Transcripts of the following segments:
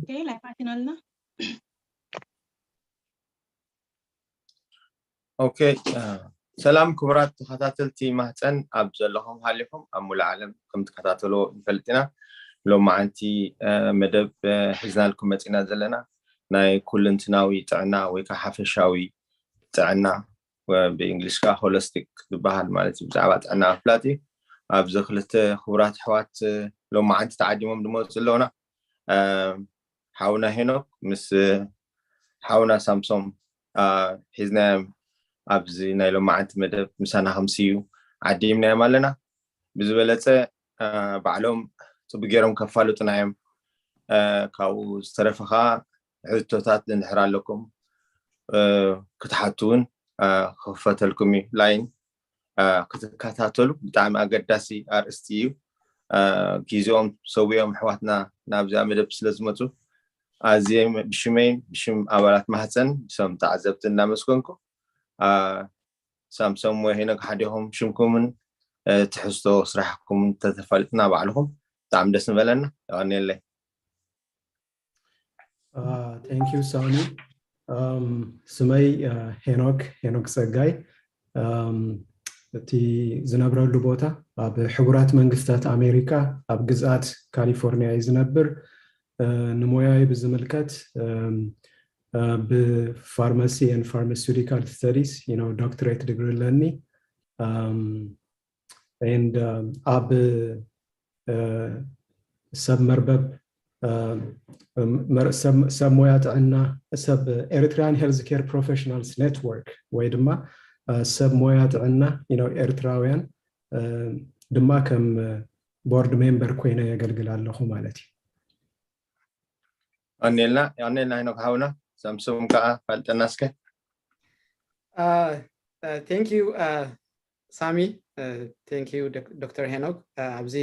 Okay, live ኣቲና ኣለና። ኦኬ። ሰላም ክቡራት ተኸታተልቲ ማህፀን፣ ኣብ ዘለኹም ሃሊኹም ኣብ ሙሉእ ዓለም ከም ትከታተልዎ ንፈልጥ ኢና። ሎማዓንቲ መደብ ሒዝናልኩም መፂና ዘለና ናይ ኩልንትናዊ ጥዕና ወይ ከዓ ሓፈሻዊ ጥዕና፣ ብእንግሊሽ ከዓ ሆለስቲክ ዝበሃል ማለት እዩ። ብዛዕባ ጥዕና ምፍላጥ እዩ። ኣብዚ ክልተ ክቡራት ኣሕዋት ሎማዓንቲ ተዓዲሞም ዝመፁ ኣለውና። ሓውና ሄኖክ ምስ ሓውና ሳምሶም ሒዝናዮም ኣብዚ ናይ ሎማዓንቲ መደብ ምሳና ከምስዩ ዓዲምናዮም ኣለና። ብዝበለፀ ባዕሎም ፅቡቅ ገይሮም ከፋልጡና እዮም። ካብኡ ዝተረፈ ከዓ ሕቶታት እንድሕር ኣለኩም ክትሓቱ እውን ክኽፈተልኩም እዩ። ላይን ክትከታተሉ ብጣዕሚ ኣገዳሲ ኣርእስቲ እዩ። ግዜኦም ሰዊኦም ኣሕዋትና ናብዚኣ መደብ ስለ ዝመፁ ኣዝየ ብሽመይን ብሽም ኣባላት ማህፀን ብሰም ተዓዘብቲ እናመስገንኩ ሳምሶም ወይ ሄኖክ ሓዲኹም ሽምኩምን ትሕዝቶ ስራሕኩምን ተተፋልጥና ባዕልኹም ብጣዕሚ ደስ ምበለና። የቐንየለይ። Thank you ሳሚ። ስመይ ሄኖክ ሄኖክ ጸጋይ። እቲ ዝነብረሉ ቦታ ኣብ ሕቡራት መንግስታት ኣሜሪካ ኣብ ግዝኣት ካሊፎርኒያ እዩ ዝነብር። ንሞያይ ብዝምልከት ብ pharmacy and pharmaceutical studies ዶክትሬት ዲግሪ ኣለኒ። And ኣብ ሰብ መርበብ ሰብ ሞያ ጥዕና ሰብ Eritrean Healthcare Professionals Network ወይ ድማ ሰብ ሞያ ጥዕና ኤርትራውያን ድማ ከም ቦርድ ሜምበር ኮይነ የገልግል ኣለኹ ማለት እዩ። ኣኔልና ኣኔልና ሄኖክ ሓውና ሳምሶም ከዓ ፋልጠና እስከ። Thank you ሳሚ። Thank you ዶክተር ሄኖክ ኣብዚ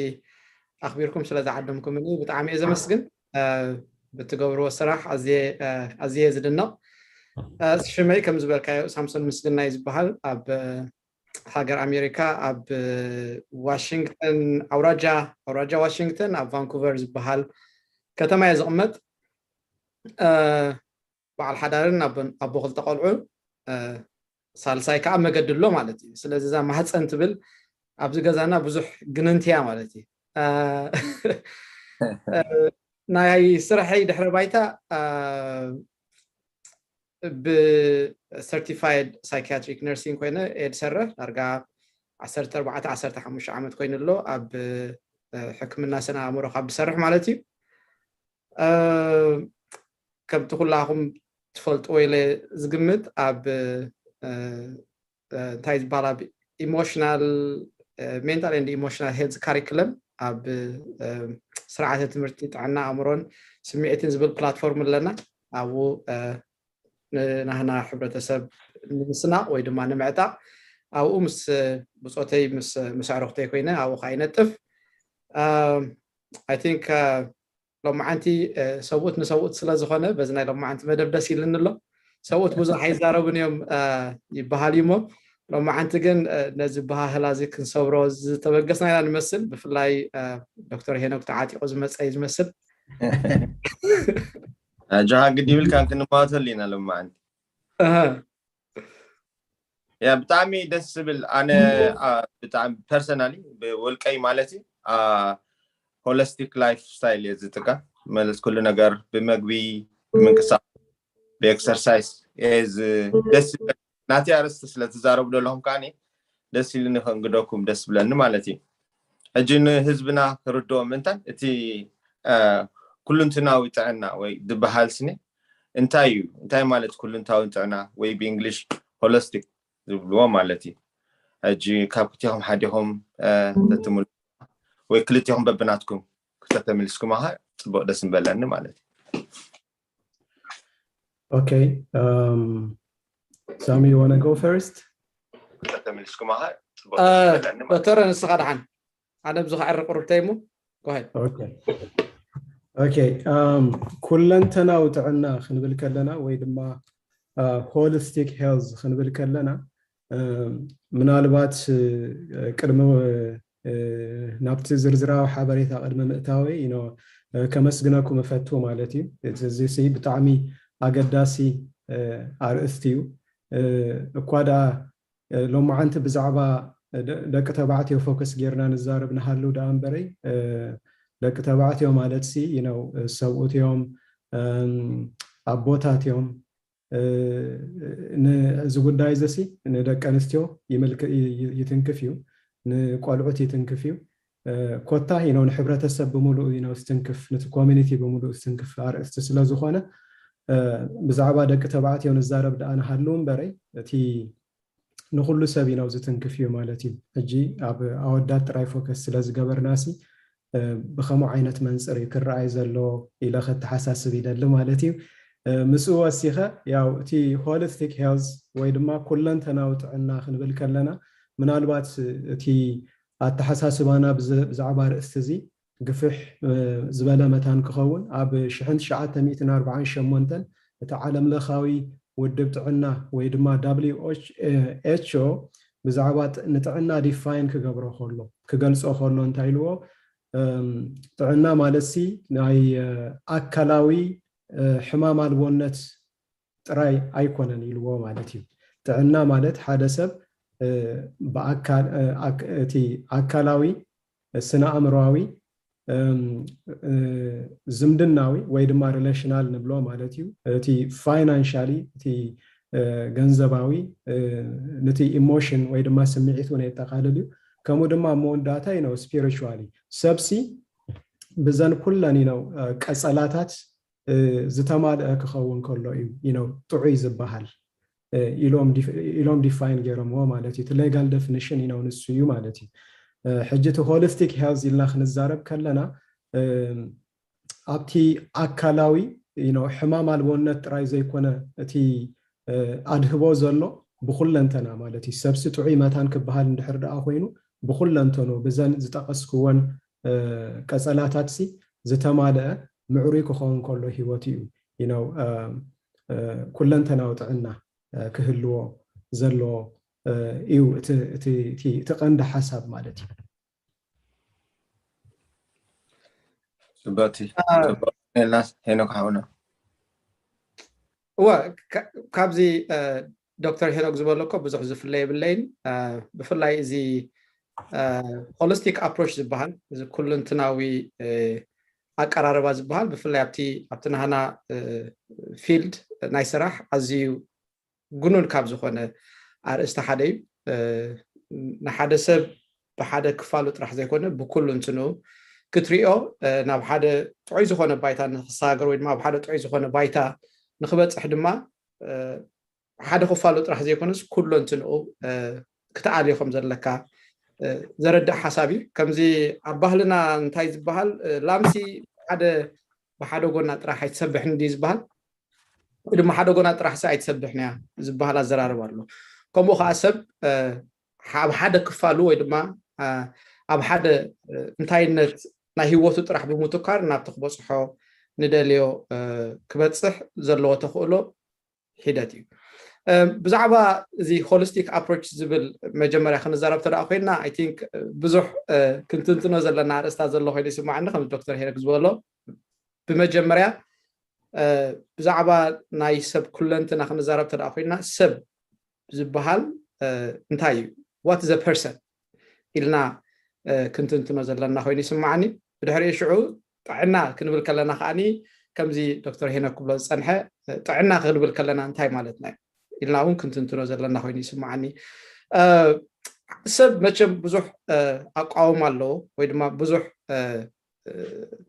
ኣኽቢርኩም ስለ ዝዓደምኩምኒ ብጣዕሚ እየ ዘመስግን። ብትገብርዎ ስራሕ ኣዝየ ዝድነቕ። ሽመይ ከም ዝበልካዮ ሳምሶን ምስግናይ ዝበሃል ኣብ ሃገር ኣሜሪካ ኣብ ዋሽንግተን ኣውራጃ ኣውራጃ ዋሽንግተን ኣብ ቫንኩቨር ዝበሃል ከተማ እየ ዝቕመጥ። በዓል ሓዳርን ኣቦ ክልተ ቆልዑ ሳልሳይ ከዓ መገዲ ኣሎ ማለት እዩ። ስለዚ እዛ ማህፀን ትብል ኣብዚ ገዛና ብዙሕ ግንንቲ እያ ማለት እዩ። ናይ ስራሐይ ድሕረ ባይታ ብ certified psychiatric nursing ኮይነ እየ ዝሰርሕ። ዳርጋ ዓሰርተ ኣርባዕተ ዓሰርተ ሓሙሽተ ዓመት ኮይኑ ኣሎ ኣብ ሕክምና ስነ ኣእምሮ ካብ ዝሰርሕ ማለት እዩ። ከምቲ ኩላኹም ትፈልጥዎ ኢለ ዝግምት ኣብ እንታይ ዝበሃል ኣብ emotional mental and emotional health curriculum ኣብ ስርዓተ ትምህርቲ ጥዕና ኣእምሮን ስምዒትን ዝብል ፕላትፎርም ኣለና። ኣብኡ ንናህና ሕብረተሰብ ንምስናቕ ወይ ድማ ንምዕጣቕ ኣብኡ ምስ ብፆተይ ምስ ኣዕሩኽተይ ኮይነ ኣብኡ ከዓ ይነጥፍ። I think ሎማዓንቲ ሰብኡት ንሰብኡት ስለ ዝኾነ በዚ ናይ ሎማዓንቲ መደብ ደስ ኢልኒ ኣሎ። ሰብኡት ብዙሕ ኣይዛረቡን እዮም ይበሃል እዩ እሞ ሎማዓንቲ ግን ነዚ በሃህላ እዚ ክንሰብሮ ዝተበገስና ኢና ንመስል። ብፍላይ ዶክተር ሄኖክ ተዓጢቑ ዝመፀ እዩ ዝመስል። ኣጆኻ ግዲ ይብልካን ክንማወተሉ ኢና ሎማዓንቲ። ያ ብጣዕሚ ደስ ዝብል ኣነ ብጣዕሚ personally ብውልቀይ ማለት እዩ holistic life style እየ ዝጥቀም ማለት ኩሉ ነገር ብመግቢ ብምንቅሳቀስ ብኤክሰርሳይስ ደስ ዝብል ናተይ ኣርእስቲ ስለ ትዛረቡ ዘለኹም ከዓ ደስ ኢሉኒ ከንግደኩም ደስ ብለኒ ማለት እዩ። ሕጂ ንህዝብና ክርድኦ ምእንታን እቲ ኩልንትናዊ ጥዕና ወይ ዝበሃል ስኒ እንታይ እዩ እንታይ ማለት ኩልንታዊ ጥዕና ወይ ብእንግሊሽ ሆለስቲክ ዝብልዎ ማለት እዩ። ሕጂ ካብ ክልቲኹም ሓዲኹም ተትምሉ ወይ ክልቲኹም በብናትኩም ክተተምልስኩም ኣኻ ፅቡቅ ደስ ምበለኒ ማለት እዩ። Okay. Um, Sami, you want to go first? ዶክተር ንስኻ ደሓን ኣነ ብዙ ከዕሪ ቁርብተይ እሞ go ahead. Okay. Okay. Um, ኩለንተናዊ ጥዕና ክንብል ከለና ወይ ድማ holistic health ክንብል ከለና ምናልባት ቅድሚ ናብቲ ዝርዝራዊ ሓበሬታ ቅድሚ ምእታወይ ኢኖ ከመስግነኩም እፈቱ ማለት እዩ። እዚ ብጣዕሚ ኣገዳሲ ኣርእስቲ እዩ። እኳ ደኣ ሎማዓንቲ ብዛዕባ ደቂ ተባዕትዮ ፎከስ ጌርና ንዛረብ ንሃሉ ደኣ እምበረይ፣ ደቂ ተባዕትዮ ማለት ሲ ነው ሰብኡት እዮም፣ ኣቦታት እዮም። እዚ ጉዳይ እዚ ሲ ንደቂ ኣንስትዮ ይትንክፍ እዩ፣ ንቆልዑት ይትንክፍ እዩ። ኮታ ነው ንሕብረተሰብ ብምሉእ ነው ዝትንክፍ፣ ነቲ ኮሚኒቲ ብምሉእ ዝትንክፍ ኣርእስቲ ስለ ዝኾነ ብዛዕባ ደቂ ተባዕትዮ ንዛረብ ደኣ ንሃሉ እምበረይ እቲ ንኩሉ ሰብ ኢናው ዝትንክፍ እዩ ማለት እዩ። ሕጂ ኣብ ኣወዳት ጥራይ ፎከስ ስለ ዝገበርናሲ ብከምኡ ዓይነት መንፅር እዩ ክረኣይ ዘሎ ኢለ ከተሓሳስብ ይደሊ ማለት እዩ። ምስኡ ወሲኸ ያው እቲ ሆሊስቲክ ሄልዝ ወይ ድማ ኩለንተናዊ ጥዕና ክንብል ከለና ምናልባት እቲ ኣተሓሳስባና ብዛዕባ ርእስቲ እዚ ግፍሕ ዝበለ መታን ክኸውን ኣብ ሽሕን ትሽዓተ ሚእትን ኣርባዓን ሸሞንተን እቲ ዓለም ለኻዊ ውድብ ጥዕና ወይ ድማ W H O ብዛዕባ ንጥዕና ዲፋይን ክገብሮ ከሎ ክገልጾ ከሎ እንታይ ኢልዎ? ጥዕና ማለት ሲ ናይ ኣካላዊ ሕማም ኣልቦነት ጥራይ ኣይኮነን ኢልዎ ማለት እዩ። ጥዕና ማለት ሓደ ሰብ እቲ ኣካላዊ፣ ስነ ኣእምሮዊ፣ ዝምድናዊ ወይ ድማ ሪሌሽናል ንብሎ ማለት እዩ። እቲ ፋይናንሻሊ፣ እቲ ገንዘባዊ፣ ነቲ ኢሞሽን ወይ ድማ ስምዒት እውን የጠቃልል እዩ። ከምኡ ድማ መወዳእታ ነው ስፒሪቹዋሊ ሰብሲ ብዘን ኩለን ነው ቀጸላታት ዝተማልአ ክኸውን ከሎ እዩ ነው ጥዑይ ዝበሃል ኢሎም ዲፋይን ገይሮምዎ ማለት እዩ። እቲ ሌጋል ደፊኒሽን ነው ንሱ እዩ ማለት እዩ። ሕጂ እቲ ሆሊስቲክ ሄልዝ ኢልና ክንዛረብ ከለና ኣብቲ ኣካላዊ ሕማም ኣልቦነት ጥራይ ዘይኮነ እቲ ኣድህቦ ዘሎ ብኩለንተና ማለት እዩ። ሰብሲ ጥዑይ መታን ክበሃል እንድሕር ደኣ ኮይኑ ብኩለንተኑ ብዘን ዝጠቀስክወን ቀጸላታትሲ ዝተማልአ ምዕሩይ ክኸውን ከሎ ህይወት እዩ ነው ኩለንተናዊ ጥዕና ክህልዎ ዘለዎ እዩ እቲ ቀንዲ ሓሳብ ማለት እዩ። ጽብቕቲ ጽብቕቲ ሄኖክ ሓውና። እወ ካብዚ ዶክተር ሄኖክ ዝበሎ እኮ ብዙሕ ዝፍለ የብለይን። ብፍላይ እዚ ሆሊስቲክ ኣፕሮች ዝበሃል እዚ ኩልንትናዊ ኣቀራርባ ዝበሃል ብፍላይ ኣብቲ ኣብቲ ናህና ፊልድ ናይ ስራሕ ኣዝዩ ግኑን ካብ ዝኾነ ኣርእስቲ ሓደ እዩ። ንሓደ ሰብ ብሓደ ክፋሉ ጥራሕ ዘይኮነ ብኩሉ እንትንኡ ክትሪኦ ናብ ሓደ ጥዑይ ዝኾነ ባይታ ንክሰጋገር ወይ ድማ ኣብ ሓደ ጥዑይ ዝኾነ ባይታ ንክበፅሕ ድማ ሓደ ክፋሉ ጥራሕ ዘይኮነስ ኩሉ እንትንኡ ክትኣልዮ ከም ዘለካ ዘረድእ ሓሳብ እዩ። ከምዚ ኣብ ባህልና እንታይ ዝበሃል ላምሲ ሓደ ብሓደ ጎና ጥራሕ ኣይትሰብሕን ድዩ ዝበሃል? ወይ ድማ ሓደ ጎና ጥራሕ ሲ ኣይትሰብሕን እያ ዝበሃል ኣዘራርባ ኣሎ። ከምኡ ከዓ ሰብ ኣብ ሓደ ክፋሉ ወይ ድማ ኣብ ሓደ እንታይነት ናይ ህይወቱ ጥራሕ ብምትኳር ናብቲ ክበፅሖ ንደልዮ ክበፅሕ ዘለዎ ተኽእሎ ሒደት እዩ። ብዛዕባ እዚ ሆሊስቲክ ኣፕሮች ዝብል መጀመርያ ክንዛረብ ተደኣ ኮይና ኣይ ቲንክ ብዙሕ ክንትንትኖ ዘለና ኣርእስታት ዘሎ ኮይኑ ይስማዓኒ። ከም ዶክተር ሄረክ ዝበሎ ብመጀመርያ ብዛዕባ ናይ ሰብ ኩለንትና ክንዛረብ ተደኣ ኮይና ሰብ ዝበሃል እንታይ እዩ? What is a person ኢልና ክንትንትኖ ዘለና ኮይኑ ይስማዓኒ። ብድሕሪኡ ሽዑ ጥዕና ክንብል ከለና ከዓኒ ከምዚ ዶክተር ሄኖክ ክብሎ ዝፀንሐ ጥዕና ክንብል ከለና እንታይ ማለትና እዩ ኢልና እውን ክንትንትኖ ዘለና ኮይኑ ይስማዓኒ። ሰብ መቸም ብዙሕ ኣቃውማ ኣለዎ ወይ ድማ ብዙሕ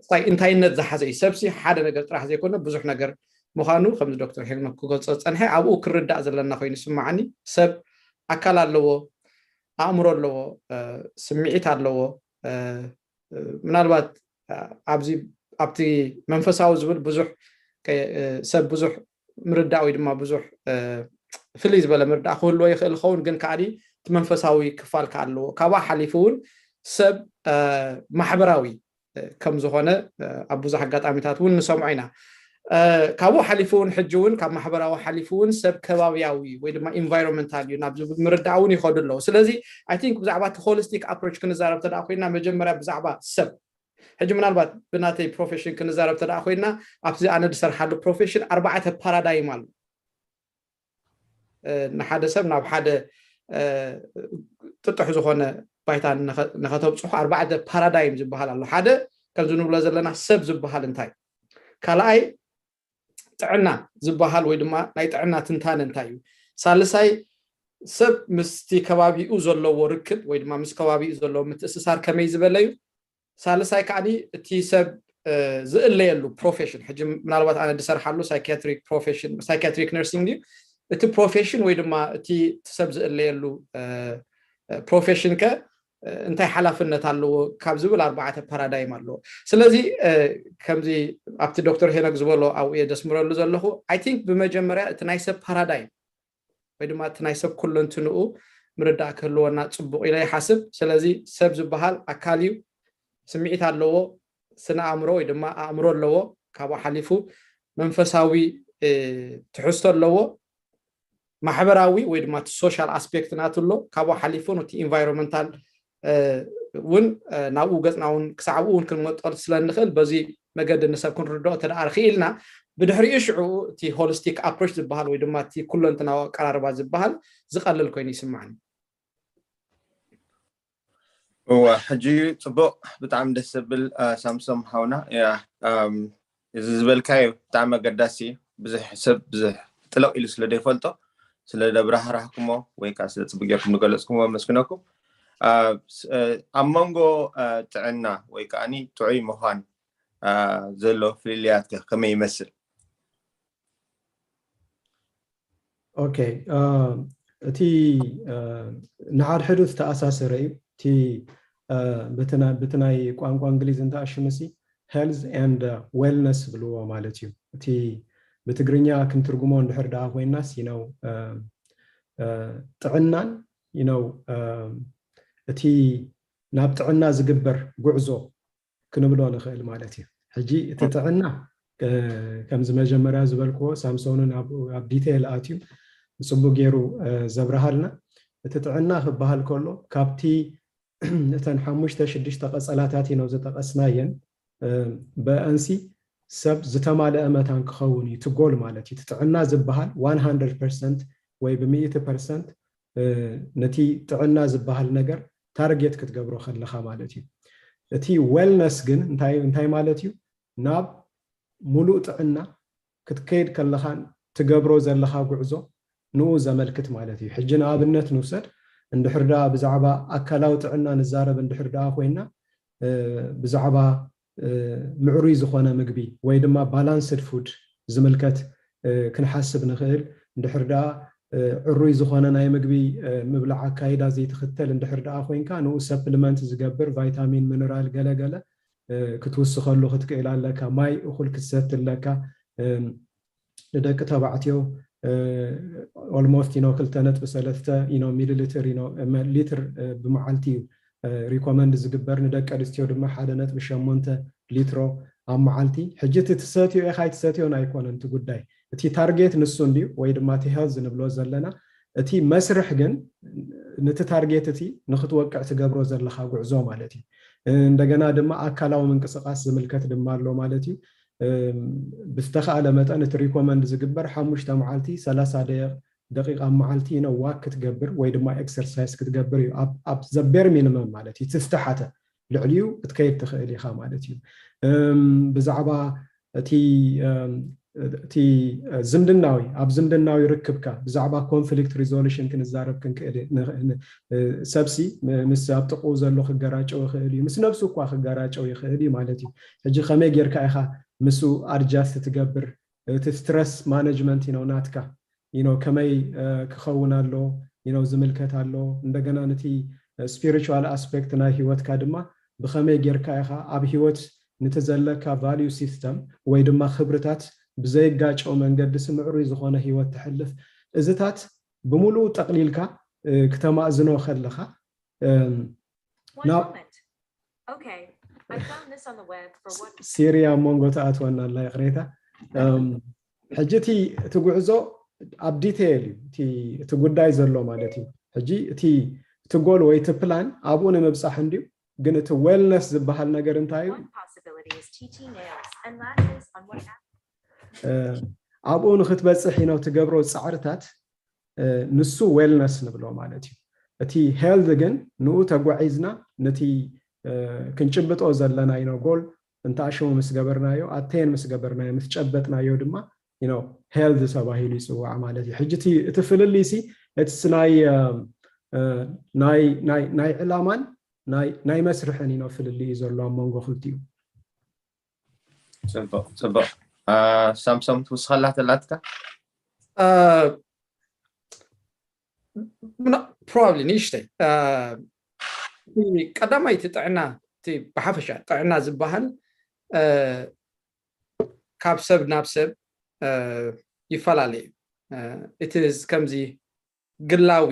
ሳይ እንታይነት ዝሓዘ እዩ። ሰብሲ ሓደ ነገር ጥራሕ ዘይኮነ ብዙሕ ነገር ምዃኑ ከምዚ ዶክተር ሄኖክ ክገልፆ ዝፀንሐ ኣብኡ ክርዳእ ዘለና ኮይኑ ይስማዓኒ። ሰብ ኣካል ኣለዎ፣ ኣእምሮ ኣለዎ፣ ስምዒት ኣለዎ። ምናልባት ኣብዚ ኣብቲ መንፈሳዊ ዝብል ብዙሕ ሰብ ብዙሕ ምርዳእ ወይ ድማ ብዙሕ ፍልይ ዝበለ ምርዳእ ክህልዎ ይኽእል ይኸውን፣ ግን ከዓኒ እቲ መንፈሳዊ ክፋል ከ ኣለዎ። ካብኣ ሓሊፉ እውን ሰብ ማሕበራዊ ከም ዝኾነ ኣብ ብዙሕ ኣጋጣሚታት እውን ንሰምዖ ኢና። ካብኡ ሓሊፉ እውን ሕጂ እውን ካብ ማሕበራዊ ሓሊፉ እውን ሰብ ከባቢያዊ ወይ ድማ ኢንቫይሮንመንታል እዩ ናብ ምርዳእ እውን ይኸዱ ኣለዉ። ስለዚ I think ብዛዕባ እቲ ሆሊስቲክ ኣፕሮች ክንዛረብ ተደኣ ኮይና መጀመርያ ብዛዕባ ሰብ ሕጂ ምናልባት ብናተይ ፕሮፌሽን ክንዛረብ ተደኣ ኮይና ኣብቲ ኣነ ዝሰርሓሉ ፕሮፌሽን ኣርባዕተ ፓራዳይም ኣሎ። ንሓደ ሰብ ናብ ሓደ ጥጡሕ ዝኾነ ባይታ ንኸተብፅሑ ኣርባዕተ ፓራዳይም ዝበሃል ኣሎ። ሓደ ከምዚ ንብሎ ዘለና ሰብ ዝበሃል እንታይ፣ ካልኣይ ጥዕና ዝበሃል ወይ ድማ ናይ ጥዕና ትንታነ እንታይ እዩ፣ ሳልሳይ ሰብ ምስቲ ከባቢኡ ዘለዎ ርክብ ወይ ድማ ምስ ከባቢኡ ዘለዎ ምትእስሳር ከመይ ዝበለ እዩ፣ ሳልሳይ ከዓኒ እቲ ሰብ ዝእለየሉ ፕሮፌሽን፣ ሕጂ ምናልባት ኣነ ዝሰርሓሉ ሳይኪያትሪክ ፕሮፌሽን ሳይኪያትሪክ ነርሲንግ እዩ። እቲ ፕሮፌሽን ወይ ድማ እቲ ሰብ ዝእለየሉ ፕሮፌሽን ከ እንታይ ሓላፍነት ኣለዎ ካብ ዝብል ኣርባዕተ ፓራዳይም ኣለዎ። ስለዚ ከምዚ ኣብቲ ዶክተር ሄኖክ ዝበሎ ኣብኡ እየ ዘስምረሉ ዘለኹ። I think ብመጀመርያ እቲ ናይ ሰብ ፓራዳይም ወይ ድማ እቲ ናይ ሰብ ኩለንትንኡ ምርዳእ ክህልወና ፅቡቕ ኢለ ይሓስብ። ስለዚ ሰብ ዝበሃል ኣካል እዩ፣ ስምዒት ኣለዎ፣ ስነ ኣእምሮ ወይ ድማ ኣእምሮ ኣለዎ፣ ካብኡ ሓሊፉ መንፈሳዊ ትሕዝቶ ኣለዎ፣ ማሕበራዊ ወይ ድማ እቲ ሶሻል ኣስፔክት ናቱ ኣሎ፣ ካብኡ ሓሊፉ እቲ ኢንቫይሮንመንታል እውን ናብኡ ገፅና እውን ክሳዕ ኣብኡ እውን ክንመጠል ስለ እንኽእል በዚ መገዲ ንሰብ ክንርድኦ ተደኣ ክኢልና ብድሕሪኡ ሽዑ እቲ ሆሊስቲክ ኣፕሮች ዝበሃል ወይ ድማ እቲ ኩለንትናዊ ኣቀራርባ ዝበሃል ዝቐልል ኮይኑ ይስማዕኒ። እወ ሕጂ ፅቡቕ ብጣዕሚ ደስ ዘብል ሳምሶም ሃውና እዚ ዝበልካዮ ብጣዕሚ ኣገዳሲ ብዙሕ ሰብ ብዙሕ ጥልቕ ኢሉ ስለ ዘይፈልጦ ስለ ደብራህራህኩሞ ወይ ከዓ ስለ ፅቡቅ ጌርኩም ዝገለፅኩሞ ኣመስግነኩም። ኣብ መንጎ ጥዕና ወይ ከዓኒ ጥዑይ ምዃን ዘሎ ፍልልያት ከ ከመይ ይመስል? ኦኬ፣ እቲ ንሓድሕዱ ዝተኣሳሰረ እዩ። እቲ ብቲ ናይ ቋንቋ እንግሊዝ እንተኣሽምሲ health and wellness ዝብልዎ ማለት እዩ። እቲ ብትግርኛ ክንትርጉሞ እንድሕር ደኣ ኮይናስ you know ጥዕናን you know እቲ ናብ ጥዕና ዝግበር ጉዕዞ ክንብሎ ንኽእል ማለት እዩ። ሕጂ እቲ ጥዕና ከምዚ መጀመርያ ዝበልክዎ ሳምሶንን ኣብ ዲቴይል ኣትዩ ብፅቡቅ ገይሩ ዘብርሃልና። እቲ ጥዕና ክበሃል ከሎ ካብቲ እተን ሓሙሽተ ሽዱሽተ ቀፀላታት ኢና ዝጠቐስናየን ብኣንሲ ሰብ ዝተማለአ መታን ክኸውን እዩ ትጎል ማለት እዩ። እቲ ጥዕና ዝበሃል one hundred percent ወይ ብምእቲ ፐርሰንት ነቲ ጥዕና ዝበሃል ነገር ታርጌት ክትገብሮ ከለኻ ማለት እዩ። እቲ ዌልነስ ግን እንታይ ማለት እዩ? ናብ ሙሉእ ጥዕና ክትከይድ ከለኻን ትገብሮ ዘለኻ ጉዕዞ ንኡ ዘመልክት ማለት እዩ። ሕጂ ንኣብነት ንውሰድ፣ እንድሕር ደኣ ብዛዕባ ኣካላዊ ጥዕና ንዛረብ እንድሕር ደኣ ኮይና ብዛዕባ ምዕሩይ ዝኾነ ምግቢ ወይ ድማ ባላንስድ ፉድ ዝምልከት ክንሓስብ ንኽእል። እንድሕር ደኣ ዕሩይ ዝኾነ ናይ ምግቢ ምብላዕ ኣካይዳ ዘይትኽተል እንድሕር ደኣ ኮይንካ ንኡ ሰፕልመንት ዝገብር ቫይታሚን፣ ሚነራል ገለገለ ክትውስኸሉ ክትክእል ኣለካ። ማይ እኹል ክትሰቲ ኣለካ። ንደቂ ተባዕትዮ ኦልሞስት ኖ ክልተ ነጥቢ ሰለስተ ኖ ሚሊ ሊትር ኖ ሊትር ብመዓልቲ እዩ ሪኮመንድ ዝግበር። ንደቂ ኣንስትዮ ድማ ሓደ ነጥቢ ሸሞንተ ሊትሮ ኣብ መዓልቲ። ሕጂ እቲ ትሰትዮ ኢኻ ኣይትሰትዮን ኣይኮነን እቲ ጉዳይ፣ እቲ ታርጌት ንሱ እንድዩ ወይ ድማ እቲ ሄልዝ ንብሎ ዘለና። እቲ መስርሕ ግን ነቲ ታርጌት እቲ ንክትወቅዕ ትገብሮ ዘለኻ ጉዕዞ ማለት እዩ። እንደገና ድማ ኣካላዊ ምንቅስቃስ ዝምልከት ድማ ኣሎ ማለት እዩ። ብዝተኻእለ መጠን እቲ ሪኮመንድ ዝግበር ሓሙሽተ መዓልቲ ሰላሳ ደቂቕ ደቂቕ ኣብ መዓልቲ ኖ ዋክ ክትገብር ወይ ድማ ኤክሰርሳይዝ ክትገብር እዩ ኣብ ዘ ቤር ሚኒመም ማለት እዩ። ትዝተሓተ ልዕሊኡ ክትከይድ ትኽእል ኢኻ ማለት እዩ። ብዛዕባ እቲ እቲ ዝምድናዊ ኣብ ዝምድናዊ ርክብካ ብዛዕባ ኮንፍሊክት ሪዞሉሽን ክንዛረብ ክንክእል። ሰብሲ ምስ ኣብ ጥቕኡ ዘሎ ክገራጨው ይኽእል እዩ፣ ምስ ነብሱ እኳ ክገራጨው ይኽእል እዩ ማለት እዩ። ሕጂ ከመይ ጌርካ ኢኻ ምስኡ ኣድጃስት ትገብር? እቲ ስትረስ ማነጅመንት ነው ናትካ you know ከመይ ክኸውን ኣሎ you know ዝምልከት ኣሎ። እንደገና ነቲ ስፒሪቹዋል ኣስፔክት ናይ ህይወትካ ድማ ብኸመይ ጌርካ ኢኻ ኣብ ህይወት ንቲ ዘለካ ቫልዩ ሲስተም ወይ ድማ ክብርታት ብዘይጋጨው መንገዲ ስምዕሩይ ዝኾነ ህይወት ተሕልፍ። እዚታት ብምሉኡ ጠቕሊልካ ክተማእዝኖ ከለኻ ናብ Okay, I found this on the web for what ሲሪ ኣብ መንጎ ትኣትወና ኣላ ይቕሬታ። ሕጂ እቲ እቲ ጉዕዞ ኣብ ዲቴይል እዩ እቲ ጉዳይ ዘሎ ማለት እዩ። ሕጂ እቲ እቲ ጎል ወይ እቲ ፕላን ኣብኡ ንምብፃሕ እንድዩ፣ ግን እቲ ዌልነስ ዝበሃል ነገር እንታይ እዩ? ኣብኡ ንክትበፅሕ ኢኖ ትገብሮ ፃዕርታት ንሱ ዌልነስ ንብሎ ማለት እዩ። እቲ ሄልት ግን ንኡ ተጓዒዝና ነቲ ክንጭብጦ ዘለና ኢኖ ጎል እንተኣሽሙ ምስ ገበርናዮ፣ ኣቴን ምስ ገበርናዮ፣ ምስ ጨበጥናዮ ድማ ሄልት ተባሂሉ ይፅዋዕ ማለት እዩ። ሕጂ እቲ ፍልልይ ሲ እትስ ናይ ናይ ዕላማን ናይ መስርሕን ኢኖ ፍልልይ እዩ ዘሎ ኣብ መንጎ ክልቲኡ። ፅቡቅ ፅቡቅ። ሳምሶም ትውስኸላ ተላትካ ፕሮባብሊ ንእሽተይ ቀዳማይ እቲ ጥዕና እቲ ብሓፈሻ ጥዕና ዝበሃል ካብ ሰብ ናብ ሰብ ይፈላለ እዩ። እቲ ከምዚ ግላዊ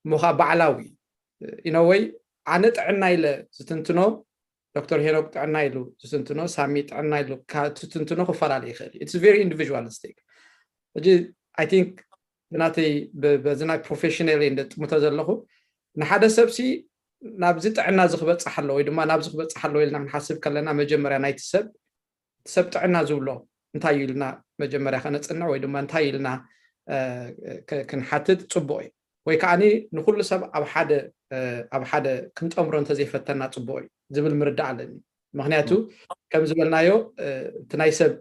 ምዃ ባዕላዊ ኢኖወይ ኣነ ጥዕና ኢለ ዝትንትኖ ዶክተር ሄኖክ ጥዕና ኢሉ ዝትንትኖ ሳሚ ጥዕና ኢሉ ትትንትኖ ክፈላለ ይኽእል እዩ። It's very individualistic። ሕጂ I think ብናተይ በዚ ናይ ፕሮፌሽናል እንደ ጥምቶ ዘለኹ ንሓደ ሰብ ሲ ናብዚ ጥዕና እዚ ክበፅሕ ኣሎ ወይ ድማ ናብዚ ክበፅሕ ኣሎ ኢልና ክንሓስብ ከለና መጀመርያ ናይቲ ሰብ ሰብ ጥዕና ዝብሎ እንታይ እዩ ኢልና መጀመርያ ከነፅንዕ ወይ ድማ እንታይ ኢልና ክንሓትት ፅቡቅ እዩ። ወይ ከዓ ንኩሉ ሰብ ኣብ ሓደ ኣብ ሓደ ክንጠምሮ እንተዘይፈተና ፅቡቅ እዩ ዝብል ምርዳእ ኣለኒ። ምክንያቱ ከም ዝበልናዮ እቲ ናይ ሰብ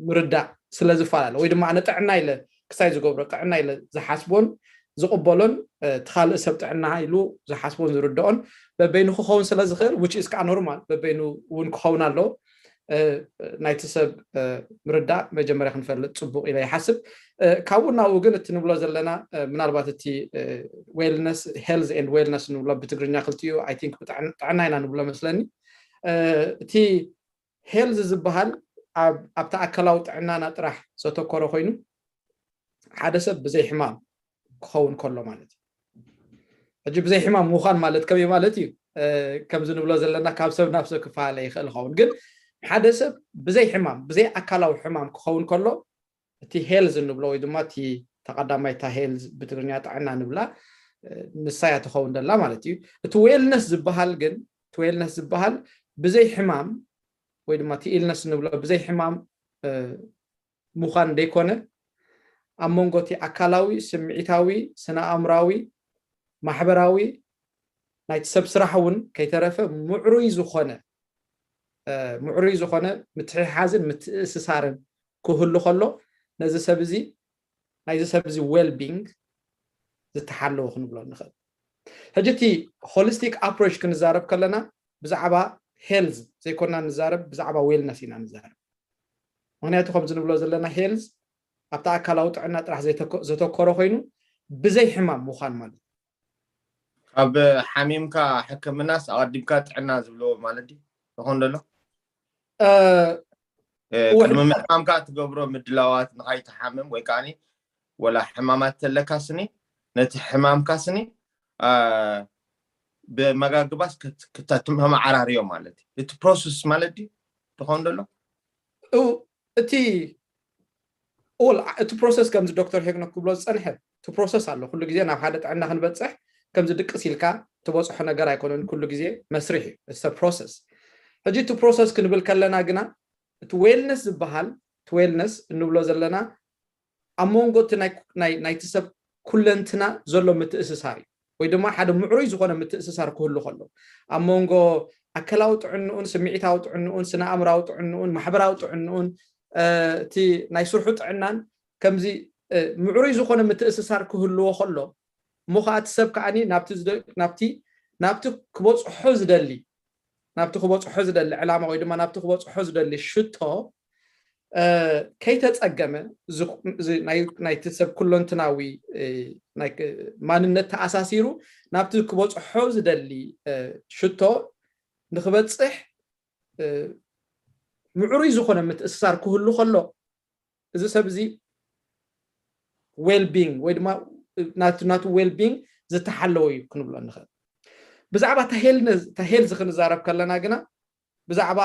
ምርዳእ ስለ ዝፈላለ ወይ ድማ ኣነ ጥዕና ኢለ ክሳይ ዝገብሮ ጥዕና ኢለ ዝሓስቦን ዝቕበሎን እቲ ካልእ ሰብ ጥዕና ኢሉ ዝሓስቦን ዝርድኦን በበይኑ ክኸውን ስለ ዝኽእል which is ከዓ ኖርማል በበይኑ እውን ክኸውን ኣለዎ። ናይቲ ሰብ ምርዳእ መጀመርያ ክንፈልጥ ፅቡቅ ኢለ ይሓስብ። ካብኡ ናብኡ ግን እቲ ንብሎ ዘለና ምናልባት እቲ wellness health and wellness ንብሎ ብትግርኛ ክልቲኡ I think ጥዕና ኢና ንብሎ መስለኒ። እቲ ሄልዝ ዝበሃል ኣብቲ ኣካላዊ ጥዕናና ጥራሕ ዘተኮረ ኮይኑ ሓደ ሰብ ብዘይ ሕማም ክኸውን ከሎ ማለት እዩ። ሕጂ ብዘይ ሕማም ምዃን ማለት ከመይ ማለት እዩ? ከምዚ ንብሎ ዘለና ካብ ሰብ ናብ ሰብ ክፈላለ ይኽእል ይኸውን፣ ግን ሓደ ሰብ ብዘይ ሕማም ብዘይ ኣካላዊ ሕማም ክኸውን ከሎ እቲ ሄልዝ እንብሎ ወይ ድማ እቲ ተቐዳማይ እታ ሄልዝ ብትግርኛ ጥዕና ንብላ ንሳ እያ ትኸውን ደላ ማለት እዩ። እቲ ዌልነስ ዝበሃል ግን እቲ ዌልነስ ዝበሃል ብዘይ ሕማም ወይ ድማ እቲ ኢልነስ እንብሎ ብዘይ ሕማም ምዃን ደይኮነ ኣብ መንጎ እቲ ኣካላዊ፣ ስምዒታዊ፣ ስነ ኣእምራዊ፣ ማሕበራዊ ናይቲ ሰብ ስራሕ እውን ከይተረፈ ምዕሩይ ዝኾነ ምዕሩይ ዝኾነ ምትሕሓዝን ምትእስሳርን ክህሉ ከሎ ነዚ ሰብ እዚ ናይዚ ሰብ እዚ ዌል ቢንግ ዝተሓለወ ክንብሎ ንኽእል። ሕጂ እቲ ሆሊስቲክ ኣፕሮች ክንዛረብ ከለና ብዛዕባ ሄልዝ ዘይኮና ንዛረብ፣ ብዛዕባ ዌልነስ ኢና ንዛረብ። ምክንያቱ ከምዚ ንብሎ ዘለና ሄልዝ ኣብቲ ኣካላዊ ጥዕና ጥራሕ ዘተኮረ ኮይኑ ብዘይ ሕማም ምዃን ማለት እዩ። ካብ ሓሚምካ ሕክምናስ ኣቐዲምካ ጥዕና ዝብልዎ ማለት ድዩ? ይኾን ደሎ ቅድሚ ምሕማምካ ትገብሮ ምድላዋት ንኻይትሓምም ወይ ከዓ ወላ ሕማማት ተለካ ስኒ ነቲ ሕማምካ ስኒ ብመጋግባስ ክተመዓራርዮ ማለት እዩ። እቲ ፕሮሰስ ማለት ድዩ? ይኾን ደሎ እቲ እቲ ፕሮሰስ ከምዚ ዶክተር ሄኖክ ክብሎ ዝፀንሐ እቲ ፕሮሰስ ኣሎ። ኩሉ ግዜ ናብ ሓደ ጥዕና ክንበፅሕ ከምዚ ድቅስ ኢልካ ትበፅሖ ነገር ኣይኮነን። ኩሉ ግዜ መስርሕ እዩ። ፕሮሰስ ሕጂ እቲ ፕሮሰስ ክንብል ከለና ግና እቲ ዌልነስ ዝበሃል እቲ ዌልነስ እንብሎ ዘለና ኣብ መንጎ እቲ ናይቲ ሰብ ኩለንትና ዘሎ ምትእስሳር እዩ። ወይ ድማ ሓደ ምዕሩይ ዝኾነ ምትእስሳር ክህሉ ከሎ ኣብ መንጎ ኣካላዊ ጥዕንኡን ስምዒታዊ ጥዕንኡን ስነ ኣእምራዊ ጥዕንኡን ማሕበራዊ ጥዕንኡን እቲ ናይ ስርሑ ጥዕናን ከምዚ ምዕሩይ ዝኾነ ምትእስሳር ክህልዎ ከሎ እሞ ከዓ እቲ ሰብ ከዓ ናብቲ ክበፅሖ ዝደሊ ናብቲ ክበፅሖ ዝደሊ ዕላማ ወይ ድማ ናብቲ ክበፅሖ ዝደሊ ሽቶ ከይተፀገመ ናይቲ ሰብ ኩለንትናዊ ማንነት ተኣሳሲሩ ናብቲ ክበፅሖ ዝደሊ ሽቶ ንክበፅሕ ምዕሩይ ዝኾነ ምትእስሳር ክህሉ ከሎ እዚ ሰብ እዚ ዌልቢንግ ወይ ድማ ናቱ ዌልቢንግ ዝተሓለወ እዩ ክንብሎ ንኽእል። ብዛዕባ ሄልዝ ክንዛረብ ከለና ግና ብዛዕባ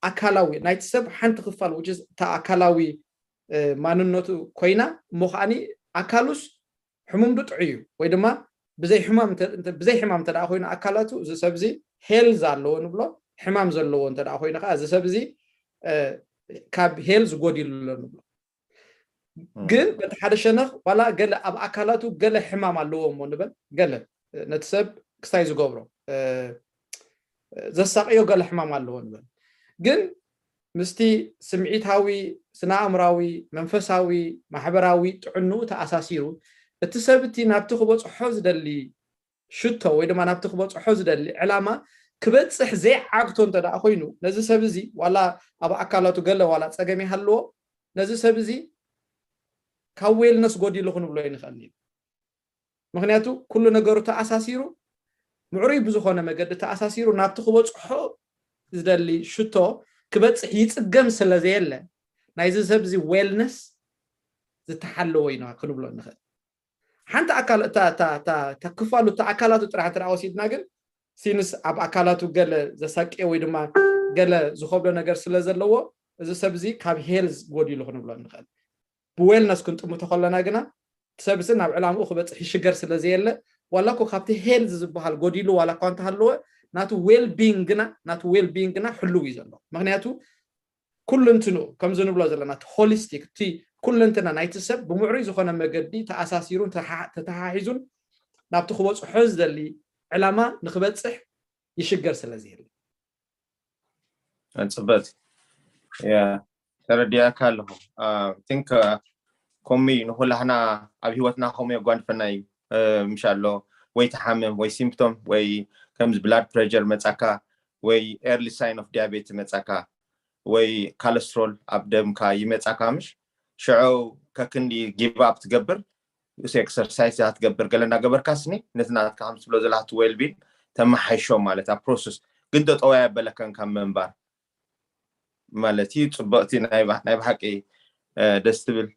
ኣካላዊ ናይቲ ሰብ ሓንቲ ክፋል which is እታ ኣካላዊ ማንነቱ ኮይና እሞ ከዓኒ ኣካሉስ ሕሙም ዶ ጥዑይ እዩ ወይ ድማ ብዘይ ሕማም ብዘይ ሕማም እንተ ኮይኑ ኣካላቱ እዚ ሰብ እዚ ሄልዝ ኣለዎ ንብሎ። ሕማም ዘለዎ እንተ ኮይኑ ከዓ እዚ ሰብ እዚ ካብ ሄልዝ ጎዲሉ ኣሎ ንብሎ። ግን በቲ ሓደ ሸነኽ ዋላ ገለ ኣብ ኣካላቱ ገለ ሕማም ኣለዎ እሞ ንበል፣ ገለ ነቲ ሰብ ክስታይ ዝገብሮ ዘሳቅዮ ገለ ሕማም ኣለዎ ንበል። ግን ምስቲ ስምዒታዊ፣ ስነ-ኣእምራዊ፣ መንፈሳዊ፣ ማሕበራዊ ጥዕንኡ ተኣሳሲሩ እቲ ሰብ እቲ ናብቲ ክበፅሖ ዝደሊ ሽቶ ወይ ድማ ናብቲ ክበፅሖ ዝደሊ ዕላማ ክበፅሕ ዘይዓግቶ እንተ ደኣ ኮይኑ ነዚ ሰብ እዚ ዋላ ኣብ ኣካላቱ ገለ ዋላ ፀገም ይሃልዎ ነዚ ሰብ እዚ ካብ ዌልነስ ጎዲሉ ክንብሎ ይንኽእል እዩ። ምክንያቱ ኩሉ ነገሩ ተኣሳሲሩ ምዕሩይ ብዝኾነ መገዲ ተኣሳሲሩ ናብቲ ክበፅሖ ዝደሊ ሽቶ ክበፅሕ ይፅገም ስለ ዘየለ ናይዚ ሰብ እዚ ዌልነስ ዝተሓለወ ኢና ክንብሎ ንኽእል። ሓንቲ ኣካል እታ ክፋሉ እታ ኣካላቱ ጥራሕ እንተ ወሲድና ግን ሲንስ ኣብ ኣካላቱ ገለ ዘሳቅዮ ወይ ድማ ገለ ዝኸብዶ ነገር ስለ ዘለዎ እዚ ሰብ እዚ ካብ ሄልዝ ጎዲሉ ክንብሎ ንኽእል። ብዌልነስ ክንጥምቶ ከለና ግና እቲ ሰብ እዚ ናብ ዕላምኡ ክበፅሕ ይሽገር ስለ ዘየለ ዋላ እኮ ካብቲ ሄልዝ ዝበሃል ጎዲሉ ዋላ እኳ እንተሃለወ ናቱ ዌልቢንግና ናቱ ዌልቢንግና ሕልው እዩ ዘሎ። ምክንያቱ ኩልንትንኡ ከምዚ ንብሎ ዘለና እቲ ሆሊስቲክ እቲ ኩልንትና ናይቲ ሰብ ብምዕሩይ ዝኾነ መገዲ ተኣሳሲሩን ተተሓሒዙን ናብቲ ክበፅሖ ዝደሊ ዕላማ ንክበፅሕ ይሽገር ስለ ዝየለ። ፅበት ተረዲኣካ ኣለኹ። ቲንክ ኮሚ ንኩላህና ኣብ ህይወትና ከምኡ የጓንፈና እዩ። ምሻ ኣሎ ወይ ትሓምም ወይ ሲምፕቶም ወይ ከምዚ ብላድ ፕሬር መፃካ ወይ ኤርሊ ሳይን ኦፍ ዲያቤት መፃካ ወይ ካለስትሮል ኣብ ደምካ ይመፃካ ምሽ ሽዑ ከክንዲ ጊቭ ኣፕ ትገብር ስ ኤክሰርሳይዝ ትገብር ገለ እናገበርካ ስኒ ነቲ ናትካ ከም ትብሎ ዘለካ ዌልቢን ተመሓይሾ ማለት ኣብ ፕሮሰስ ግን ጠጠው ኣየበለካን ካብ ምንባር ማለት እዩ። ፅብቕቲ ናይ ብሓቂ ደስ ትብል።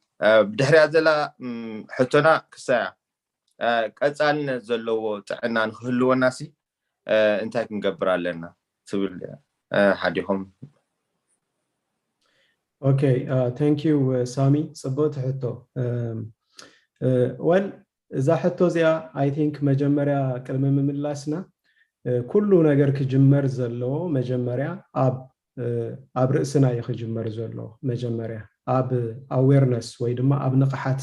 ብድሕሪያ ዘላ ሕቶና ክሳያ ቀፃልነት ዘለዎ ጥዕና ንክህልወና ሲ እንታይ ክንገብር ኣለና ትብል ሓዲኹም? ኦኬ፣ ታንክ ዩ ሳሚ፣ ፅብቕቲ ሕቶ። ወል እዛ ሕቶ እዚኣ ኣይ ቲንክ መጀመርያ ቅድሚ ምምላስና ኩሉ ነገር ክጅመር ዘለዎ መጀመርያ ኣብ ኣብ ርእስና እዩ ክጅመር ዘሎ። መጀመርያ ኣብ ኣዌርነስ ወይ ድማ ኣብ ንቕሓት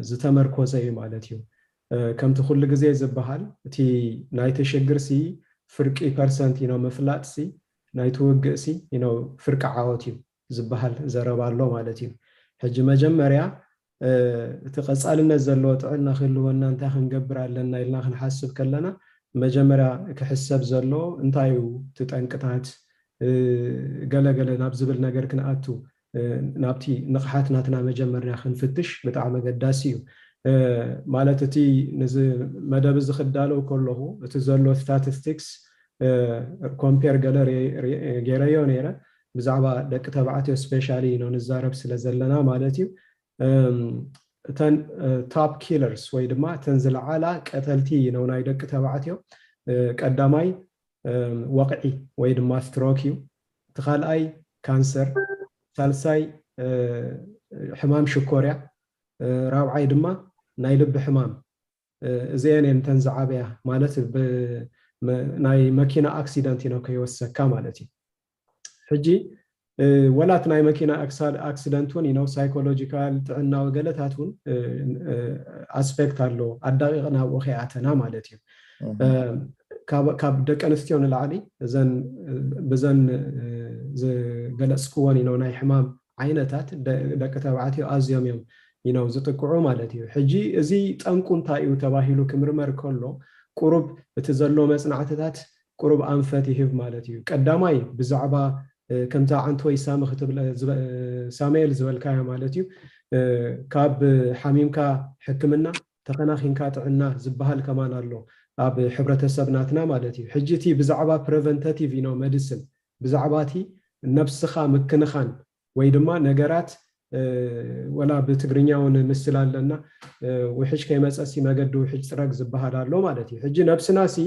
ዝተመርኮዘ እዩ ማለት እዩ። ከምቲ ኩሉ ግዜ ዝበሃል እቲ ናይቲ ሽግር ሲ ፍርቂ ፐርሰንት ኢኖ ምፍላጥ ሲ ናይቲ ውግእ ሲ ኢኖ ፍርቂ ዓወት እዩ ዝበሃል ዘረባ ኣሎ ማለት እዩ። ሕጂ መጀመርያ እቲ ቀፃልነት ዘለዎ ጥዕና ክህልወና እንታይ ክንገብር ኣለና ኢልና ክንሓስብ ከለና መጀመርያ ክሕሰብ ዘሎ እንታይ እዩ እቲ ጠንቅታት ገለገለ ናብ ዝብል ነገር ክንኣቱ ናብቲ ንቕሓት ናትና መጀመርያ ክንፍትሽ ብጣዕሚ ኣገዳሲ እዩ። ማለት እቲ ነዚ መደብ እዚ ክዳለው ከለኹ እቲ ዘሎ ስታቲስቲክስ ኮምፔር ገለ ገይረዮ ነይረ ብዛዕባ ደቂ ተባዕትዮ ስፔሻሊ ነው ንዛረብ ስለ ዘለና ማለት እዩ። እተን ታፕ ኪለርስ ወይ ድማ እተን ዝለዓላ ቀተልቲ ነው ናይ ደቂ ተባዕትዮ ቀዳማይ ወቕዒ ወይ ድማ ስትሮክ እዩ። እቲ ካልኣይ ካንሰር፣ ሳልሳይ ሕማም ሽኮርያ፣ ራብዓይ ድማ ናይ ልቢ ሕማም። እዚአን እየን እተን ዝዓበያ ማለት ናይ መኪና ኣክሲደንት ኢኖ ከይወሰካ ማለት እዩ። ሕጂ ወላት ናይ መኪና ኣክሲደንት እውን ኢኖ ሳይኮሎጂካል ጥዕናዊ ገለታት እውን ኣስፔክት ኣሎ ኣዳቂቕና ኣብኡ ከይኣተና ማለት እዩ። ካብ ደቂ ኣንስትዮ ንላዕሊ እዘን ብዘን ዝገለፅክወን ኢኖ ናይ ሕማም ዓይነታት ደቂ ተባዕትዮ ኣዝዮም እዮም ኢኖ ዝጥቅዑ ማለት እዩ። ሕጂ እዚ ጠንቁ እንታይ እዩ ተባሂሉ ክምርመር ከሎ ቁሩብ እቲ ዘሎ መፅናዕትታት ቁሩብ ኣንፈት ይህብ ማለት እዩ። ቀዳማይ ብዛዕባ ከምታ ዓንተወይ ሳሚ ክትብል ሳሙኤል ዝበልካዮ ማለት እዩ። ካብ ሓሚምካ ሕክምና ተኸናኺንካ ጥዕና ዝበሃል ከማን ኣሎ ኣብ ሕብረተሰብ ናትና ማለት እዩ። ሕጂ እቲ ብዛዕባ ፕሬቨንታቲቭ ኢኖ መዲስን ብዛዕባ እቲ ነብስኻ ምክንኻን ወይ ድማ ነገራት ወላ ብትግርኛ እውን ምስል ኣለና ውሕጅ ከይመፀሲ መገዲ ውሕጅ ፅረግ ዝበሃል ኣሎ ማለት እዩ። ሕጂ ነብስና ሲ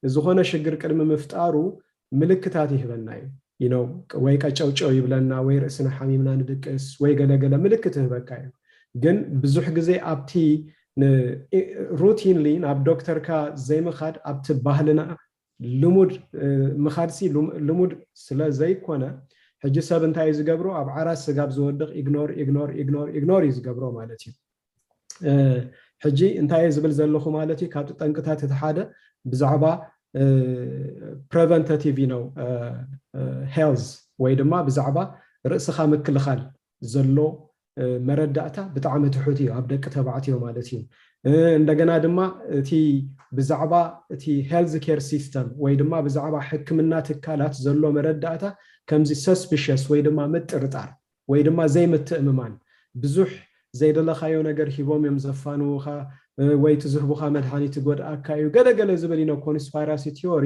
ዝኾነ ሽግር ቅድሚ ምፍጣሩ ምልክታት ይህበና እዩ። you know ወይ ቀጨውጨው ይብለና ወይ ርእስና ሓሚምና ንድቅስ ወይ ገለገለ ምልክት ይህበካ እዩ። ግን ብዙሕ ግዜ ኣብቲ ሩቲንሊ ናብ ዶክተርካ ዘይምኻድ ኣብቲ ባህልና ልሙድ ምኻድሲ ልሙድ ስለ ዘይኮነ ሕጂ ሰብ እንታይ እዩ ዝገብሮ? ኣብ ዓራት ስጋብ ዝወድቕ ኢግኖር ኢግኖር ኢግኖር ኢግኖር እዩ ዝገብሮ ማለት እዩ። ሕጂ እንታይ እየ ዝብል ዘለኹ ማለት እዩ? ካብቲ ጠንቅታት እቲ ሓደ ብዛዕባ ፕሬቨንታቲቭ ነው ሄልዝ ወይ ድማ ብዛዕባ ርእስኻ ምክልኻል ዘሎ መረዳእታ ብጣዕሚ ትሑት እዩ ኣብ ደቂ ተባዕትዮ ማለት እዩ። እንደገና ድማ እቲ ብዛዕባ እቲ ሄልዝ ኬር ሲስተም ወይ ድማ ብዛዕባ ሕክምና ትካላት ዘሎ መረዳእታ ከምዚ ሰስፒሸስ ወይ ድማ ምጥርጣር ወይ ድማ ዘይምትእምማን ብዙሕ ዘይደለኻዮ ነገር ሂቦም እዮም ዘፋንውኻ ወይ እቲ ዝህቡኻ መድሃኒት ይጎድኣካ እዩ ገለገለ ዝብል ኢኖ ኮንስፓይራሲ ቲዮሪ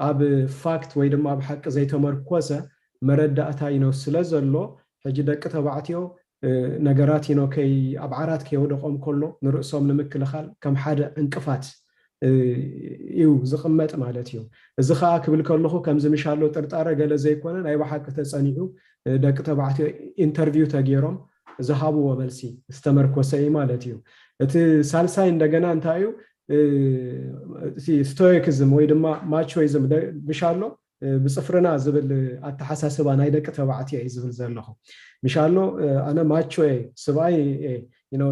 ኣብ ፋክት ወይ ድማ ኣብ ሓቂ ዘይተመርኮሰ መረዳእታ ኢኖ ስለ ዘሎ ሕጂ ደቂ ተባዕትዮ ነገራት ኢኖ ከይ ኣብ ዓራት ከየውደቆም ከሎ ንርእሶም ንምክልኻል ከም ሓደ ዕንቅፋት እዩ ዝቕመጥ ማለት እዩ። እዚ ከዓ ክብል ከለኹ ከምዚ ምሻሎ ጥርጣረ ገለ ዘይኮነ ናይ ብሓቂ ተፀኒዑ ደቂ ተባዕትዮ ኢንተርቪው ተገይሮም ዝሃብዎ መልሲ ዝተመርኮሰ እዩ ማለት እዩ። እቲ ሳልሳይ እንደገና እንታይ እዩ? ስቶይክዝም ወይ ድማ ማቾይዝም ምሻሎ ብፅፍርና ዝብል ኣተሓሳስባ ናይ ደቂ ተባዕትዮ እዩ ዝብል ዘለኹ። ምሻሎ ኣነ ማቾ እየ፣ ስብኣይ እየ፣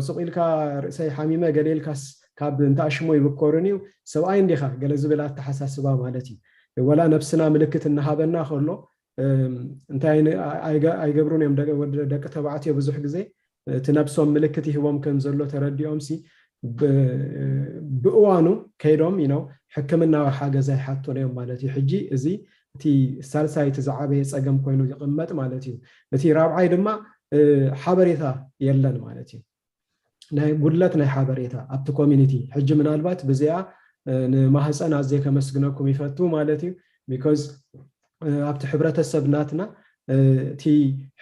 ሱቕ ኢልካ ርእሰይ ሓሚመ ገሌልካስ ካብ እንተኣሽሞ ይብኮርን እዩ፣ ሰብኣይ እንዲኻ ገለ ዝብል ኣተሓሳስባ ማለት እዩ። ወላ ነብስና ምልክት እናሃበና ከሎ እንታይ ኣይገብሩን እዮም ደቂ ተባዕትዮ ብዙሕ ግዜ እቲ ነብሶም ምልክት ይህቦም ከም ዘሎ ተረዲኦም ሲ ብእዋኑ ከይዶም ኢኖ ሕክምናዊ ሓገዝ ኣይሓቱን እዮም ማለት እዩ። ሕጂ እዚ እቲ ሳልሳይ እቲ ዝዓበየ ፀገም ኮይኑ ይቕመጥ ማለት እዩ። እቲ ራብዓይ ድማ ሓበሬታ የለን ማለት እዩ። ናይ ጉድለት ናይ ሓበሬታ ኣብቲ ኮሚኒቲ ሕጂ ምናልባት ብዚኣ ንማህፀን ኣዝየ ከመስግነኩም ይፈቱ ማለት እዩ። ቢኮዝ ኣብቲ ሕብረተሰብ ናትና እቲ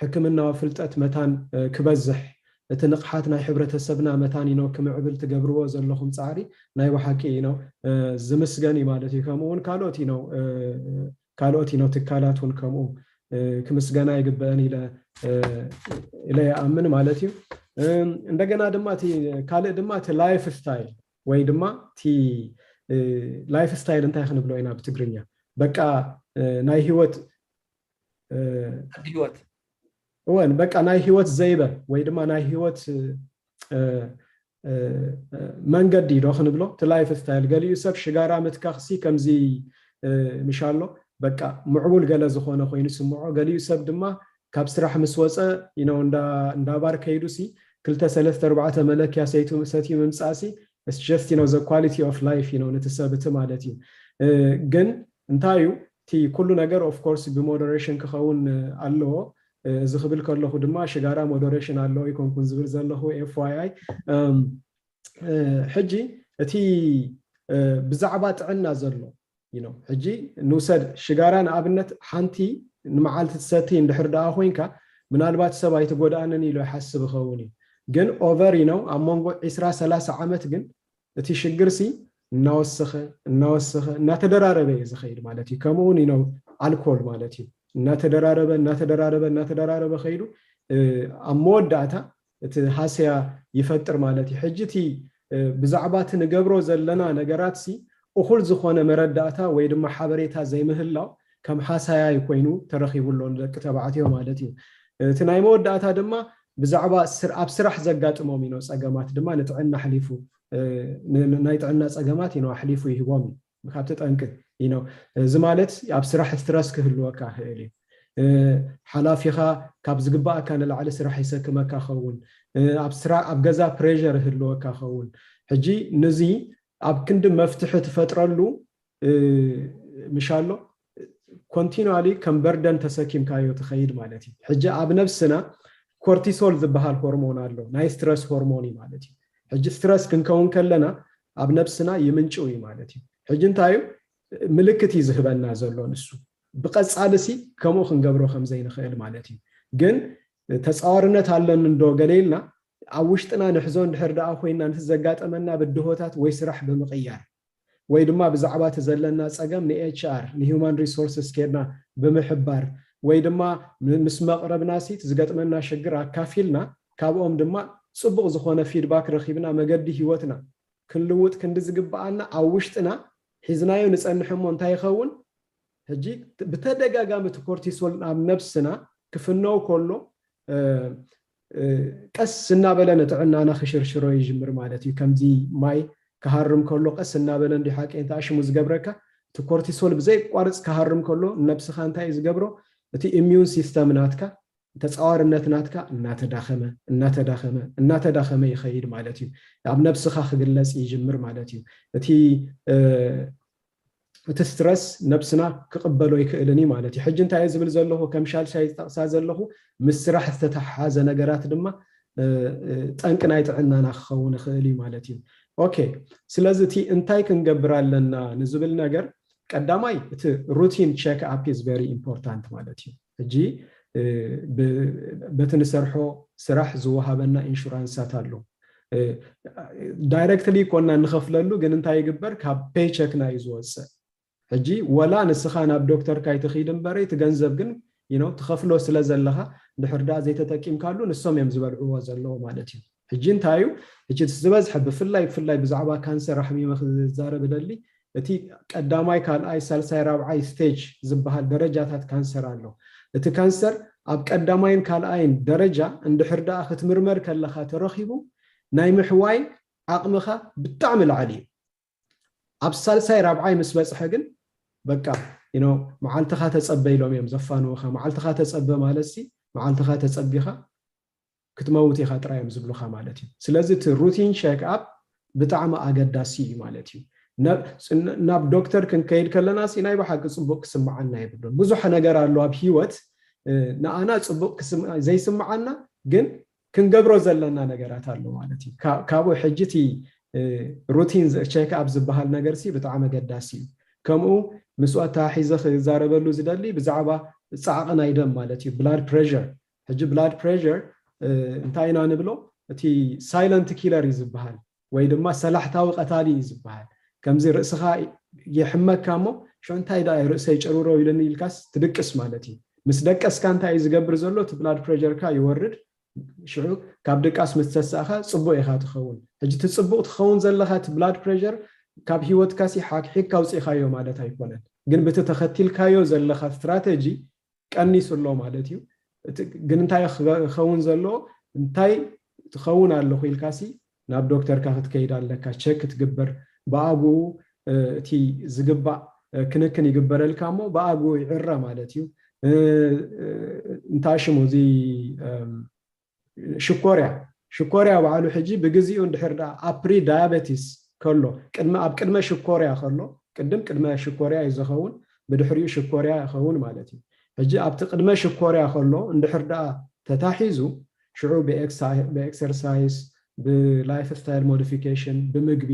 ሕክምናዊ ፍልጠት መታን ክበዝሕ እቲ ንቕሓት ናይ ሕብረተሰብና መታን ኢኖ ክምዕብል ትገብርዎ ዘለኹም ፃዕሪ ናይ ብሓቂ ኢኖ ዝምስገን እዩ ማለት እዩ። ከምኡ እውን ካልኦት ኢኖ ካልኦት ኢኖ ትካላት እውን ከምኡ ክምስገና ይግበአን ኢለ ኢለ ይኣምን ማለት እዩ። እንደገና ድማ እቲ ካልእ ድማ እቲ ላይፍ ስታይል ወይ ድማ እቲ ላይፍ ስታይል እንታይ ክንብሎ ኢና ብትግርኛ? በቃ ናይ ህይወት ህይወት እወን በቃ ናይ ህይወት ዘይበ ወይ ድማ ናይ ህይወት መንገዲ ዶ ክንብሎ እቲ ላይፍ ስታይል። ገሊኡ ሰብ ሽጋራ ምትካኽሲ ከምዚ ምሻሎ በቃ ምዕቡል ገለ ዝኾነ ኮይኑ ስምዖ። ገሊኡ ሰብ ድማ ካብ ስራሕ ምስ ወፀ ኢኖ እንዳ ባር ከይዱ ሲ ክልተ ሰለስተ ኣርባዕተ መለክያ ሰይቱ ሰትዩ ምምፃእ ሲ just you know the quality of life you know ነቲ ሰብ እቲ ማለት እዩ። ግን እንታይ እዩ እቲ ኩሉ ነገር of course ብሞደሬሽን ክኸውን ኣለዎ። እዚ ክብል ከለኹ ድማ ሽጋራ ሞደሬሽን ኣለዎ ኣይኮንኩን ዝብል ዘለኹ ኤፍዋይኣይ። ሕጂ እቲ ብዛዕባ ጥዕና ዘሎ ሕጂ ንውሰድ ሽጋራ ንኣብነት ሓንቲ ንመዓልቲ ትሰቲ እንድሕር ደኣ ኮይንካ ምናልባት ሰብ ኣይትጎድኣንን ኢሉ ይሓስብ ይኸውን እዩ። ግን ኦቨር ኢኖ ኣብ መንጎ ዒስራ ሰላሳ ዓመት ግን እቲ ሽግር ሲ እናወሰኸ እናወሰኸ እናተደራረበ እዩ ዝኸይድ ማለት እዩ። ከምኡ እውን ኢኖ ኣልኮል ማለት እዩ እናተደራረበ እናተደራረበ እናተደራረበ ከይዱ ኣብ መወዳእታ እቲ ሃሰያ ይፈጥር ማለት እዩ። ሕጂ እቲ ብዛዕባ እቲ ንገብሮ ዘለና ነገራት ሲ እኹል ዝኾነ መረዳእታ ወይ ድማ ሓበሬታ ዘይምህላው ከም ሃሳያ ኮይኑ ተረኺቡ ኣሎ ንደቂ ተባዕትዮ ማለት እዩ። እቲ ናይ መወዳእታ ድማ ብዛዕባ ኣብ ስራሕ ዘጋጥሞም ኢኖ ፀገማት ድማ ንጥዕና ኣሕሊፉ ናይ ጥዕና ፀገማት ኢኖ ኣሕሊፉ ይህቦም እዩ። ካብቲ ጠንቂ ኢኖ እዚ ማለት ኣብ ስራሕ ስትረስ ክህልወካ ክእል እዩ። ሓላፊኻ ካብ ዝግባኣካ ንላዕሊ ስራሕ ይሰክመካ ኸውን ኣብ ስራ ኣብ ገዛ ፕሬር ይህልወካ ኸውን። ሕጂ ንዚ ኣብ ክንዲ መፍትሒ ትፈጥረሉ ምሻሎ ኮንቲኑዋሊ ከም በርደን ተሰኪምካዮ ትኸይድ ማለት እዩ። ሕጂ ኣብ ነብስና ኮርቲሶል ዝበሃል ሆርሞን ኣሎ ናይ ስትረስ ሆርሞን እዩ ማለት እዩ። ሕጂ ስትረስ ክንከውን ከለና ኣብ ነብስና ይምንጭው እዩ ማለት እዩ። ሕጂ እንታይ እዩ ምልክት እዩ ዝህበና ዘሎ ንሱ ብቐፃሊ ሲ ከምኡ ክንገብሮ ከም ዘይንኽእል ማለት እዩ። ግን ተፃዋርነት ኣለኒ እንዶ ገለ ኢልና ኣብ ውሽጥና ንሕዞ እንድሕር ደኣ ኮይና ነቲ ዘጋጠመና ብድሆታት ወይ ስራሕ ብምቕያር ወይ ድማ ብዛዕባ እቲ ዘለና ፀገም ን HR ን human resources ኬድና ብምሕባር ወይ ድማ ምስ መቕረብና ሲ ዝገጥመና ሽግር ኣካፊልና ካብኦም ድማ ፅቡቕ ዝኾነ feedback ረኺብና መገዲ ህይወትና ክንልውጥ ክንዲ ዝግብኣና ኣብ ውሽጥና ሒዝናዮ ንፀንሕ እሞ እንታይ ይኸውን? ሕጂ ብተደጋጋሚ እቲ ኮርቲሶል ኣብ ነብስና ክፍነው ከሎ ቀስ እናበለ ንጥዕናና ክሽርሽሮ ይጅምር ማለት እዩ። ከምዚ ማይ ክሃርም ከሎ ቀስ እናበለ እንዲ ሓቂ እንተ ኣሽሙ ዝገብረካ እቲ ኮርቲሶል ብዘይቋርፅ ክሃርም ከሎ ነብስኻ እንታይ እዩ ዝገብሮ? እቲ immune system ናትካ ተፃዋርነት ናትካ እናተዳኸመ እናተዳኸመ እናተዳኸመ ይኸይድ ማለት እዩ። ኣብ ነብስኻ ክግለፅ ይጅምር ማለት እዩ። እቲ እቲ ስትረስ ነብስና ክቕበሎ ይክእልን እዩ ማለት እዩ። ሕጂ እንታይ እየ ዝብል ዘለኹ? ከም ሻልሻይ ዝጠቕሳ ዘለኹ ምስ ስራሕ ዝተተሓሓዘ ነገራት ድማ ጠንቂ ናይ ጥዕናና ክኸውን ይኽእል እዩ ማለት እዩ። ኦኬ፣ ስለዚ እቲ እንታይ ክንገብር ኣለና ንዝብል ነገር ቀዳማይ እቲ routine check up is very important ማለት እዩ። ሕጂ በቲ ንሰርሖ ስራሕ ዝወሃበና ኢንሹራንሳት ኣሎ። ዳይረክትሊ ይኮና ንኸፍለሉ ግን እንታይ ይግበር? ካብ ፔይቸክና እዩ ዝወፅእ። ሕጂ ወላ ንስኻ ናብ ዶክተር ካይትኺድ እምበረ እቲ ገንዘብ ግን you know ትኸፍሎ ስለ ዘለኻ ድሕር ዳኣ ዘይተጠቂምካሉ ንሶም እዮም ዝበልዕዎ ዘለዎ ማለት እዩ። ሕጂ እንታይ እዩ እቲ ዝበዝሐ ብፍላይ ብፍላይ ብዛዕባ ካንሰር ኣሕሚመ ክዛረብ እደሊ እቲ ቀዳማይ ካልኣይ ሳልሳይ ራብዓይ ስቴጅ ዝበሃል ደረጃታት ካንሰር ኣሎ። እቲ ካንሰር ኣብ ቀዳማይን ካልኣይን ደረጃ እንድሕር ዳኣ ክትምርመር ከለኻ ተረኺቡ ናይ ምሕዋይ ዓቕምኻ ብጣዕሚ ላዕሊ እዩ። ኣብ ሳልሳይ ራብዓይ ምስ በፅሐ ግን በቃ you know መዓልትኻ ተፀበ ኢሎም እዮም ዘፋንውኻ። መዓልትኻ ተፀበ ማለት ሲ መዓልትኻ ተፀቢኻ ክትመውት ኢኻ ጥራይ እዮም ዝብሉኻ ማለት እዩ። ስለዚ እቲ routine check up ብጣዕሚ ኣገዳሲ እዩ ማለት እዩ። ናብ ዶክተር ክንከይድ ከለና ሲ ናይ ብሓቂ ፅቡቅ ክስምዓና የብሉን። ብዙሕ ነገር ኣሎ ኣብ ሂወት ንኣና ፅቡቅ ዘይስምዓና ግን ክንገብሮ ዘለና ነገራት ኣሎ ማለት እዩ። ካብኡ ሕጂ እቲ routine check up ዝበሃል ነገር ሲ ብጣዕሚ ኣገዳሲ እዩ። ከምኡ ምስኡ ኣተሓሒዘ ክዛረበሉ ዝደሊ ብዛዕባ ፃዕቂ ናይ ደም ማለት እዩ፣ blood pressure። ሕጂ blood pressure እንታይ ኢና ንብሎ? እቲ silent killer እዩ ዝበሃል ወይ ድማ ሰላሕታዊ ቀታሊ እዩ ዝበሃል። ከምዚ ርእስኻ ይሕመካ እሞ ሽዑ እንታይ ደኣ ርእሰይ ጨሩሮ ኢሉኒ ኢልካስ ትድቅስ ማለት እዩ። ምስ ደቀስካ እንታይ እዩ ዝገብር ዘሎ? እቲ blood pressure ካ ይወርድ። ሽዑ ካብ ድቃስ ምስ ተሳእኻ ፅቡቅ ኢኻ ትኸውን። ሕጂ እቲ ፅቡቅ ትኸውን ዘለኻ እቲ blood pressure ካብ ሂወትካ ሲ ሓኪሕካ ኣውፂእኻዮ ማለት ኣይኮነን፣ ግን ብቲ ተኸቲልካዮ ዘለኻ ስትራተጂ ቀኒሱ ኣሎ ማለት እዩ። ግን እንታይ ክኸውን ዘለዎ? እንታይ ትኸውን ኣለኹ ኢልካ ሲ ናብ ዶክተርካ ክትከይድ ኣለካ፣ ቸክ ክትግበር ብኣግኡ እቲ ዝግባእ ክንክን ይግበረልካ እሞ ብኣግኡ ይዕረ ማለት እዩ። እንታይ ሽሙ እዚ ሽኮርያ ሽኮርያ ባዕሉ ሕጂ ብግዚኡ እንድሕር ደኣ ኣብ pre diabetes ከሎ ቅድሚ ኣብ ቅድመ ሽኮርያ ከሎ ቅድም ቅድመ ሽኮርያ እዩ ዝኸውን፣ ብድሕሪኡ ሽኮርያ ይኸውን ማለት እዩ። ሕጂ ኣብቲ ቅድመ ሽኮርያ ከሎ እንድሕር ደኣ ተታሒዙ ሽዑ ብ exercise ብ life style modification ብምግቢ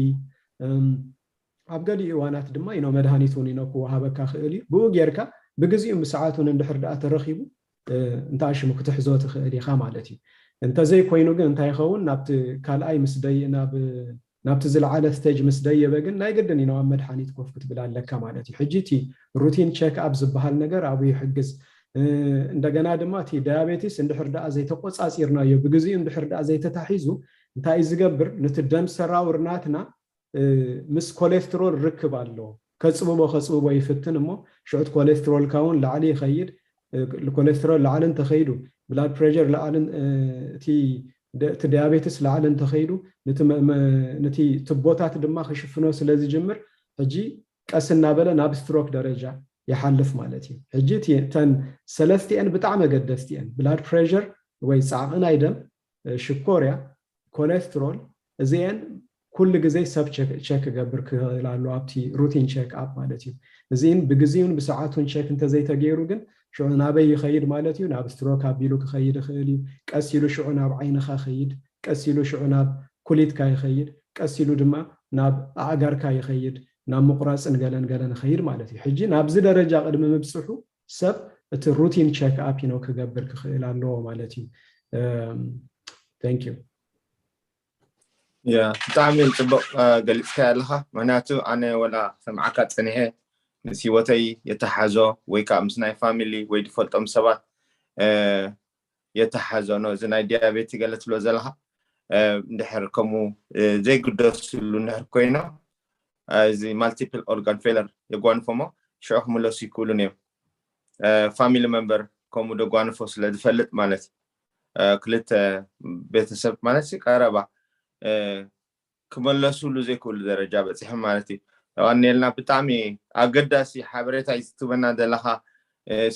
ኣብ ገሊኡ እዋናት ድማ ኢኖ መድሃኒት እውን ኢኖ ክወሃበካ ክእል እዩ። ብኡ ጌርካ ብግዚኡ ብሰዓቱን እንድሕር ደኣ ተረኺቡ እንታይ ሽሙ ክትሕዞ ትኽእል ኢኻ ማለት እዩ። እንተዘይኮይኑ ግን እንታይ ይኸውን? ናብቲ ካልኣይ ምስ ደይ ናብ ናብቲ ዝለዓለ ስቴጅ ምስ ደየበ ግን ናይ ግድን ኢኖ ኣብ መድሓኒት ኮፍ ክትብል ኣለካ ማለት እዩ። ሕጂ እቲ routine check up ዝበሃል ነገር ኣብኡ ይሕግዝ። እንደገና ድማ እቲ ዳያቤቲስ እንድሕር ደኣ ዘይተቆፃፂርናዮ ብግዚኡ እንድሕር ደኣ ዘይተታሒዙ እንታይ እዩ ዝገብር? ነቲ ደም ሰራውር ናትና ምስ ኮሌስትሮል ርክብ ኣለዎ። ከፅብቦ ከፅብቦ ይፍትን እሞ ሽዑት ኮሌስትሮልካ እውን ላዕሊ ይኸይድ። ኮሌስትሮል ላዕሊ እንተኸይዱ blood pressure ላዕሊ እቲ ዳያቤትስ ላዕሊ እንተኸይዱ ነቲ ትቦታት ድማ ክሽፍኖ ስለ ዝጅምር ሕጂ ቀስ እናበለ ናብ ስትሮክ ደረጃ ይሓልፍ ማለት እዩ። ሕጂ እተን ሰለስቲአን ብጣዕሚ ኣገደስቲ እየን። blood pressure ወይ ፃዕቒ ናይ ደም፣ ሽኮርያ፣ ኮሌስትሮል እዚአን ኩሉ ግዜ ሰብ ቸክ ክገብር ክኽእል ኣሎ ኣብቲ routine check up ማለት እዩ። እዚን ብግዚኡን ብሰዓቱን ቸክ እንተዘይተገይሩ ግን ሽዑ ናበይ ይኸይድ ማለት እዩ? ናብ ስትሮክ ኣቢሉ ክኸይድ ይኽእል እዩ። ቀስ ኢሉ ሽዑ ናብ ዓይንኻ ኸይድ፣ ቀስ ኢሉ ሽዑ ናብ ኩሊትካ ይኸይድ፣ ቀስ ኢሉ ድማ ናብ ኣእጋርካ ይኸይድ፣ ናብ ምቑራፅን ገለን ገለን ይኸይድ ማለት እዩ። ሕጂ ናብዚ ደረጃ ቅድሚ ምብፅሑ ሰብ እቲ routine check up ኢኖ ክገብር ክኽእል ኣለዎ ማለት እዩ። Thank you። ያ ብጣዕሚ ጽቡቕ ገሊጽካ ኣለኻ። ምክንያቱ ኣነ ወላ ሰምዓካ ጸኒሐ ምስ ህይወተይ የተሓዞ ወይ ከዓ ምስ ናይ ፋሚሊ ወይ ዝፈልጦም ሰባት የተሓዞ ነው። እዚ ናይ ዲያቤቲ ገለ ትብሎ ዘለኻ እንድሕር ከምኡ ዘይግደስሉ እንድሕር ኮይኖም፣ እዚ ማልቲፕል ኦርጋን ፌለር የጓንፎሞ ሽዑ ክምለሱ ይክእሉን እዮም። ፋሚሊ መንበር ከምኡ ደጓንፎ ስለ ዝፈልጥ ማለት ክልተ ቤተሰብ ማለት ቀረባ ክመለሱሉ ዘይክእሉ ደረጃ በፂሖም ማለት እዩ። ተቐኒልና ብጣዕሚ ኣገዳሲ ሓበሬታ እዩ ዝትበና ዘለኻ።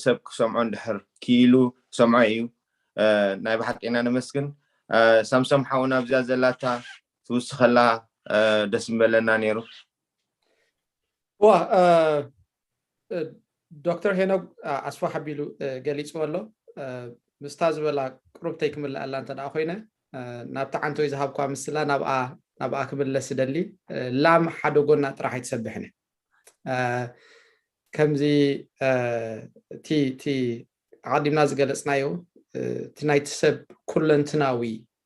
ሰብ ክሰምዖ እንድሕር ክኢሉ ክሰምዖ እዩ። ናይ ብሓቂ ኢና ነመስግን። ሳምሶም ሓውና ኣብዚኣ ዘላታ ትውስኸላ ደስ ምበለና ነይሩ። ዋ ዶክተር ሄኖክ ኣስፋ ሓቢሉ ገሊፅዎ ኣሎ። ምስታ ዝበላ ቅሩብተይ ክምልኣላ እንተ ደኣ ኮይነ ናብቲ ዓንቶይ ዝሃብኳ ምስላ ናብኣ ክምለስ እደሊ። ላም ሓደ ጎና ጥራሕ ኣይትሰብሕን እያ። ከምዚ እቲ ኣቐዲምና ዝገለፅናዮ እቲ ናይቲ ሰብ ኩለንትናዊ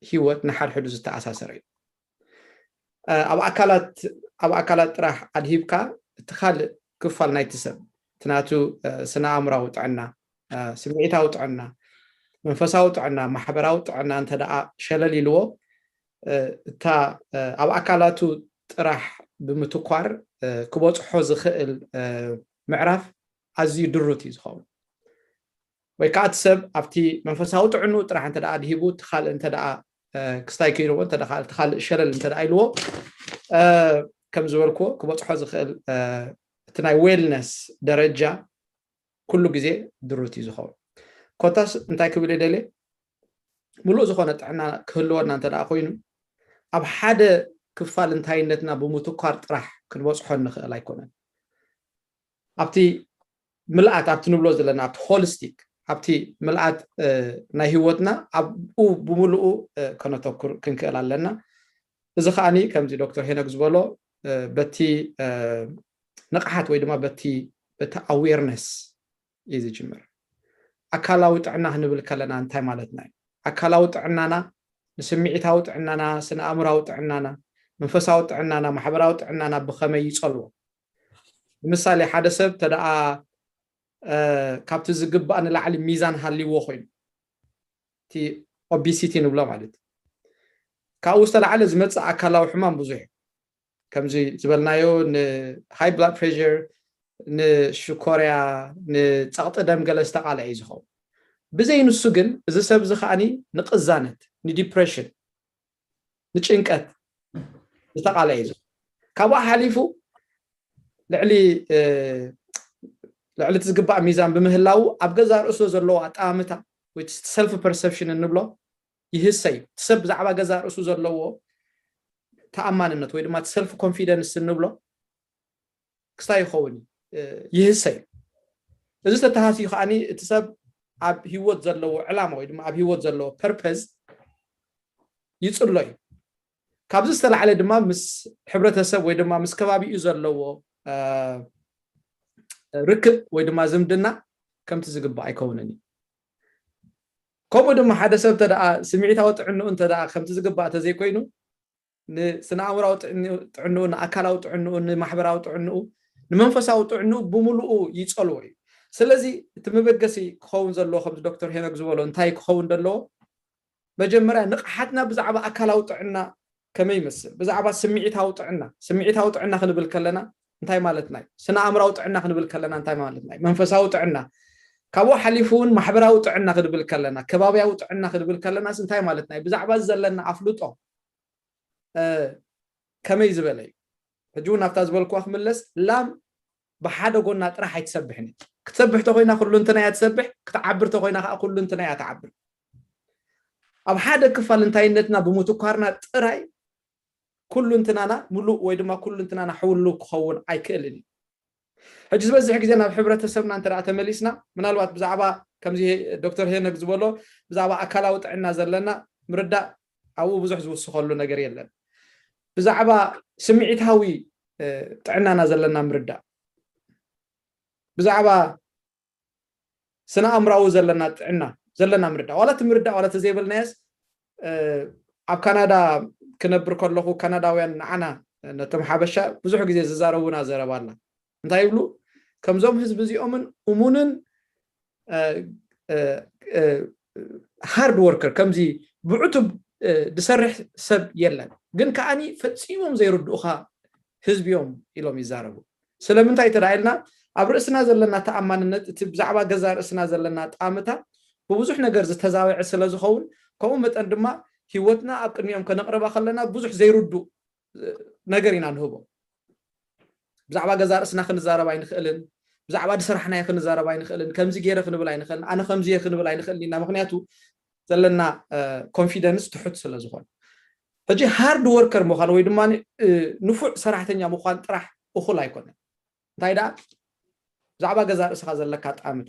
ህይወት ንሓድሕዱ ዝተኣሳሰረ እዩ። ኣብ ኣካላት ኣብ ኣካላት ጥራሕ ኣድሂብካ እቲ ካልእ ክፋል ናይቲ ሰብ እቲ ናቱ ስነ ኣእምራዊ ጥዕና፣ ስምዒታዊ ጥዕና፣ መንፈሳዊ ጥዕና፣ ማሕበራዊ ጥዕና እንተ ደኣ ሸለል ኢልዎ እታ ኣብ ኣካላቱ ጥራሕ ብምትኳር ክበፅሖ ዝኽእል ምዕራፍ ኣዝዩ ድሩት እዩ ዝኸውን። ወይ ከዓ እቲ ሰብ ኣብቲ መንፈሳዊ ጥዕንኡ ጥራሕ እንተ ደኣ ድሂቡ እቲ ካልእ እንተ ደኣ ክስታይ ክኢልዎ እቲ ካልእ ሸለል እንተ ደኣ ኢልዎ ከም ዝበልክዎ ክበፅሖ ዝኽእል እቲ ናይ ዌልነስ ደረጃ ኩሉ ግዜ ድሩት እዩ ዝኸውን። ኮታስ እንታይ ክብል የደልየ? ምሉእ ዝኾነ ጥዕና ክህልወና እንተ ደኣ ኮይኑ ኣብ ሓደ ክፋል እንታይነትና ብምትኳር ጥራሕ ክንበፅሖ ንኽእል ኣይኮነን። ኣብቲ ምልኣት ኣብቲ ንብሎ ዘለና ኣብቲ ሆሊስቲክ ኣብቲ ምልኣት ናይ ህይወትና ኣብኡ ብምልኡ ከነተኩር ክንክእል ኣለና። እዚ ከዓኒ ከምዚ ዶክተር ሄኖክ ዝበሎ በቲ ንቕሓት ወይ ድማ በቲ በቲ ኣዌርነስ እዩ ዝጅምር። ኣካላዊ ጥዕና ክንብል ከለና እንታይ ማለትና እዩ? ኣካላዊ ጥዕናና ንስምዒታዊ ጥዕናና፣ ስነ ኣእምራዊ ጥዕናና፣ መንፈሳዊ ጥዕናና፣ ማሕበራዊ ጥዕናና ብኸመይ ይጸልዎ? ንምሳሌ ሓደ ሰብ ተደኣ ካብቲ ዝግባእ ንላዕሊ ሚዛን ሃልይዎ ኮይኑ እቲ ኦቢሲቲ ንብሎ ማለት ካብኡ ዝተላዕለ ዝመፅእ ኣካላዊ ሕማም ብዙሕ እዩ። ከምዚ ዝበልናዮ ንሃይ ብላድ ፕሬር ንሽኮርያ ንፀቕጢ ደም ገለ ዝተቃልዐ እዩ ዝኸውን። ብዘይ ንሱ ግን እዚ ሰብ እዚ ከዓኒ ንቅዛነት ንዲፕሬሽን ንጭንቀት ዝተቃልዐ እዩ ዝኸውን። ካብኡ ሓሊፉ ልዕሊ ልዕሊ እቲ ዝግባእ ሚዛን ብምህላዉ ኣብ ገዛ ርእሱ ዘለዎ ኣጠማምታ ወይ ሰልፍ ፐርሰፕሽን እንብሎ ይህሰ እዩ። እቲ ሰብ ብዛዕባ ገዛ ርእሱ ዘለዎ ተኣማንነት ወይ ድማ ሰልፍ ኮንፊደንስ እንብሎ ክስታይ ይኸውን ይህሰ እዩ። እዚ ተተሃስዩ ከዓኒ እቲ ሰብ ኣብ ህይወት ዘለዎ ዕላማ ወይ ድማ ኣብ ህይወት ዘለዎ ፐርፐዝ ይፅሎ እዩ። ካብዚ ዝተላዕለ ድማ ምስ ሕብረተሰብ ወይ ድማ ምስ ከባቢኡ ዘለዎ ርክብ ወይ ድማ ዝምድና ከምቲ ዝግባእ ኣይከውንን እዩ። ከምኡ ድማ ሓደ ሰብ እንተ ደኣ ስምዒታዊ ጥዕንኡ እንተ ደኣ ከምቲ ዝግባእ እንተዘይኮይኑ ንስነ ኣእምራዊ ጥዕንኡ፣ ንኣካላዊ ጥዕንኡ፣ ንማሕበራዊ ጥዕንኡ፣ ንመንፈሳዊ ጥዕንኡ ብምሉኡ ይጸልዎ እዩ። ስለዚ እቲ መበገሲ ክኸውን ዘለዎ ከምዚ ዶክተር ሄኖክ ዝበሎ እንታይ ክኸውን ዘለዎ? መጀመርያ ንቕሓትና ብዛዕባ ኣካላዊ ጥዕና ከመይ ይመስል? ብዛዕባ ስምዒታዊ ጥዕና፣ ስምዒታዊ ጥዕና ክንብል ከለና እንታይ ማለትና እዩ? ስነ ኣእምራዊ ጥዕና ክንብል ከለና እንታይ ማለትና እዩ? መንፈሳዊ ጥዕና ካብኡ ሓሊፉ እውን ማሕበራዊ ጥዕና ክንብል ከለና ከባብያዊ ጥዕና ክንብል ከለናስ እንታይ ማለትና እዩ? ብዛዕባ እዚ ዘለና ኣፍልጦ ከመይ ዝበለ እዩ? ሕጂ እውን ናብታ ዝበልክዋ ክምለስ ላም ብሓደ ጎና ጥራሕ ኣይትሰብሕን ክትሰብሕ ተኮይና ኩሉ እንትና እያ ትሰብሕ ክትዓብር ተኮይና ከዓ ኩሉ እንትና እያ ትዓብር። ኣብ ሓደ ክፋል እንታይነትና ብምትኳርና ጥራይ ኩሉ እንትናና ምሉእ ወይ ድማ ኩሉ እንትናና ሕውሉ ክኸውን ኣይክእልን እዩ። ሕጂ ዝበዝሕ ግዜ ናብ ሕብረተሰብና እንተ ተመሊስና ምናልባት ብዛዕባ ከምዚ ዶክተር ሄኖክ ዝበሎ ብዛዕባ ኣካላዊ ጥዕና ዘለና ምርዳእ ኣብኡ ብዙሕ ዝውስኸሉ ነገር የለን። ብዛዕባ ስምዒታዊ ጥዕናና ዘለና ምርዳእ፣ ብዛዕባ ስነ ኣእምራዊ ዘለና ጥዕና ዘለና ምርዳእ፣ ዋላ እቲ ምርዳእ ዋላ ተዘይበልናዮስ ኣብ ካናዳ ክነብር ከለኹ ካናዳውያን ንዓና ነቶም ሓበሻ ብዙሕ ግዜ ዝዛረቡና ዘረባ ኣላ። እንታይ ይብሉ? ከምዞም ህዝቢ እዚኦምን እሙንን ሃርድ ወርከር፣ ከምዚ ብዕቱብ ዝሰርሕ ሰብ የለን፣ ግን ከዓኒ ፈፂሞም ዘይርድኡኻ ህዝቢ እዮም ኢሎም ይዛረቡ። ስለምንታይ ተዳኢልና? ኣብ ርእስና ዘለና ተኣማንነት፣ እቲ ብዛዕባ ገዛ ርእስና ዘለና ጣምታ ብብዙሕ ነገር ዝተዛበዐ ስለ ዝኸውን፣ ከምኡ መጠን ድማ ህይወትና ኣብ ቅድሚኦም ከነቕርባ ከለና ብዙሕ ዘይርድኡ ነገር ኢና ንህቦ። ብዛዕባ ገዛ ርእስና ክንዛረብ ኣይንኽእልን። ብዛዕባ ዝሰራሕናዮ ክንዛረብ ኣይንኽእልን። ከምዚ ገይረ ክንብል ኣይንኽእልን። ኣነ ከምዚ እየ ክንብል ኣይንኽእልን ኢና። ምክንያቱ ዘለና ኮንፊደንስ ትሑት ስለ ዝኾነ። ሕጂ ሃርድ ወርከር ምዃን ወይ ድማ ንፉዕ ሰራሕተኛ ምዃን ጥራሕ እኹል ኣይኮነን። እንታይ ደኣ? ብዛዕባ ገዛ ርእስኻ ዘለካ ጣምተ፣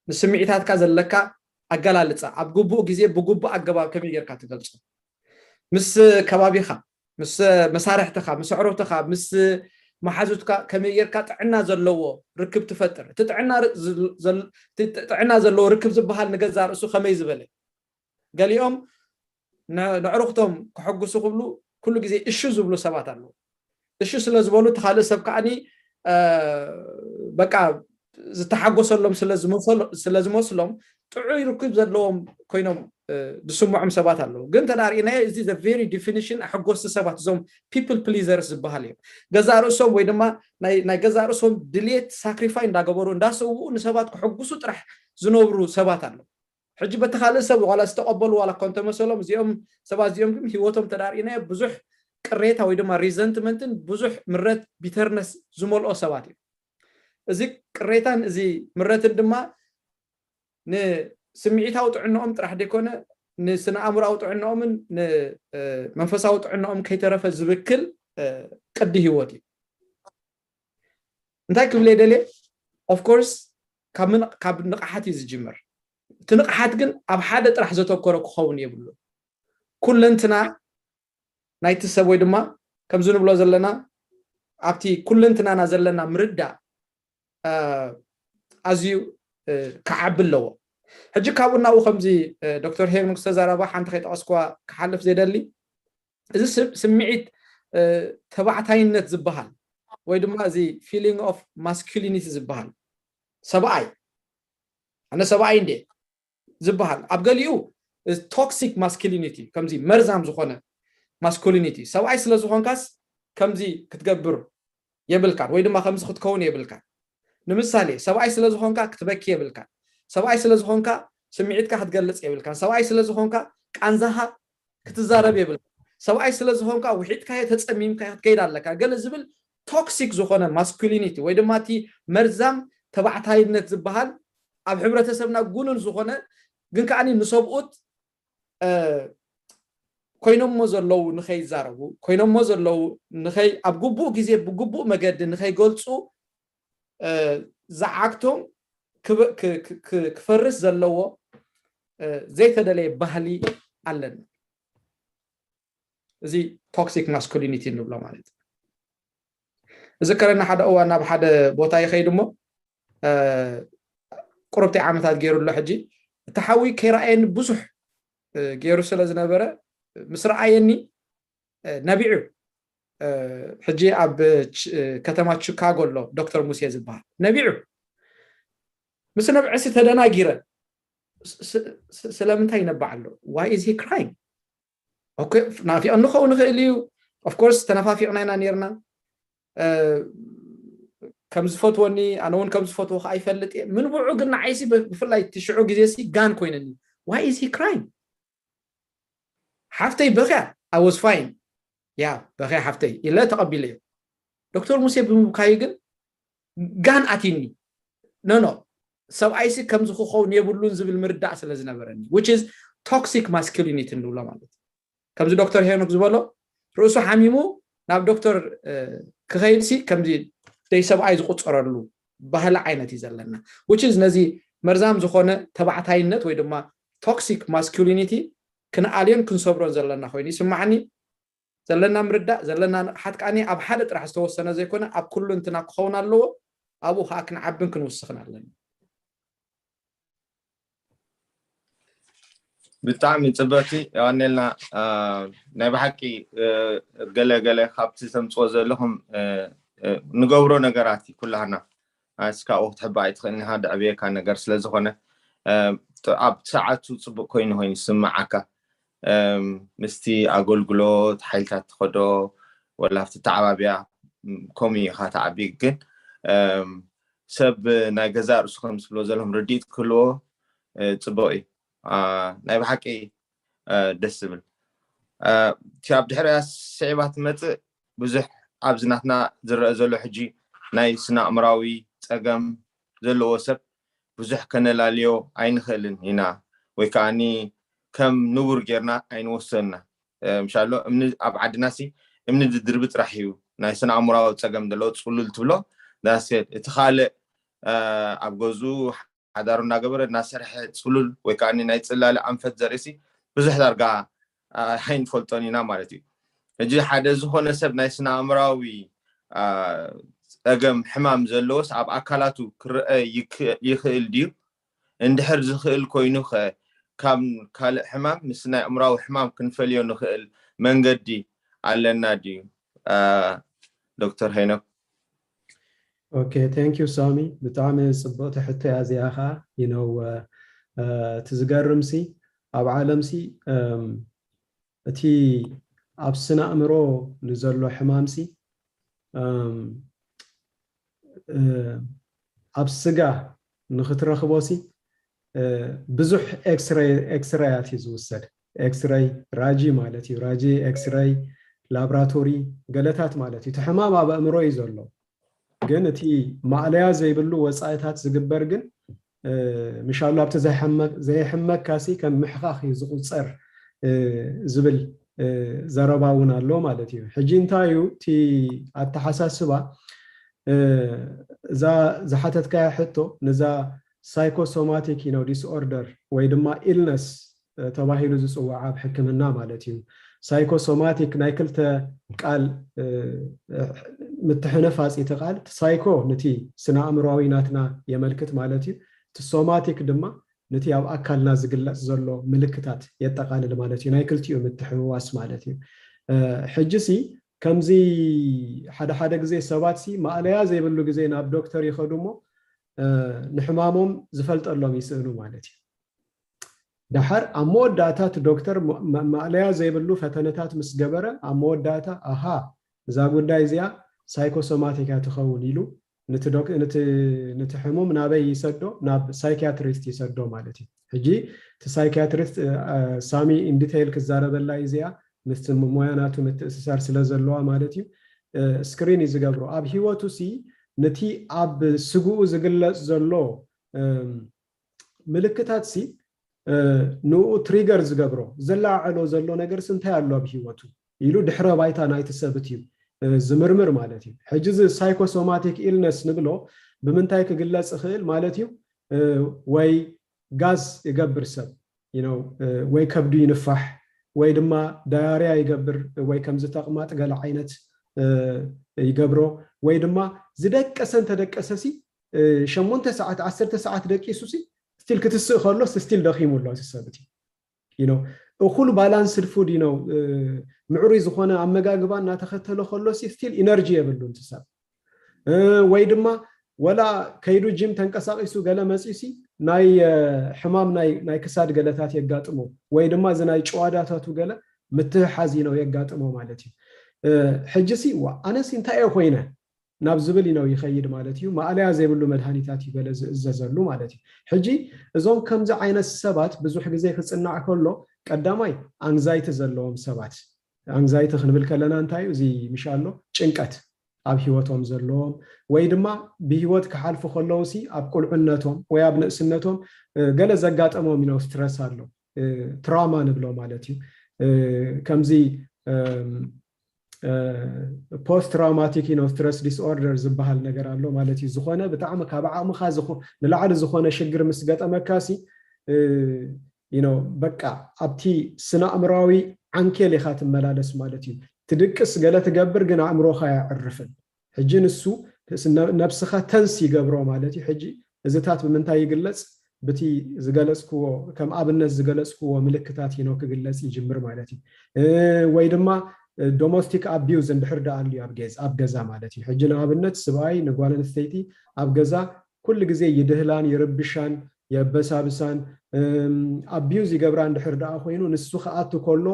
ንስምዒታትካ ዘለካ ኣገላልፃ ኣብ ግቡእ ግዜ ብግቡእ ኣገባብ ከመይ ጌርካ ትገልፆ? ምስ ከባቢኻ፣ ምስ መሳርሕትኻ፣ ምስ ኣዕሩኽትኻ፣ ምስ መሓዙትካ ከመይ ጌርካ ጥዕና ዘለዎ ርክብ ትፈጥር? እቲ ጥዕና ር- ዝል- ዘል- እቲ ጥዕና ዘለዎ ርክብ ዝበሃል ንገዛ ርእሱ ከመይ ዝበለ? ገሊኦም ን- ንዕሩኽቶም ከሐጉሱ ክብሉ ኩሉ ግዜ እሹ ዝብሉ ሰባት ኣለዉ። እሹ ስለ ዝበሉ እቲ ካልእ ሰብ ከዓኒ በቃ ዝተሓጎሰሎም ስለ ዝመስሎም ጥዑይ ርክብ ዘለዎም ኮይኖም ዝስምዖም ሰባት ኣለዉ። ግን ተዳሪእናዮ እዚ very definition ኣሐጎስቲ ሰባት እዞም people pleasers ዝበሃል እዮም። ገዛ ርእሶም ወይ ድማ ናይ ገዛ ርእሶም ድሌት ሳክሪፋይ እንዳገበሩ እንዳሰውኡ ንሰባት ክሕጉሱ ጥራሕ ዝነብሩ ሰባት ኣለዉ። ሕጂ በቲ ካልእ ሰብ ዋላ ዝተቐበሉ ዋላ እኳ እንተመሰሎም እዚኦም ሰባት እዚኦም ግን ህይወቶም ተዳሪእናዮ ብዙሕ ቅሬታ ወይ ድማ ሪዘንትመንትን ብዙሕ ምረት ቢተርነስ ዝመልኦ ሰባት እዮም። እዚ ቅሬታን እዚ ምረትን ድማ ንስምዒታዊ ጥዕንኦም ጥራሕ ዘይኮነ ንስነ ኣእምሮኣዊ ጥዕንኦምን ንመንፈሳዊ ጥዕንኦም ከይተረፈ ዝብክል ቅዲ ህይወት እዩ። እንታይ ክብል የደልየ? ኦፍኮርስ ካብ ንቕሓት እዩ ዝጅምር። እቲ ንቕሓት ግን ኣብ ሓደ ጥራሕ ዘተኮረ ክኸውን የብሉ። ኩለንትና ናይቲ ሰብ ወይ ድማ ከምዚ ንብሎ ዘለና ኣብቲ ኩለንትናና ዘለና ምርዳእ ኣዝዩ ክዓቢ ኣለዎ። ሕጂ ካብኡ ናብኡ ከምዚ ዶክተር ሄኖክ ዝተዛረባ ሓንቲ ከይጠቐስኩዋ ክሓልፍ ዘይደሊ እዚ ስምዒት ተባዕታይነት ዝበሃል ወይ ድማ እዚ feeling of masculinity ዝበሃል ሰብኣይ ኣነ ሰብኣይ እንዴ ዝበሃል ኣብ ገሊኡ toxic masculinity ከምዚ መርዛም ዝኾነ masculinity ሰብኣይ ስለ ዝኾንካስ ከምዚ ክትገብር የብልካን ወይ ድማ ከምዚ ክትከውን የብልካን። ንምሳሌ ሰብኣይ ስለ ዝኾንካ ክትበኪ የብልካን። ሰብኣይ ስለ ዝኾንካ ስምዒትካ ክትገልፅ የብልካን። ሰብኣይ ስለ ዝኾንካ ቃንዛኻ ክትዛረብ የብልካን። ሰብኣይ ስለ ዝኾንካ ውሒጥካዮ ተፀሚምካዮ ክትከይድ ኣለካ ገለ ዝብል ቶክሲክ ዝኾነ masculinity ወይ ድማ እቲ መርዛም ተባዕታይነት ዝበሃል ኣብ ሕብረተሰብና ጉኑን ዝኾነ ግን ከዓኒ ንሰብኡት ኮይኖሞ ዘለዉ ንኸይዛረቡ ኮይኖሞ ዘለዉ ንኸይ ኣብ ግቡእ ግዜ ብግቡእ መገዲ ንኸይገልፁ ዝዓግቶም ክፈርስ ዘለዎ ዘይተደለየ ባህሊ ኣለና። እዚ ቶክሲክ ማስኩሊኒቲ እንብሎ ማለት እዩ። እዚ ከረና ሓደ እዋን ናብ ሓደ ቦታ ይኸይድ እሞ ቁርብቲ ዓመታት ገይሩ ኣሎ። ሕጂ እቲ ሓዊ ከይረኣየኒ ብዙሕ ገይሩ ስለ ዝነበረ ምስ ረኣየኒ ነቢዑ ሕጂ ኣብ ከተማ ቺካጎ ኣሎ ዶክተር ሙሴ ዝበሃል ነቢዑ ምስ ነብዐሲ ተደናጊረ ስለምንታይ ይነብዕ ኣሎ? Why is he crying? ናፊቐኒ ክኸውን ይኽእል እዩ። Of course ተነፋፊቕና ኢና ነርና። ከም ዝፈትወኒ ኣነ እውን ከም ዝፈትዎ ከዓ ይፈልጥ እየ። ምንብዑ ግን ንዓይሲ ብፍላይ እቲ ሽዑ ግዜ ሲ ጋን ኮይነኒ። Why is he crying? ሓፍተይ በኽያ I was fine. ያ በኽያ ሓፍተይ ኢለ ተቐቢለዮ። ዶክተር ሙሴ ብምብካዩ ግን ጋን ኣትይኒ። No no ሰብኣይሲ ከምዚ ክኸውን የብሉን ዝብል ምርዳእ ስለ ዝነበረኒ which is toxic masculinity ንብሎ ማለት እዩ። ከምዚ ዶክተር ሄኖክ ዝበሎ ርእሱ ሓሚሙ ናብ ዶክተር ክኸይድሲ ከምዚ ደይ ሰብኣይ ዝቁፀረሉ ባህሊ ዓይነት እዩ ዘለና which is ነዚ መርዛም ዝኾነ ተባዕታይነት ወይ ድማ toxic masculinity ክንኣልዮን ክንሰብሮን ዘለና ኮይኑ ይስማዓኒ። ዘለና ምርዳእ ዘለና ንቕሓት ከዓኒ ኣብ ሓደ ጥራሕ ዝተወሰነ ዘይኮነ ኣብ ኩሉ እንትና ክኸውን ኣለዎ። ኣብኡ ከዓ ክንዓብን ክንውስኽን ኣለና። ብጣዕሚ ጽበቲ የዋኔልና። ናይ ብሓቂ ገለ ገለ ካብቲ ተምፅዎ ዘለኹም ንገብሮ ነገራት እዩ ኩላህና እስካኡ ክትሕባ ኣይትኽእልን ኢኻ፣ ድዕብየካ ነገር ስለ ዝኾነ ኣብ ሰዓቱ ጽቡቅ ኮይኑ ኮይኑ ይስምዓካ። ምስቲ ኣገልግሎት ሓይልታት ትኸዶ ወላ ኣብቲ ተዓባብያ ከምኡ ኢኻ ተዓቢ። ግን ሰብ ናይ ገዛ ርእሱ ከም ዝብሎ ዘለኹም ርድኢት ክህልዎ ጽቡቅ እዩ። ናይ ብሓቂ ደስ ዝብል። እቲ ኣብ ድሕሪያ ስዒባ ትመፅእ ብዙሕ ኣብዚ ናትና ዝረአ ዘሎ ሕጂ ናይ ስነ ኣእምራዊ ፀገም ዘለዎ ሰብ ብዙሕ ከነላልዮ ኣይንኽእልን ኢና፣ ወይ ከዓኒ ከም ንቡር ጌርና ኣይንወስዶን ኢና። ምሻሎ እምኒ ኣብ ዓድና ሲ እምኒ ዝድርቢ ጥራሕ እዩ ናይ ስነ ኣእምራዊ ፀገም ዘለዎ ፅሉል ትብሎ። ዳሴት እቲ ካልእ ኣብ ገዝኡ ሓዳሩ እናገበረ እናሰርሐ ፅሉል ወይ ከዓ ናይ ፅላለ ኣንፈት ዘርእሲ ብዙሕ ዳርጋ ኣይንፈልጦን ኢና ማለት እዩ። ሕጂ ሓደ ዝኾነ ሰብ ናይ ስነ ኣእምራዊ ፀገም ሕማም ዘለዎስ ኣብ ኣካላቱ ክረአ ይኽእል ድዩ? እንድሕር ዝኽእል ኮይኑ ኸ ካብ ካልእ ሕማም ምስ ናይ ኣእምራዊ ሕማም ክንፈልዮ ንኽእል መንገዲ ኣለና ድዩ? ዶክተር ሄኖክ። Okay, thank you ሳሚ። ብጣዕሚ ጽብቕቲ ሕቶ እያ እዚኣ ኸዓ። You know እቲ ዝገርም ሲ ኣብ ዓለም ሲ እቲ ኣብ ስነ ኣእምሮ ንዘሎ ሕማም ሲ ኣብ ስጋ ንኽትረኽቦ ሲ ብዙሕ ኤክስረያት እዩ ዝውሰድ። ኤክስረይ ራጂ ማለት እዩ። ራጂ፣ ኤክስረይ፣ ላብራቶሪ ገለታት ማለት እዩ። እቲ ሕማም ኣብ ኣእምሮ እዩ ዘሎ። ግን እቲ ማእለያ ዘይብሉ ወፃኢታት ዝግበር ግን ምሻሉ ኣብቲ ዘይሕመካሲ ከም ምሕኻኽ እዩ ዝቁፀር ዝብል ዘረባ እውን ኣሎ ማለት እዩ። ሕጂ እንታይ እዩ እቲ ኣተሓሳስባ? እዛ ዝሓተትካያ ሕቶ ነዛ ሳይኮሶማቲክ ነው ዲስኦርደር ወይ ድማ ኢልነስ ተባሂሉ ዝፅዋዕ ኣብ ሕክምና ማለት እዩ። ሳይኮሶማቲክ ናይ ክልተ ቃል ምትሕንፋፅ እቲ ቃል ሳይኮ ነቲ ስነ ኣእምሮዊ ናትና የመልክት ማለት እዩ። እቲ ሶማቲክ ድማ ነቲ ኣብ ኣካልና ዝግለፅ ዘሎ ምልክታት የጠቃልል ማለት እዩ። ናይ ክልቲኡ ምትሕውዋስ ማለት እዩ። ሕጂ ሲ ከምዚ ሓደ ሓደ ግዜ ሰባት ሲ ማእለያ ዘይብሉ ግዜ ናብ ዶክተር ይኸዱ እሞ ንሕማሞም ዝፈልጠሎም ይስእኑ ማለት እዩ። ደሓር ኣብ መወዳእታ እቲ ዶክተር ማእለያ ዘይብሉ ፈተነታት ምስ ገበረ ኣብ መወዳእታ ኣሃ እዛ ጉዳይ እዚኣ ሳይኮሶማቲካ ትኸውን ኢሉ ነቲ ሕሙም ናበይ ይሰዶ? ናብ ሳይኪያትሪስት ይሰዶ ማለት እዩ። ሕጂ እቲ ሳይኪያትሪስት ሳሚ ኢንዲቴይል ክዛረበላ እዩ እዚኣ ምስቲ ሞያ ናቱ ምትእስሳር ስለ ዘለዋ ማለት እዩ። ስክሪን እዩ ዝገብሮ ኣብ ሂወቱ ሲ ነቲ ኣብ ስግኡ ዝግለጽ ዘሎ ምልክታት ሲ ንኡ ትሪገር ዝገብሮ ዘላዓዕሎ ዘሎ ነገር ሲ እንታይ ኣሎ ኣብ ሂወቱ ኢሉ ድሕረ ባይታ ናይቲ ሰብት እዩ ዝምርምር ማለት እዩ። ሕጂ እዚ ሳይኮሶማቲክ ኢልነስ ንብሎ ብምንታይ ክግለጽ ይኽእል ማለት እዩ? ወይ ጋዝ ይገብር ሰብ ወይ ከብዱ ይንፋሕ ወይ ድማ ዳያርያ ይገብር ወይ ከምዚ ተቕማጥ ገለ ዓይነት ይገብሮ ወይ ድማ ዝደቀሰ እንተደቀሰ ሲ ሸሞንተ ሰዓት ዓሰርተ ሰዓት ደቂሱ ሲ ስቲል ክትስእ ከሎስ ስቲል ደኺሙ ኣሎ እቲ ሰብ እቲ እኹል ባላንስድ ፉድ ነው ምዕሩይ ዝኾነ ኣመጋግባ እናተኸተለ ከሎ ሲ ስቲል ኢነርጂ የብሉን እቲ ሰብ ወይ ድማ ወላ ከይዱ ጂም ተንቀሳቂሱ ገለ መፂሲ ናይ ሕማም ናይ ክሳድ ገለታት የጋጥሞ ወይ ድማ እዚ ናይ ጨዋዳታቱ ገለ ምትሕሓዝ ነው የጋጥሞ ማለት እዩ። ሕጂ ሲ ዋ ኣነሲ እንታይ እየ ኮይነ ናብ ዝብል ነው ይኸይድ ማለት እዩ። ማእለያ ዘይብሉ መድሃኒታት እዩ ገለ ዝእዘዘሉ ማለት እዩ። ሕጂ እዞም ከምዚ ዓይነት ሰባት ብዙሕ ግዜ ክፅናዕ ከሎ ቀዳማይ ኣንግዛይቲ ዘለዎም ሰባት ኣንግዛይቲ ክንብል ከለና እንታይ እዩ? እዚ ምሻሎ ጭንቀት ኣብ ሂወቶም ዘለዎም ወይ ድማ ብሂወት ክሓልፉ ከለዉ ሲ ኣብ ቁልዕነቶም ወይ ኣብ ንእስነቶም ገለ ዘጋጠሞም ኢኖ ስትረስ ኣሎ ትራውማ ንብሎ ማለት እዩ። ከምዚ ፖስት ትራውማቲክ ኢኖ ስትረስ ዲስኦርደር ዝበሃል ነገር ኣሎ ማለት እዩ። ዝኾነ ብጣዕሚ ካብ ዓቕምኻ ንላዕሊ ዝኾነ ሽግር ምስ ገጠመካ ሲ በቃ ኣብቲ ስነ ኣእምራዊ ዓንኬል ኢኻ ትመላለስ ማለት እዩ። ትድቅስ ገለ ትገብር ግን ኣእምሮኻ ኣየዕርፍን። ሕጂ ንሱ ነብስኻ ተንስ ይገብሮ ማለት እዩ። ሕጂ እዚታት ብምንታይ ይግለፅ? ብቲ ዝገለፅክዎ ከም ኣብነት ዝገለፅክዎ ምልክታት ነው ክግለፅ ይጅምር ማለት እዩ። ወይ ድማ domestic abuse እንድሕር ደኣ ኣልዩ ኣብ ገዛ ማለት እዩ። ሕጂ ንኣብነት ስብኣይ ንጓል ኣንስተይቲ ኣብ ገዛ ኩሉ ግዜ ይድህላን ይርብሻን የበሳብሳን abuse ይገብራ እንድሕር ደኣ ኮይኑ ንሱ ክኣቱ ከሎ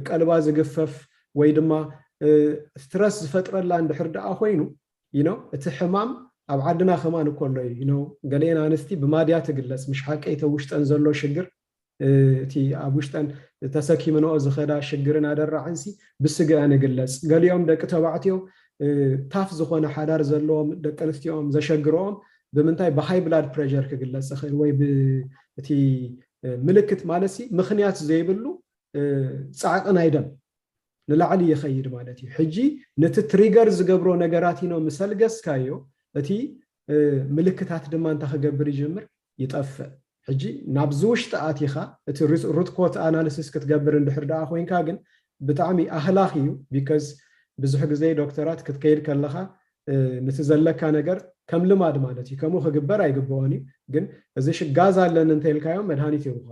ቀልባ ዝግፈፍ ወይ ድማ stress ዝፈጥረላ እንድሕር ደኣ ኮይኑ you know እቲ ሕማም ኣብ ዓድና ከማን እኮ ኣሎ እዩ you know ገሊኤን ኣንስቲ ብማድያ ትግለፅ ምሽ ሓቀይ ተውሽጠን ዘሎ ሽግር እቲ ኣብ ውሽጠን ተሰኪምንኦ ዝኸዳ ሽግርን ኣደራዕንሲ ብስግኣን ይግለፅ። ገሊኦም ደቂ ተባዕትዮ ታፍ ዝኾነ ሓዳር ዘለዎም ደቂ ኣንስትዮኦም ዘሸግረኦም ብምንታይ ብ high blood pressure ክግለፅ ይኽእል ወይ እቲ ምልክት ማለት ምኽንያት ዘይብሉ ፃዕቂ ናይ ደም ንላዕሊ ይኸይድ ማለት እዩ። ሕጂ ነቲ trigger ዝገብሮ ነገራት ኢኖ ምስ ኣልገስካዮ እቲ ምልክታት ድማ እንታይ ክገብር ይጅምር ይጠፍእ። ሕጂ ናብዚ ውሽጢ ኣቲኻ እቲ root cause analysis ክትገብር እንድሕር ደኣ ኮይንካ ግን ብጣዕሚ ኣህላኽ እዩ። Because ብዙሕ ግዜ ዶክተራት ክትከይድ ከለኻ ነቲ ዘለካ ነገር ከም ልማድ ማለት እዩ ከምኡ ክግበር ኣይግብኦን እዩ። ግን እዚ ሽጋዝ ኣለኒ እንተኢልካዮም መድሃኒት ይህቡኻ።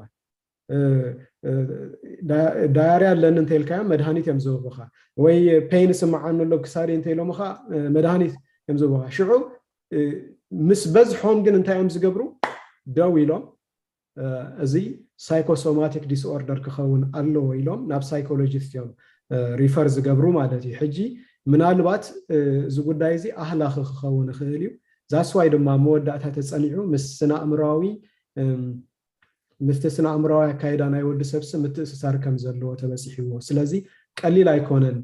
ዳያርያ ኣለኒ እንተኢልካዮም መድሃኒት እዮም ዝህቡኻ። ወይ pain ስምዓኒ ኣሎ ክሳደይ እንተኢሎምኻ መድሃኒት እዮም ዝህቡኻ። ሽዑ ምስ በዝሖም ግን እንታይ እዮም ዝገብሩ? ደው ኢሎም እዚ psychosomatic disorder ክኸውን ኣለዎ ኢሎም ናብ ሳይኮሎጂስት እዮም refer ዝገብሩ ማለት እዩ። ሕጂ ምናልባት እዚ ጉዳይ እዚ ኣህላኺ ክኸውን ይኽእል እዩ። That's why ድማ መወዳእታ ተፀኒዑ ምስ ስነ ኣእምሮዊ ምስቲ ስነ ኣእምሮዊ ኣካይዳ ናይ ወዲ ሰብሲ ምትእስሳር ከም ዘለዎ ተበፂሕዎ። ስለዚ ቀሊል ኣይኮነን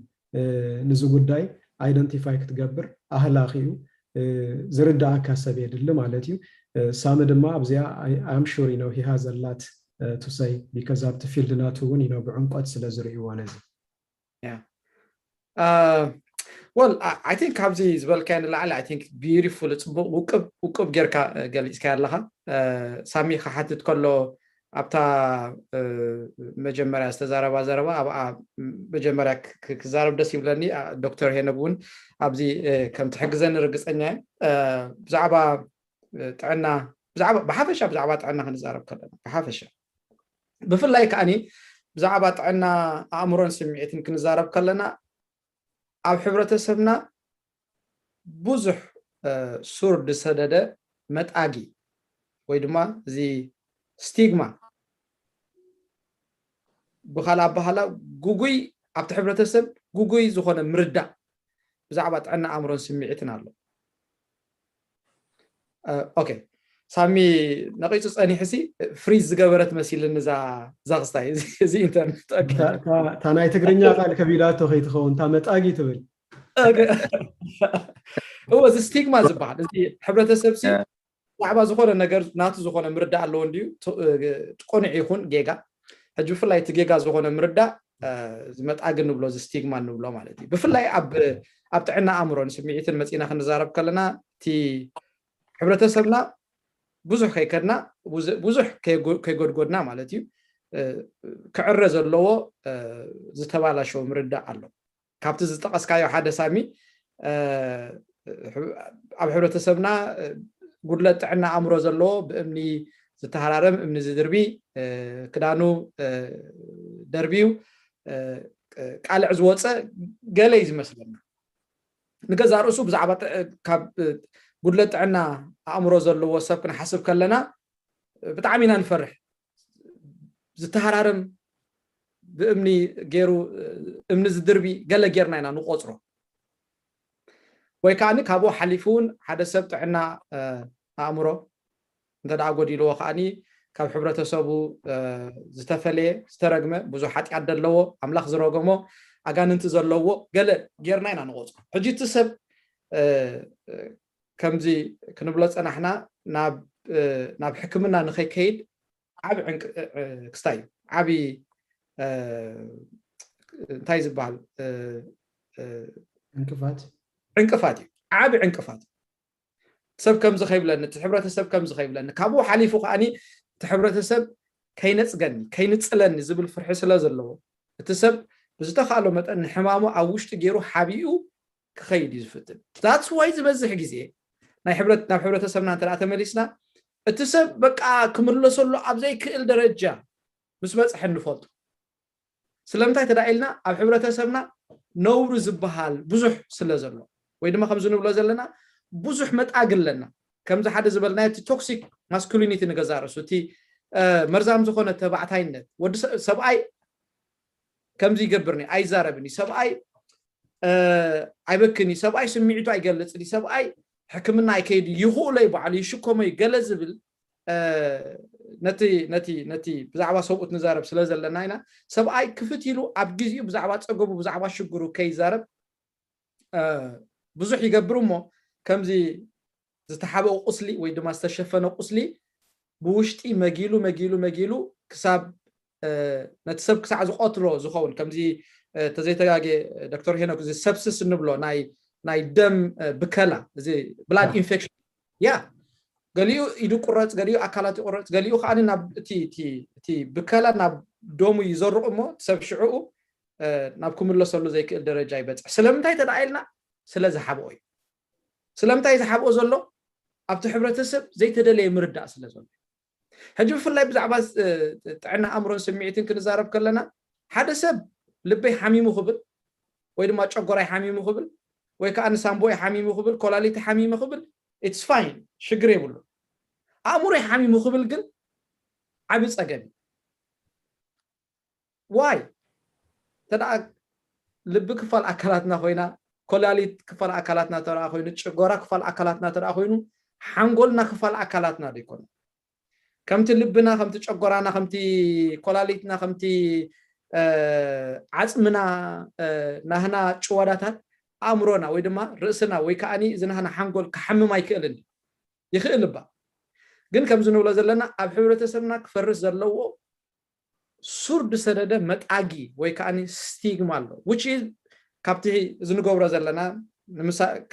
ንዚ ጉዳይ identify ክትገብር ኣህላኺ እዩ። ዝርዳኣካ ሰብ የድሊ ማለት እዩ። ሳሚ ድማ ኣብዚኣ I'm sure you know he has a lot to say because ኣብቲ field ናቱ እውን you know ብዕምቆት ስለ ዝርእይዎ ነዚ well I think ካብዚ ዝበልካዮ ንላዕሊ I think beautiful ፅቡቅ ውቅብ ውቅብ ጌርካ ገሊፅካዮ ኣለኻ። ሳሚ ክሓትት ከሎ ኣብታ መጀመርያ ዝተዛረባ ዘረባ ኣብኣ መጀመርያ ክዛረብ ደስ ይብለኒ። ዶክተር ሄኖግ እውን ኣብዚ ከም ትሕግዘኒ ርግፀኛ እየ። ብዛዕባ ጥዕና ብዛዕባ ብሓፈሻ ብዛዕባ ጥዕና ክንዛረብ ከለና ብሓፈሻ ብፍላይ ከዓኒ ብዛዕባ ጥዕና ኣእምሮን ስምዒትን ክንዛረብ ከለና ኣብ ሕብረተሰብና ብዙሕ ሱር ዝሰደደ መጣጊ ወይ ድማ እዚ ስቲግማ ብካልእ ኣባሃላ ጉጉይ ኣብቲ ሕብረተሰብ ጉጉይ ዝኾነ ምርዳእ ብዛዕባ ጥዕና ኣእምሮን ስምዒትን ኣሎ። ኦኬ ሳሚ ነቂፁ ፀኒሑ ሲ ፍሪዝ ዝገበረት መሲልኒ እዛ ክስታይ እዚ ኢንተርኔት እታ ናይ ትግርኛ ቃል ከቢዳቶ ከይትኸውን እታ መጣጊ ትብል እዎ እዚ ስቲግማ ዝበሃል እዚ ሕብረተሰብ ሲ ብዛዕባ ዝኾነ ነገር ናቱ ዝኾነ ምርዳእ ኣለዎ እንድዩ። ቆኑዕ ይኹን ጌጋ ሕጂ ብፍላይ እቲ ጌጋ ዝኾነ ምርዳእ ዝመጣ ግን ንብሎ እዚ ስቲግማ ንብሎ ማለት እዩ። ብፍላይ ኣብ ኣብ ጥዕና ኣእምሮን ስምዒትን መፂና ክንዛረብ ከለና እቲ ሕብረተሰብና ብዙሕ ከይከድና ብዙሕ ከይጎድጎድና ማለት እዩ ክዕረ ዘለዎ ዝተባላሸወ ምርዳእ ኣሎ። ካብቲ ዝጠቐስካዮ ሓደ ሳሚ ኣብ ሕብረተሰብና ጉድለት ጥዕና ኣእምሮ ዘለዎ ብእምኒ ዝተሃራረም እምኒ ዝድርቢ ክዳኑ ደርብዩ ቃልዕ ዝወፀ ገለ እዩ ዝመስለና። ንገዛ ርእሱ ብዛዕባ ካብ ጉድለት ጥዕና ኣእምሮ ዘለዎ ሰብ ክንሓስብ ከለና ብጣዕሚ ኢና ንፈርሕ። ዝተሃራረም ብእምኒ ገይሩ እምኒ ዝድርቢ ገለ ጌርና ኢና ንቆፅሮ። ወይ ከዓ ካብኡ ሓሊፉ እውን ሓደ ሰብ ጥዕና ኣእምሮ እንተ ደኣ ጎዲልዎ ከዓኒ ካብ ሕብረተሰቡ ዝተፈለየ ዝተረግመ ብዙሕ ሓጢኣት ዘለዎ ኣምላኽ ዝረገሞ ኣጋንንቲ ዘለዎ ገለ ጌርና ኢና ንቆፅሮ። ሕጂ እቲ ሰብ ከምዚ ክንብሎ ፀናሕና ናብ ሕክምና ንኸይከይድ ዓብ ክስታይ እዩ ዓብ እንታይ ዝበሃል ዕንቅፋት ዕንቅፋት እዩ ዓብ ዕንቅፋት እዩ። ሰብ ከምዚ ከይብለኒ እቲ ሕብረተሰብ ከምዚ ከይብለኒ ካብኡ ሓሊፉ ከዓኒ እቲ ሕብረተሰብ ከይነፅገኒ ከይንፅለኒ ዝብል ፍርሒ ስለ ዘለዎ እቲ ሰብ ብዝተኻእሎ መጠን ንሕማሙ ኣብ ውሽጢ ገይሩ ሓቢኡ ክኸይድ እዩ ዝፍትን። That's why ዝበዝሕ ግዜ ናይ ሕብረት ናብ ሕብረተሰብና እንተ ተመሊስና እቲ ሰብ በቃ ክምለሰሉ ኣብ ዘይክእል ደረጃ ምስ በፅሐ ንፈልጦ። ስለምንታይ ተዳኢልና ኣብ ሕብረተሰብና ነውሪ ዝበሃል ብዙሕ ስለ ዘሎ ወይ ድማ ከምዚ ንብሎ ዘለና ብዙሕ መጣግ ኣለና። ከምዚ ሓደ ዝበልናዮ እቲ ቶክሲክ ማስኩሊኒቲ ንገዛ ርእሱ እቲ መርዛም ዝኾነ ተባዕታይነት ወዲ ሰብኣይ ከምዚ ይገብርኒ ኣይዛረብኒ ሰብኣይ ኣይበክኒ ሰብኣይ ስሚዒቱ ኣይገልጽ ሰብኣይ ሕክምና ኣይከይድ ይኽእሎ ባዕሉ ይሽከሞ ገለ ዝብል ነቲ ነቲ ነቲ ብዛዕባ ሰብኡት ንዛረብ ስለ ዘለና ኢና ሰብኣይ ክፍት ኢሉ ኣብ ግዜኡ ብዛዕባ ጸገሙ ብዛዕባ ሽግሩ ከይዛረብ ብዙሕ ይገብር እሞ ከምዚ ዝተሓበኡ ቁስሊ ወይ ድማ ዝተሸፈነ ቁስሊ ብውሽጢ መጊሉ መጊሉ መጊሉ ክሳብ ነቲ ሰብ ክሳዕ ዝቆትሎ ዝኸውን ከምዚ ተዘይተጋጌ ዶክተር ሄኖክ እዚ ሰብስስ እንብሎ ናይ ናይ ደም ብከላ እዚ ብላድ ኢንፌክሽን ያ ገሊኡ ኢዱ ቁረፅ ገሊኡ ኣካላት ይቁረፅ ገሊኡ ከዓ ናብ እቲ ብከላ ናብ ደሙ ይዘርቕ እሞ ሰብ ሽዕኡ ናብ ክምለሰሉ ዘይክእል ደረጃ ይበፅሕ ስለምንታይ ተደኣ ኢልና ስለ ዝሓብኦ እዩ ስለምንታይ ዝሓብኦ ዘሎ ኣብቲ ሕብረተሰብ ዘይተደለየ ምርዳእ ስለ ዘሎ ሕጂ ብፍላይ ብዛዕባ ጥዕና ኣእምሮን ስምዒትን ክንዛረብ ከለና ሓደ ሰብ ልበይ ሓሚሙ ክብል ወይ ድማ ጨጎራይ ሓሚሙ ክብል ወይ ከዓ ንሳምቦይ ሓሚሙ ክብል ኮላሊቲ ሓሚሙ ክብል it's fine ሽግር የብሉ ኣእምሮይ ሓሚሙ ክብል ግን ዓቢ ፀገም እዩ why ተደኣ ልቢ ክፋል ኣካላትና ኮይና ኮላሊት ክፋል ኣካላትና ተደኣ ኮይኑ ጨጎራ ክፋል ኣካላትና ተደኣ ኮይኑ ሓንጎልና ክፋል ኣካላትና ዶ ይኮነ ከምቲ ልብና ከምቲ ጨጎራና ከምቲ ኮላሊትና ከምቲ ዓፅምና ናህና ጭዋዳታት ኣእምሮና ወይ ድማ ርእስና ወይ ከዓኒ እዚ ናህና ሓንጎል ክሓምም ኣይክእልን ይኽእል እባ ግን ከምዚ ንብሎ ዘለና ኣብ ሕብረተሰብና ክፈርስ ዘለዎ ሱር ዝሰደደ መጣጊ ወይ ከዓ ስቲግማ ኣሎ which is ካብቲ እዚ ንገብሮ ዘለና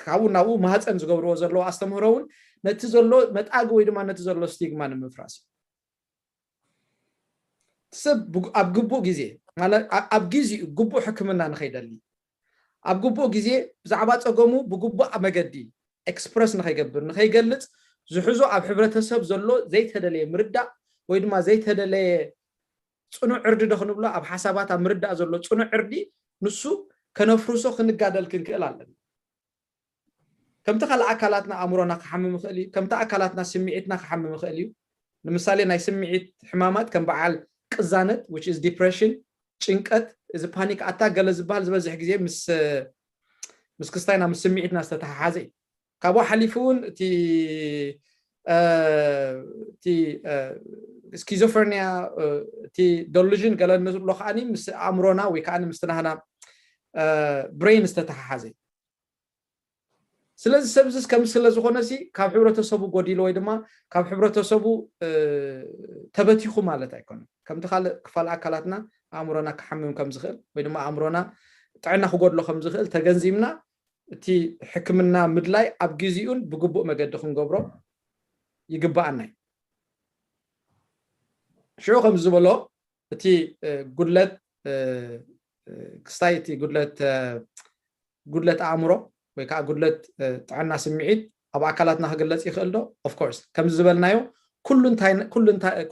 ካብኡ ናብኡ ማህፀን ዝገብርዎ ዘለዎ ኣስተምህሮ እውን ነቲ ዘሎ መጣጊ ወይ ድማ ነቲ ዘሎ ስቲግማ ንምፍራስ እዩ ሰብ ኣብ ግቡእ ግዜ ኣብ ግዜኡ ግቡእ ሕክምና ንኸይደሊ ኣብ ግቡእ ግዜ ብዛዕባ ፀገሙ ብግቡእ መገዲ ኤክስፕረስ ንኸይገብር ንኸይገልፅ ዝሕዞ ኣብ ሕብረተሰብ ዘሎ ዘይተደለየ ምርዳእ ወይ ድማ ዘይተደለየ ፅኑዕ ዕርዲ ዶ ክንብሎ ኣብ ሓሳባት ኣብ ምርዳእ ዘሎ ፅኑዕ ዕርዲ ንሱ ከነፍርሶ ክንጋደል ክንክእል ኣለና ከምቲ ካልእ ኣካላትና ኣእምሮና ክሓምም ይኽእል እዩ ከምቲ ኣካላትና ስምዒትና ክሓምም ይኽእል እዩ ንምሳሌ ናይ ስምዒት ሕማማት ከም በዓል ቅዛነት which is depression ጭንቀት እዚ ፓኒክ ኣታክ ገለ ዝበሃል ዝበዝሕ ግዜ ምስ ምስ ክስታይና ምስ ስምዒትና ዝተተሓሓዘ እዩ ካብኡ ሓሊፉ እውን እቲ እቲ ስኪዞፍሬኒያ እቲ ደሉዥን ገለ ንብሎ ከዓ ምስ ኣእምሮና ወይ ከዓ ምስ ናህና ብሬን ዝተተሓሓዘ ስለዚ ሰብዚ ከም ስለ ዝኾነ ሲ ካብ ሕብረተሰቡ ጎዲሉ ወይ ድማ ካብ ሕብረተሰቡ ተበቲኹ ማለት ኣይኮነን ከምቲ ካልእ ክፋል ኣካላትና ኣእምሮና ክሓምም ከም ዝኽእል ወይ ድማ ኣእምሮና ጥዕና ክጎድሎ ከም ዝኽእል ተገንዚብና እቲ ሕክምና ምድላይ ኣብ ግዜኡን ብግቡእ መገዲ ክንገብሮ ይግባኣና እዩ ሽዑ ከም ዝበሎ እቲ ጉድለት ክስታይ እቲ ጉድለት ጉድለት ኣእምሮ ወይ ከዓ ጉድለት ጥዕና ስምዒት ኣብ ኣካላትና ክግለፅ ይኽእል ዶ ኦፍኮርስ ከምዚ ዝበልናዮ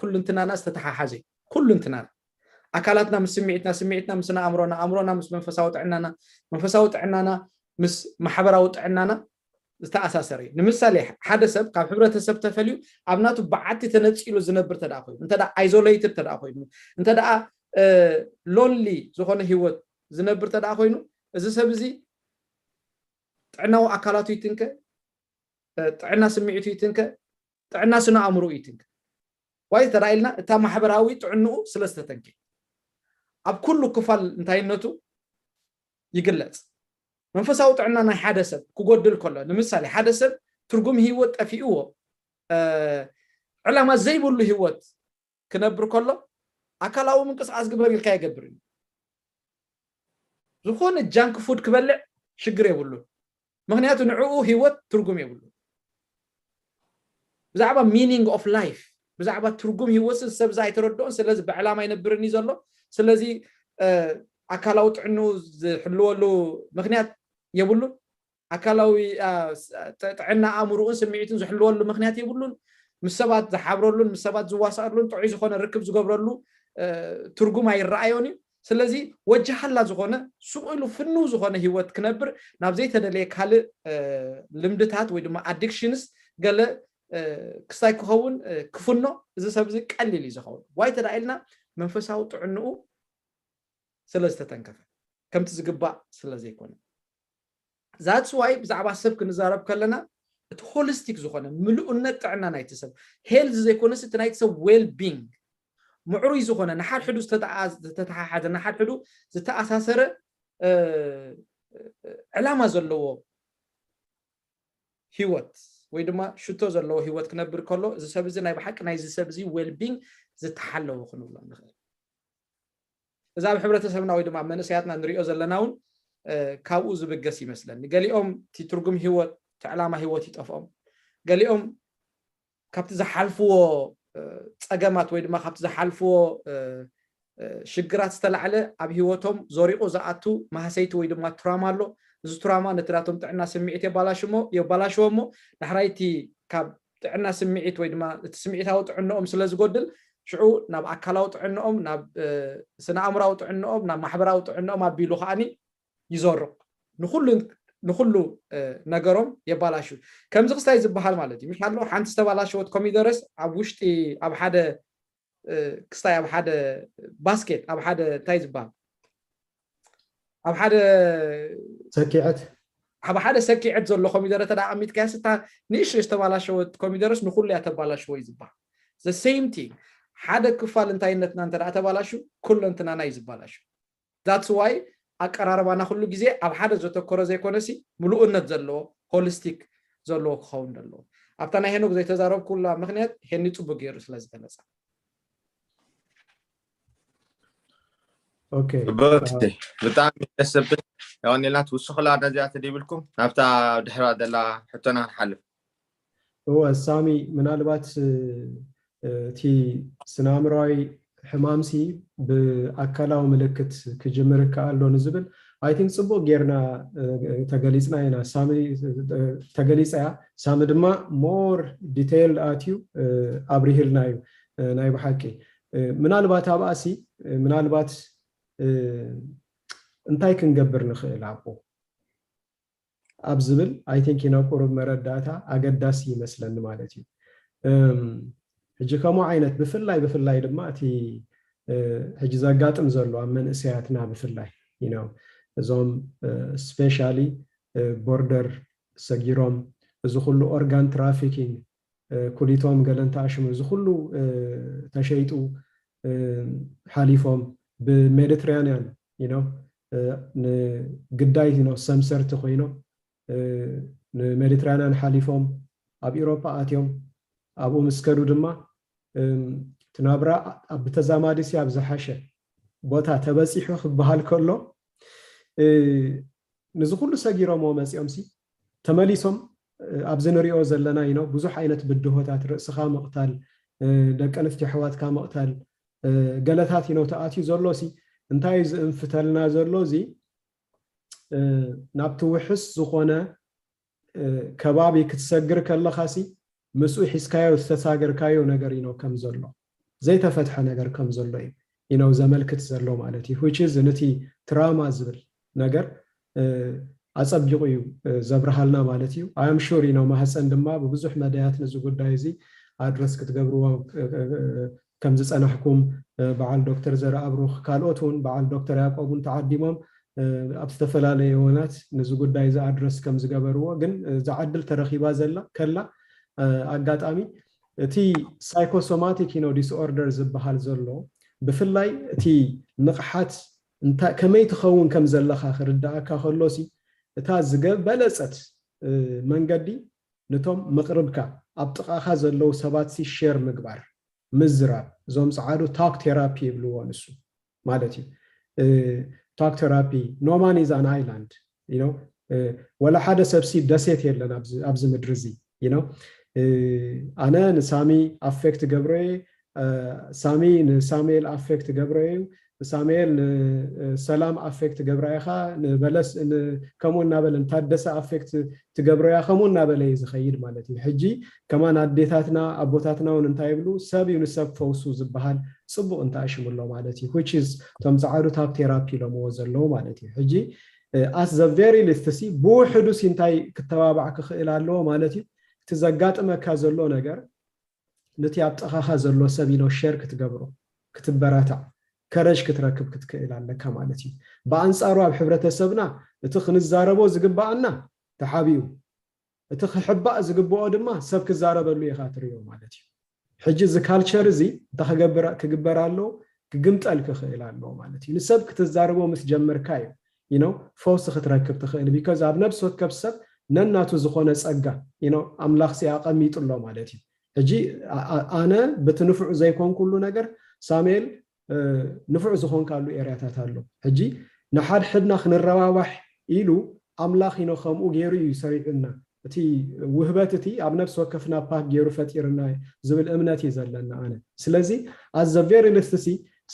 ኩልንትናና ዝተተሓሓዘ ኩልንትናና ኣካላትና ምስ ስምዒትና ስምዒትና ምስ ኣእምሮና ኣእምሮና ምስ መንፈሳዊ ጥዕናና መንፈሳዊ ጥዕናና ምስ ማሕበራዊ ጥዕናና ዝተኣሳሰረ እዩ ንምሳሌ ሓደ ሰብ ካብ ሕብረተሰብ ተፈልዩ ኣብ ናቱ በዓቲ ተነፂሉ ዝነብር ተደኣ ኮይኑ እንተ ኣይዞሌይትድ ተደኣ ኮይኑ እንተ ሎንሊ ዝኾነ ህይወት ዝነብር ተደኣ ኮይኑ እዚ ሰብ እዚ ጥዕናዊ ኣካላቱ ይትንከ ጥዕና ስምዒቱ ይትንከ ጥዕና ስነ ኣእምሮ ይትንከ ዋይ ተራኢልና እታ ማሕበራዊ ጥዕንኡ ስለ ዝተተንከ ኣብ ኩሉ ክፋል እንታይነቱ ይግለጽ መንፈሳዊ ጥዕና ናይ ሓደ ሰብ ክጎድል ከሎ ንምሳሌ ሓደ ሰብ ትርጉም ህይወት ጠፊእዎ ዕላማ ዘይብሉ ህይወት ክነብር ከሎ ኣካላዊ ምንቅስቃስ ግበር ኢልካ ይገብር እዩ ዝኾነ ጃንክ ፉድ ክበልዕ ሽግር የብሉን ምክንያቱ ንዕኡ ህይወት ትርጉም የብሉን ብዛዕባ meaning of life ብዛዕባ ትርጉም ህይወት ሰብ ኣይተረድኦን ስለዚ ብዕላማ ይነብርኒ ዘሎ ስለዚ ኣካላዊ ጥዕንኡ ዝሕልወሉ ምክንያት የብሉን ኣካላዊ ጥዕና ኣእምርኡን ስምዒቱን ዝሕልወሉ ምክንያት የብሉን ምስ ሰባት ዝሓብረሉን ምስ ሰባት ዝዋሳእሉን ጥዑይ ዝኾነ ርክብ ዝገብረሉ ትርጉም ኣይረኣዮን እዩ። ስለዚ ወጃሃላ ዝኾነ ሱቕ ኢሉ ፍንው ዝኾነ ህይወት ክነብር ናብ ዘይተደለየ ካልእ ልምድታት ወይ ድማ ኣዲክሽንስ ገለ ክስታይ ክኸውን ክፍኖ እዚ ሰብ እዚ ቀሊል እዩ ዝኸውን። ዋይ ተዳ ኢልና መንፈሳዊ ጥዕንኡ ስለ ዝተተንከፈ ከምቲ ዝግባእ ስለ ዘይኮነ። That's why ብዛዕባ ሰብ ክንዛረብ ከለና እቲ ሆሊስቲክ ዝኾነ ምሉእነት ጥዕና ናይቲ ሰብ፣ ሄልዝ ዘይኮነስ እቲ ናይቲ ሰብ ዌል ቢንግ፣ ምዕሩይ ዝኾነ ንሓድሕዱ ዝተተሓሓዘ ንሓድሕዱ ዝተኣሳሰረ ዕላማ ዘለዎ ህይወት ወይ ድማ ሽቶ ዘለዎ ህይወት ክነብር ከሎ እዚ ሰብ እዚ ናይ ብሓቂ ናይዚ ሰብ እዚ ዌል ቢንግ ዝተሓለወ ክንብሎ ንኽእል። እዚ ኣብ ሕብረተሰብና ወይ ድማ ኣብ መንእሰያትና ንሪኦ ዘለና እውን ካብኡ ዝብገስ ይመስለኒ። ገሊኦም እቲ ትርጉም ህይወት እቲ ዕላማ ህይወት ይጠፍኦም። ገሊኦም ካብቲ ዝሓልፍዎ ፀገማት ወይ ድማ ካብቲ ዝሓልፍዎ ሽግራት ዝተላዕለ ኣብ ህይወቶም ዘሪቑ ዝኣቱ ማህሰይቲ ወይ ድማ ትራማ ኣሎ። እዚ ትራማ ነቲ ናቶም ጥዕና ስምዒት የባላሽዎ እሞ ዳሕራይ እቲ ካብ ጥዕና ስምዒት ወይ ድማ እቲ ስምዒታዊ ጥዕንኦም ስለ ዝጎድል ሽዑ ናብ ኣካላዊ ጥዕንኦም ናብ ስነ ኣእምራዊ ጥዕንኦም ናብ ማሕበራዊ ጥዕንኦም ኣቢሉ ከዓኒ ይዘርቕ ንኩሉ ነገሮም የባላሹ። ከምዚ ክስታይ ዝበሃል ማለት እዩ። ምሽ ኣሎ ሓንቲ ዝተባላሸወት ኮሚደረስ ኣብ ውሽጢ ኣብ ሓደ ክስታይ ኣብ ሓደ ባስኬት ኣብ ሓደ እንታይ ዝበሃል ኣብ ሓደ ሰኪዐት ኣብ ሓደ ሰኪዐት ዘሎ ኮሚደረ ተዳ ኣሚጥካያ ስታ ንእሽቶ ዝተባላሸወት ኮሚደረስ ንኩሉ እያ ተባላሽዎ እዩ ዝበሃል። The same thing ሓደ ክፋል እንታይነትና እንተ ተባላሹ ኩለንትናና እዩ ዝበላሹ። That's why ኣቀራርባና ኩሉ ግዜ ኣብ ሓደ ዘተኮረ ዘይኮነሲ ምሉእነት ዘለዎ ሆሊስቲክ ዘለዎ ክኸውን ዘለዎ ኣብታ ናይ ሄኖክ ዘይተዛረብኩላ ምክንያት ሄኒ ፅቡቅ ገይሩ ስለ ዝገለፀ ኦኬ ጽብቕቲ ብጣዕሚ ደስ ዘብል። ያው ኔላት ውስኽላ ነዚኣ ተደይብልኩም ናብታ ድሕራ ዘላ ሕቶና ንሓልፍ። እወ ሳሚ ምናልባት እቲ ስነ ኣእምራዊ ሕማምሲ ብኣካላዊ ምልክት ክጅምር ይከኣል ዶ ንዝብል I think ጽቡቅ ጌርና ተገሊጽና ኢና። ሳሚ ተገሊጻ እያ። ሳሚ ድማ more detail ኣትዩ ኣብሪህልና እዩ። ናይ ብሓቂ ምናልባት ኣብኣሲ ምናልባት እንታይ ክንገብር ንኽእል ኣብኡ ኣብ ዝብል I think ቁሩብ መረዳእታ ኣገዳሲ ይመስለኒ ማለት እዩ። ሕጂ ከምኡ ዓይነት ብፍላይ ብፍላይ ድማ እቲ ሕጂ ዘጋጥም ዘሎ ኣብ መንእሰያትና ብፍላይ you know እዞም especially ቦርደር ሰጊሮም እዚ ኩሉ organ trafficking ኩሊቶም ገለ እንተኣሽሙ እዚ ኩሉ ተሸይጡ ሓሊፎም ብሜዲትራኒያን you know ንግዳይ you know ሰምሰርቲ ኮይኖም ንሜዲትራኒያን ሓሊፎም ኣብ ኢሮጳ ኣትዮም ኣብኡ ምስ ከዱ ድማ እቲ ናብራ ብተዛማዲ ሲ ኣብ ዝሓሸ ቦታ ተበፂሑ ክበሃል ከሎ ንዚ ኩሉ ሰጊሮምዎ መፂኦም ሲ ተመሊሶም ኣብዚ ንሪኦ ዘለና you know ብዙሕ ዓይነት ብድሆታት ርእስኻ ምቕታል ደቂ ኣንስትዮ ኣሕዋትካ ምቕታል ገለታት you know ተኣትዩ ዘሎ ሲ እንታይ እዩ ዝእንፍተልና ዘሎ እዚ ናብቲ ውሕስ ዝኾነ ከባቢ ክትሰግር ከለኻ ሲ ምስኡ ሒዝካዮ ዝተሳገርካዮ ነገር you know ከም ዘሎ ዘይተፈትሐ ነገር ከም ዘሎ እዩ you know ዘመልክት ዘሎ ማለት እዩ which is ነቲ ትራማ ዝብል ነገር ኣፀቢቑ እዩ ዘብርሃልና ማለት እዩ። I am sure you know ማህፀን ድማ ብብዙሕ መዳያት ነዚ ጉዳይ እዚ ኣድረስ ክትገብርዎ ከም ዝፀናሕኩም በዓል ዶክተር ዘርኣብሩኽ ካልኦት እውን በዓል ዶክተር ያዕቆብ እውን ተዓዲሞም ኣብ ዝተፈላለየ እዋናት ነዚ ጉዳይ እዚ ኣድረስ ከም ዝገበርዎ ግን እዛ ዕድል ተረኺባ ዘላ ከላ ኣጋጣሚ እቲ psychosomatic you know disorder ዝበሃል ዘሎ ብፍላይ እቲ ንቕሓት ከመይ ትኸውን ከም ዘለኻ ክርዳእካ ከሎሲ እታ ዝበለፀት መንገዲ ነቶም መቕርብካ ኣብ ጥቓኻ ዘለዉ ሰባትሲ ሸር ምግባር ምዝራብ እዞም ፀዓዱ talk therapy ይብልዎ ንሱ ማለት እዩ talk therapy no man is an island you know ወላ ሓደ ሰብሲ ደሴት የለን ኣብዚ ምድሪ እዚ you know ኣነ ንሳሚ affect ገብረየ ሳሚ ንሳሙኤል affect ገብረዩ ሳሙኤል ንሰላም ኣፌክት ትገብራ ኢኻ፣ ንበለስ ን- ከምኡ እናበለ ንታደሰ ኣፌክት ትገብሮ እያ፣ ከምኡ እናበለ እዩ ዝኸይድ ማለት እዩ። ሕጂ ከማን ኣዴታትና ኣቦታትና እውን እንታይ ይብሉ፣ ሰብ እዩ ንሰብ ፈውሱ ዝበሃል ጽቡቕ እንተኣሽምሎ ማለት እዩ። Which is እቶም ጸዓዱት ኣብ ቴራፒ ኢሎምዎ ዘለዉ ማለት እዩ። ሕጂ as the very least ሲ ብውሕዱ ሲ እንታይ ክተባባዕ ክኽእል ኣለዎ ማለት እዩ። እቲ ዘጋጥመካ ዘሎ ነገር ነቲ ኣብ ጥቓኻ ዘሎ ሰብ ኢኖ ሸር ክትገብሮ፣ ክትበራታዕ፣ ከረጅ ክትረክብ ክትክእል ኣለካ ማለት እዩ። ብኣንጻሩ ኣብ ሕብረተሰብና እቲ ክንዛረቦ ዝግባኣና ተሓቢኡ፣ እቲ ክሕባእ ዝግብኦ ድማ ሰብ ክዛረበሉ ኢኻ ትሪኦ ማለት እዩ። ሕጂ እዚ ካልቸር እዚ እንታይ ክገብር ክግበር ኣለዎ? ክግምጠል ክኽእል ኣለዎ ማለት እዩ። ንሰብ ክትዛረቦ ምስ ጀመርካ እዩ you know ፈውሲ ክትረክብ ትኽእል። ቢካዝ ኣብ ነብሲ ወከፍ ሰብ ነናቱ ዝኾነ ጸጋ you know ኣምላኽ ሲ ኣቐሚጡ ኣሎ ማለት እዩ። ሕጂ ኣ- ኣ- ኣነ በቲ ንፉዕ ዘይኮንኩሉ ነገር ሳሙኤል እ፣ ንፉዕ ዝኾንካሉ ኤርያታት ኣሎ። ሕጂ ንሓድሕድና ክንረባባሕ ኢሉ ኣምላኽ ኢኖ ከምኡ ገይሩ እዩ ሰሪዑና። እቲ ውህበት እቲ ኣብ ነፍሲ ወከፍና ፓክ ገይሩ ፈጢርና ዝብል እምነት እዩ ዘለና ኣነ። ስለዚ ኣዘ ቬሪ ልስት ሲ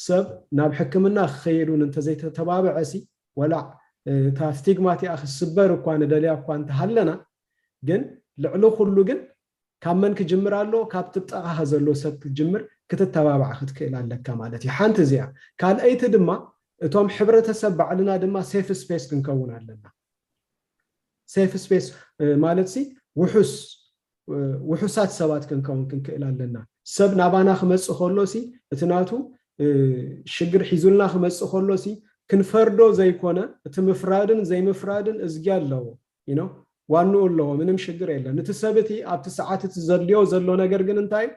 ሰብ ናብ ሕክምና ክኸየዱን እንተዘይተተባብዐ ሲ ወላ እ፣ እታ ስቲግማ እቲኣ ክስበር እኳ ንደልያ እኳ እንተሃለና ግን ልዕሊ ኩሉ ግን ካብ መን ክጅምር ኣሎ? ካብ ጥቃኻ ዘሎ ሰብ ክትጅምር ክትተባባዕ ክትክእል ኣለካ ማለት እዩ። ሓንቲ እዚኣ። ካልኣይቲ ድማ እቶም ሕብረተሰብ ባዕልና ድማ ሴፍ ስፔስ ክንከውን ኣለና። ሴፍ ስፔስ ማለት ሲ ውሑስ ውሑሳት ሰባት ክንከውን ክንክእል ኣለና። ሰብ ናባና ክመፅእ ከሎ ሲ እቲ ናቱ ሽግር ሒዙልና ክመፅእ ከሎ ሲ ክንፈርዶ ዘይኮነ እቲ ምፍራድን ዘይምፍራድን እዝጊ ኣለዎ። ዋንኡ ኣለዎ፣ ምንም ሽግር የለን። እቲ ሰብ እቲ ኣብቲ ሰዓት እቲ ዘድልዮ ዘሎ ነገር ግን እንታይ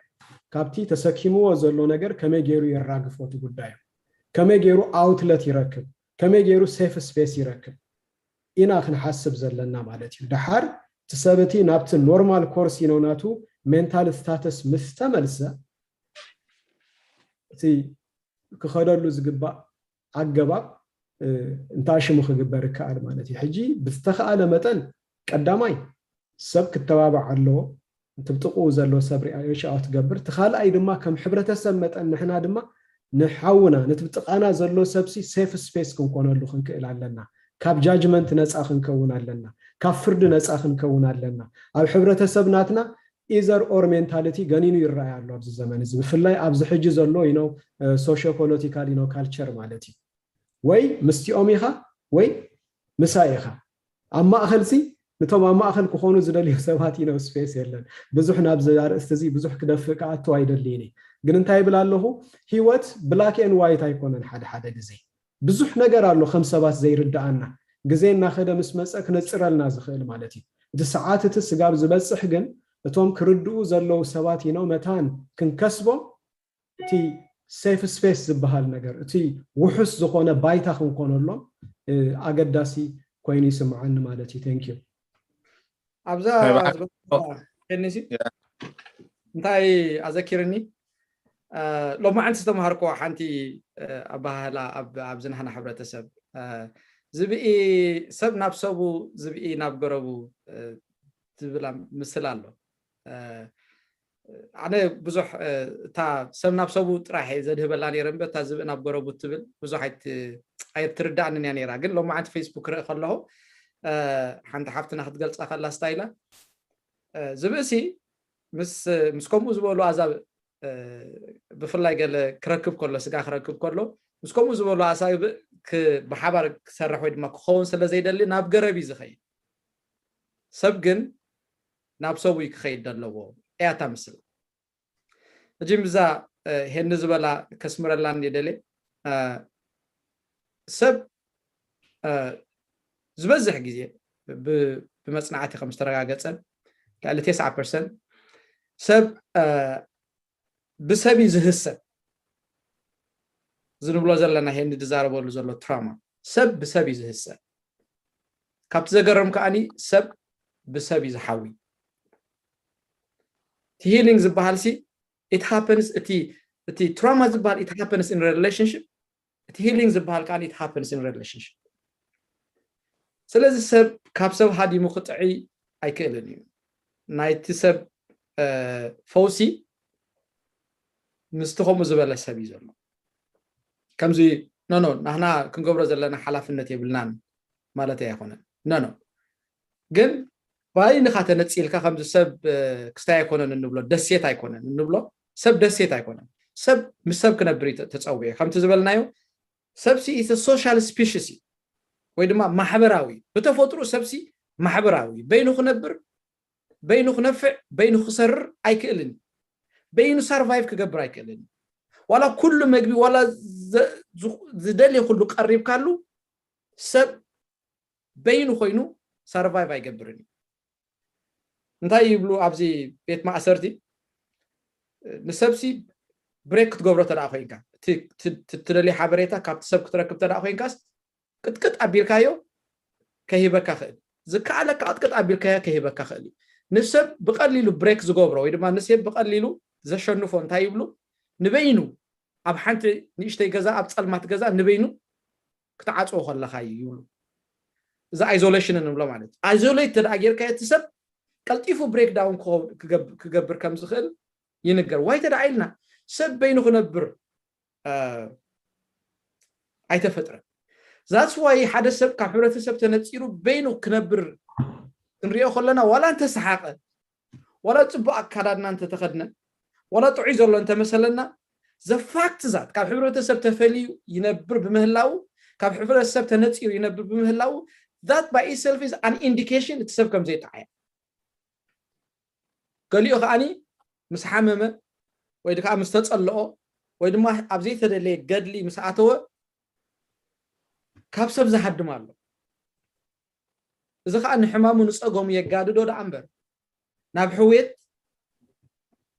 ካብቲ ተሰኪምዎ ዘሎ ነገር ከመይ ገይሩ የራግፎ እቲ ጉዳዩ፣ ከመይ ገይሩ ኣውትለት ይረክብ፣ ከመይ ገይሩ ሴፍ ስፔስ ይረክብ ኢና ክንሓስብ ዘለና ማለት እዩ። ደሓር እቲ ሰብ እቲ ናብቲ ኖርማል ኮርስ ኢኖ ናቱ ሜንታል ስታተስ ምስ ተመልሰ እቲ ክኸደሉ ዝግባእ ኣገባብ እንታሽሙ ክግበር ይከኣል ማለት እዩ። ሕጂ ብዝተኸኣለ መጠን ቀዳማይ ሰብ ክተባባዕ ኣለዎ፣ እቲ ብጥቕኡ ዘሎ ሰብ ሪኣዮሻ ክትገብር፣ እቲ ካልኣይ ድማ ከም ሕብረተሰብ መጠን ንሕና ድማ ንሓውና ነቲ ብጥቓና ዘሎ ሰብሲ ሴፍ ስፔስ ክንኮነሉ ክንክእል ኣለና። ካብ ጃጅመንት ነፃ ክንከውን ኣለና። ካብ ፍርዲ ነፃ ክንከውን ኣለና። ኣብ ሕብረተሰብ ናትና ኢዘር ኦር ሜንታሊቲ ገኒኑ ይረኣይ ኣሎ ኣብዚ ዘመን እዚ፣ ብፍላይ ኣብዚ ሕጂ ዘሎ ኢኖ ሶሽዮ ፖለቲካል ኢኖ ካልቸር ማለት እዩ። ወይ ምስቲኦም ኢኻ ወይ ምሳይ ኢኻ። ኣብ ማእኸል ሲ ንቶም ኣብ ማእኸል ክኾኑ ዝደልዩ ሰባት ኢኖ ስፔስ የለን። ብዙሕ ናብዚ ኣርእስቲ እዚ ብዙሕ ክደፍእ ክኣቱ ኣይደልይን እየ። ግን እንታይ ይብል ኣለኹ፣ ህይወት ብላክ ኤን ዋይት ኣይኮነን። ሓደ ሓደ ግዜ ብዙሕ ነገር ኣሎ ከም ሰባት ዘይርድኣና፣ ግዜ እናኸደ ምስ መፀ ክነፅረልና ዝኽእል ማለት እዩ። እቲ ሰዓት እቲ ስጋብ ዝበፅሕ ግን እቶም ክርድኡ ዘለዉ ሰባት ኢኖ መታን ክንከስቦም እቲ ሴፍ ስፔስ ዝበሃል ነገር፣ እቲ ውሑስ ዝኾነ ባይታ ክንኮነሎም ኣገዳሲ ኮይኑ ይስምዓኒ ማለት እዩ። ቴንክ ዩ። ኣብዛ ኬኒሲ እንታይ ኣዘኪርኒ፣ ሎማዓንቲ ዝተምሃርኮ ሓንቲ ኣባህላ ኣብዚ ናህና ሕብረተሰብ፣ ዝብኢ ሰብ ናብ ሰቡ፣ ዝብኢ ናብ ገረቡ ዝብላ ምስል ኣሎ። ኣነ ብዙሕ እታ ሰብ ናብ ሰቡ ጥራሕ እየ ዘድህበላ ነይረ እምበር እታ ዝብኢ ናብ ገረቡ ትብል ብዙሕ ኣይትርዳእንን እያ ነይራ። ግን ሎማዓንቲ ፌስቡክ ክርኢ ከለኹ ሓንቲ ሓፍትና ክትገልፃ ከላ ስታይላ፣ ዝብእሲ ምስ ከምኡ ዝበሉ ኣዛብእ ብፍላይ ገለ ክረክብ ከሎ፣ ስጋ ክረክብ ከሎ ምስ ከምኡ ዝበሉ ኣሳብእ ብሓባር ክሰርሕ ወይ ድማ ክኸውን ስለ ዘይደሊ ናብ ገረብ እዩ ዝኸይድ። ሰብ ግን ናብ ሰብኡ ክኸይድ ዘለዎ እያ እታ ምስል። ሕጂ ብዛ ሄኒ ዝበላ ከስምረላን የደልየ። ሰብ ዝበዝሕ ግዜ ብመፅናዕቲ ከም ዝተረጋገፀ ልዕሊ ተስዓ ፐርሰንት ሰብ ብሰብ እዩ ዝህሰብ። ዝንብሎ ዘለና ሄኒ ዝዛረበሉ ዘሎ ትራማ ሰብ ብሰብ እዩ ዝህሰብ። ካብቲ ዘገረም ከዓኒ ሰብ ብሰብ እዩ ዝሓዊ። እቲ ሂሊንግ ዝበሃል ሲ it happens፣ እቲ እቲ ትራማ ዝበሃል it happens in relationship፣ እቲ ሂሊንግ ዝበሃል ከዓኒ it happens in relationship። ስለዚ ሰብ ካብ ሰብ ሃዲሙ ክጥዒ ኣይክእልን እዩ። ናይቲ ሰብ ፈውሲ ምስቲ ከምኡ ዝበለ ሰብ እዩ ዘሎ። ከምዚ ኖ ኖ ናህና ክንገብሮ ዘለና ሓላፍነት የብልናን ማለት ኣይኮነን። ኖ ኖ ግን ባይንኻ ተነፂልካ ከምዚ ሰብ ክስታይ ኣይኮነን እንብሎ፣ ደሴት ኣይኮነን እንብሎ። ሰብ ደሴት ኣይኮነን። ሰብ ምስ ሰብ ክነብር እዩ ተፀውየ። ከምቲ ዝበልናዮ ሰብሲ ኢተ ሶሻል ስፒሽስ እዩ፣ ወይ ድማ ማሕበራዊ። ብተፈጥሮ ሰብሲ ማሕበራዊ፣ በይኑ ክነብር፣ በይኑ ክነፍዕ፣ በይኑ ክሰርር ኣይክእልን እዩ። በይኑ ሳርቫይቭ ክገብር ኣይክእልን እዩ። ዋላ ኩሉ መግቢ ዋላ ዝደልየ ኩሉ ቀሪብካሉ ሰብ በይኑ ኮይኑ ሳርቫይቭ ኣይገብርን እዩ። እንታይ ይብሉ ኣብዚ ቤት ማእሰርቲ? ንሰብሲ ብሬክ ክትገብሮ ተደኣ ኮይንካ፣ ትደልዮ ሓበሬታ ካብቲ ሰብ ክትረክብ ተደኣ ኮይንካስ ቅጥቅጥ ኣቢልካዮ ከሂበካ ክእል፣ ዝከኣለካ ቅጥቅጥ ኣቢልካዮ ከሂበካ ክእል እዩ። ንሰብ ብቀሊሉ ብሬክ ዝገብሮ ወይ ድማ ንሰብ ብቀሊሉ ዘሸንፎ እንታይ ይብሉ? ንበይኑ ኣብ ሓንቲ ንእሽተይ ገዛ፣ ኣብ ፀልማት ገዛ ንበይኑ ክትዓፅዎ ከለካ እዩ ይብሉ። እዚ ኣይዞሌሽን እንብሎ ማለት እዩ። ኣይዞሌት ተደኣ ጌርካዮ እቲ ሰብ ቀልጢፉ ብሬክዳውን ክገብር ከም ዝኽእል ይንገር። ዋይ ተደኣ ኢልና ሰብ በይኑ ክነብር ኣይተፈጥረን። ዛትስ ዋይ ሓደ ሰብ ካብ ሕብረተሰብ ተነፂሩ በይኑ ክነብር ክንሪኦ ከለና ዋላ እንተሰሓቀ፣ ዋላ ፅቡቅ ኣካዳድና እንተተኸድነ፣ ዋላ ጥዑይ ዘሎ እንተመሰለና፣ ዘፋክት ዛት ካብ ሕብረተሰብ ተፈልዩ ይነብር ብምህላው፣ ካብ ሕብረተሰብ ተነፂሩ ይነብር ብምህላው፣ that by itself is an indication እቲ ሰብ ከም ዘይጠዓየ። ገሊኡ ከዓኒ ምስ ሓመመ ወይ ከዓ ምስ ተፀልኦ ወይ ድማ ኣብ ዘይተደለየ ገድሊ ምስ ኣተወ ካብ ሰብ ዝሃድም ኣሎ። እዚ ከዓ ንሕማሙ ንፀገሙ የጋድዶ ደኣ እምበር ናብ ሕውየት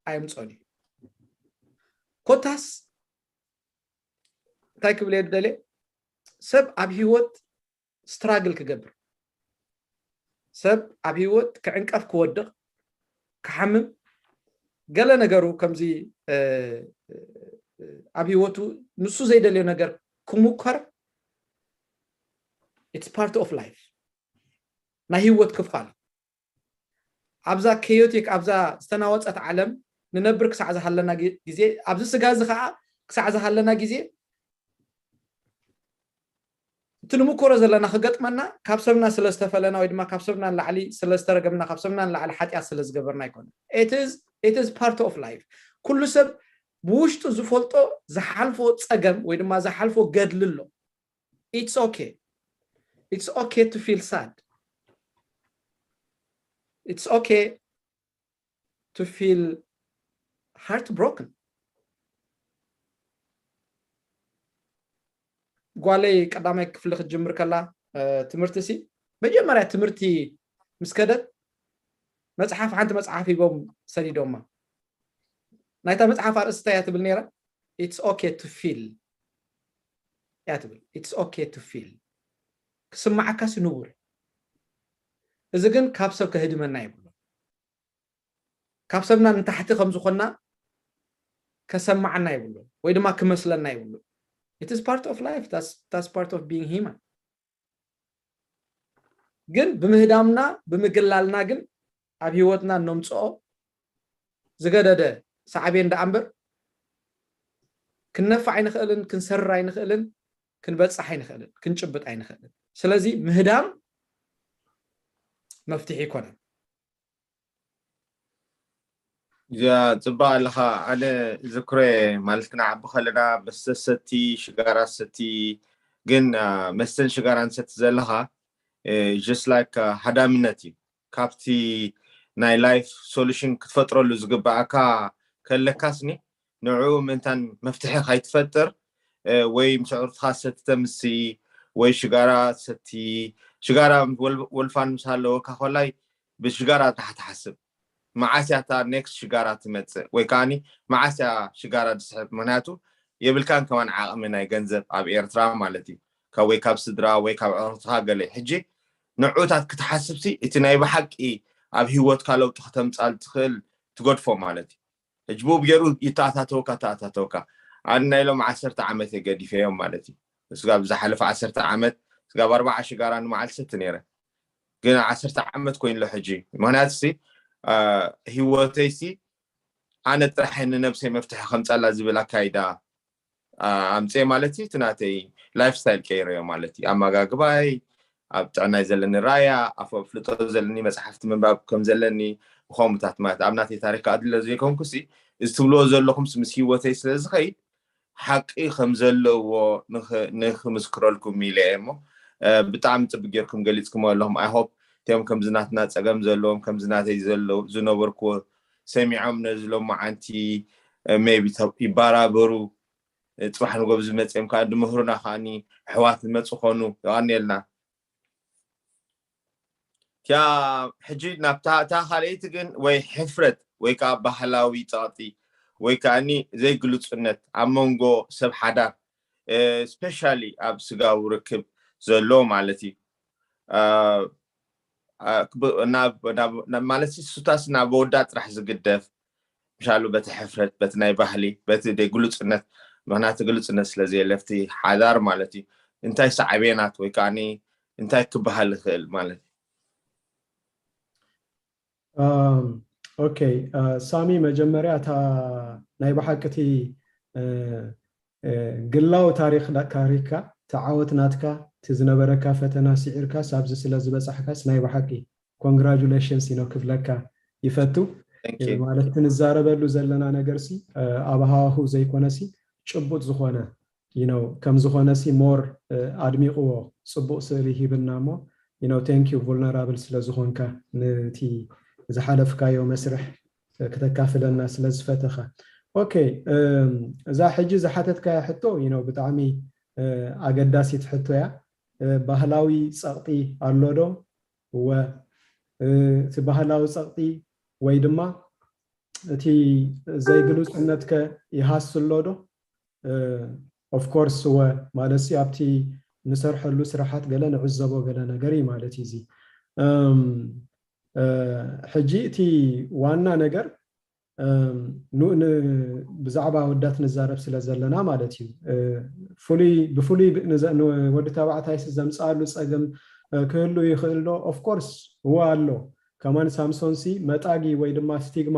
ኣየምፀን እዩ። ኮታስ እንታይ ክብል እየ ደልየ? ሰብ ኣብ ህይወት ስትራግል ክገብር፣ ሰብ ኣብ ህይወት ክዕንቀፍ፣ ክወድቕ፣ ክሓምም፣ ገለ ነገሩ ከምዚ ኣብ ህይወቱ ንሱ ዘይደልዮ ነገር ክሙከር፣ it's part of life፣ ናይ ህይወት ክፋል። ኣብዛ ኬዮቲክ ኣብዛ ዝተናወፀት ዓለም ንነብር ክሳዕ ዝሃለና ግዜ፣ ኣብዚ ስጋ እዚ ከዓ ክሳዕ ዝሃለና ግዜ እቲ ንምኮሮ ዘለና ክገጥመና ካብ ሰብና ስለ ዝተፈለና ወይ ድማ ካብ ሰብና ንላዕሊ ስለ ዝተረገምና ካብ ሰብና ንላዕሊ ሓጢኣት ስለ ዝገበርና ኣይኮነ። It is part of life። ኩሉ ሰብ ብውሽጡ ዝፈልጦ ዝሓልፎ ፀገም ወይ ድማ ዝሓልፎ ገድሊ ኣሎ። It's okay. It's okay to feel sad. It's okay to feel heartbroken. ጓለይ ቀዳማይ ክፍሊ ክትጅምር ከላ ትምህርቲ ሲ መጀመርያ ትምህርቲ ምስ ከደት መፅሓፍ ሓንቲ መፅሓፍ ሂቦም ሰዲዶማ። ናይታ መፅሓፍ ኣርእስቲ እንታይ እያ ትብል ነይራ? It's okay to feel እያ ትብል። It's okay to feel። ክስማዓካ ሲ ንቡር። እዚ ግን ካብ ሰብ ከህድመና ይብሉ። ካብ ሰብና ንታሕቲ ከም ዝኾንና ከሰማዓና ይብሉ ወይ ድማ ክመስለና ይብሉ። It is part of life. That's, that's part of being human. ግን ብምህዳምና ብምግላልና ግን ኣብ ህይወትና እነምፅኦ ዝገደደ ሳዕቤን ደኣ እምበር ክንነፍዕ ኣይንኽእልን፣ ክንሰርር ኣይንኽእልን፣ ክንበፅሕ ኣይንኽእልን፣ ክንጭብጥ ኣይንኽእልን። ስለዚ ምህዳም መፍትሒ ኣይኮነን። እዚኣ ፅባቅ ኣለካ። ኣነ ዝክረ ማለት ክንዓቢ ከለና መስተ ሰቲ፣ ሽጋራ ሰቲ፣ ግን መስተን ሽጋራን ሰቲ ዘለካ just like ሃዳምነት እዩ። ካብቲ ናይ life solution ክትፈጥረሉ ዝግበኣካ ከለካስኒ ንዕኡ ምእንታን መፍትሒ ካይትፈጥር ወይ ምስ ኣዕሩኽትኻ ሰቲ ተምሲ ወይ ሽጋራ ሰቲ፣ ሽጋራ ወልፋን ምስ ሃለወካ ኮላይ ብሽጋራ ጥራሕ ትሓስብ። መዓስ እያ እታ ኔክስት ሽጋራ ትመፅእ ወይ ከዓኒ መዓስ እያ ሽጋራ ዝስሕብ? ምክንያቱ የብልካን ከማን ዓቕሚ ናይ ገንዘብ ኣብ ኤርትራ ማለት እዩ፣ ካብ ወይ ካብ ስድራ ወይ ካብ ኣዕሩኽትኻ ገለ። ሕጂ ንዑታት ክትሓስብሲ እቲ ናይ ብሓቂ ኣብ ህይወትካ ለውጢ ከተምፃል ትኽእል ትገድፎ ማለት እዩ። ሕጂ ብኡ ገይሩ ይተኣታተወካ ተኣታተወካ። ኣነ ናይ ሎም ዓሰርተ ዓመት እየ ገዲፈዮም ማለት እዩ። ስጋብ ዝሓለፈ ዓሰርተ ዓመት ስጋብ ኣርባዓ ሽጋራ ንመዓልቲ ሰቲ ነይረ። ግን ዓሰርተ ዓመት ኮይኑ ኣሎ ሕጂ። ምክንያቱ ሲ ህይወተይ ሲ ኣነ ጥራሕ ንነብሰይ መፍትሒ ከምፃላ ዝብል ኣካይዳ ኣምፅኤ ማለት እዩ። እቲ ናተይ ላይፍ ስታይል ቀይረዮ ማለት እዩ። ኣመጋግባይ፣ ኣብ ጥዕናይ ዘለኒ ራያ፣ ኣፍልጦ ዘለኒ፣ መፅሓፍቲ ምንባብ ከም ዘለኒ፣ ከምኡታት ማለት ኣብ ናተይ ታሪክ ኣድለ ዘይኮንኩሲ፣ እዚ ትብልዎ ዘለኹምስ ምስ ህይወተይ ስለ ዝኸይድ ሓቂ ከም ዘለዎ ንኽምስክረልኩም ኢለ እየ እሞ፣ ብጣዕሚ ፅቡቅ ጌርኩም ገሊፅኩም ኣለኹም። I hope እቲኦም ከምዚ ናትና ፀገም ዘለዎም፣ ከምዚ ናተይ ዝነበርኩዎ ሰሚዖም ነዚ ሎማዓንቲ maybe ይበራበሩ፣ ፅባሕ ንጎብ ዝመፅኦም ከዓ ድምህሩና ከዓኒ ኣሕዋት ዝመፁ ኾኑ። የቐንየልና። ያ ሕጂ ናብታ እታ ካልኣይቲ ግን ወይ ሕፍረት ወይ ከዓ ባህላዊ ፀቕጢ ወይ ከዓኒ ዘይግልፁነት ኣብ መንጎ ሰብ ሓዳር፣ ስፔሻሊ ኣብ ስጋዊ ርክብ ዘሎ ማለት እዩ። ማለት ሱታስ ናብ ወዳ ጥራሕ ዝግደፍ ምሻሉ በቲ ሕፍረት፣ በቲ ናይ ባህሊ፣ በቲ ግሉፅነት፣ ምክንያቱ ግሉፅነት ስለ ዘየለ ኣብቲ ሓዳር ማለት እዩ። እንታይ ሳዕቤናት ወይ ከዓ እንታይ ክበሃል ይኽእል ማለት እዩ? ኦኬ፣ ሳሚ፣ መጀመርያ እታ ናይ ብሓቂ እቲ ግላዊ ታሪክ ታሪክካ፣ እቲ ዓወት ናትካ፣ እቲ ዝነበረካ ፈተና ስዒርካስ ኣብዚ ስለ ዝበፃሕካስ ናይ ብሓቂ ኮንግራጁሌሽንስ ኢኖ ክብለካ ይፈቱ። ማለት ክንዛረበሉ ዘለና ነገርሲ ኣብ ሃዋሁ ዘይኮነሲ ጭቡጥ ዝኾነ you know ከም ዝኾነሲ ሞር ኣድሚቕዎ፣ ፅቡቕ ስእሊ ሂብና እሞ you know thank you vulnerable ስለ ዝኾንካ፣ ነቲ ዝሓለፍካዮ መስርሕ ክተካፍለና ስለ ዝፈተኻ። ኦኬ፣ እዛ ሕጂ ዝሓተትካያ ሕቶ you know ብጣዕሚ ኣገዳሲት ሕቶ እያ። ባህላዊ ፀቕጢ ኣሎ ዶ? እወ፣ እቲ ባህላዊ ፀቕጢ ወይ ድማ እቲ ዘይግሉፅነትከ ይሃስሎ ዶ? ኦፍኮርስ እወ፣ ማለት ሲ ኣብቲ ንሰርሐሉ ስራሓት ገለ ንዕዘቦ ገለ ነገር እዩ ማለት እዩ። እዚ ሕጂ እቲ ዋና ነገር ብዛዕባ ኣወዳት ንዛረብ ስለ ዘለና ማለት እዩ። ብፍሉይ ወዲ ተባዕታይሲ ዘምፅኣሉ ፀገም ክህሉ ይኽእል ዶ? ኦፍኮርስ እወ ኣሎ። ከማን ሳምሶንሲ መጣጊ ወይ ድማ ስቲግማ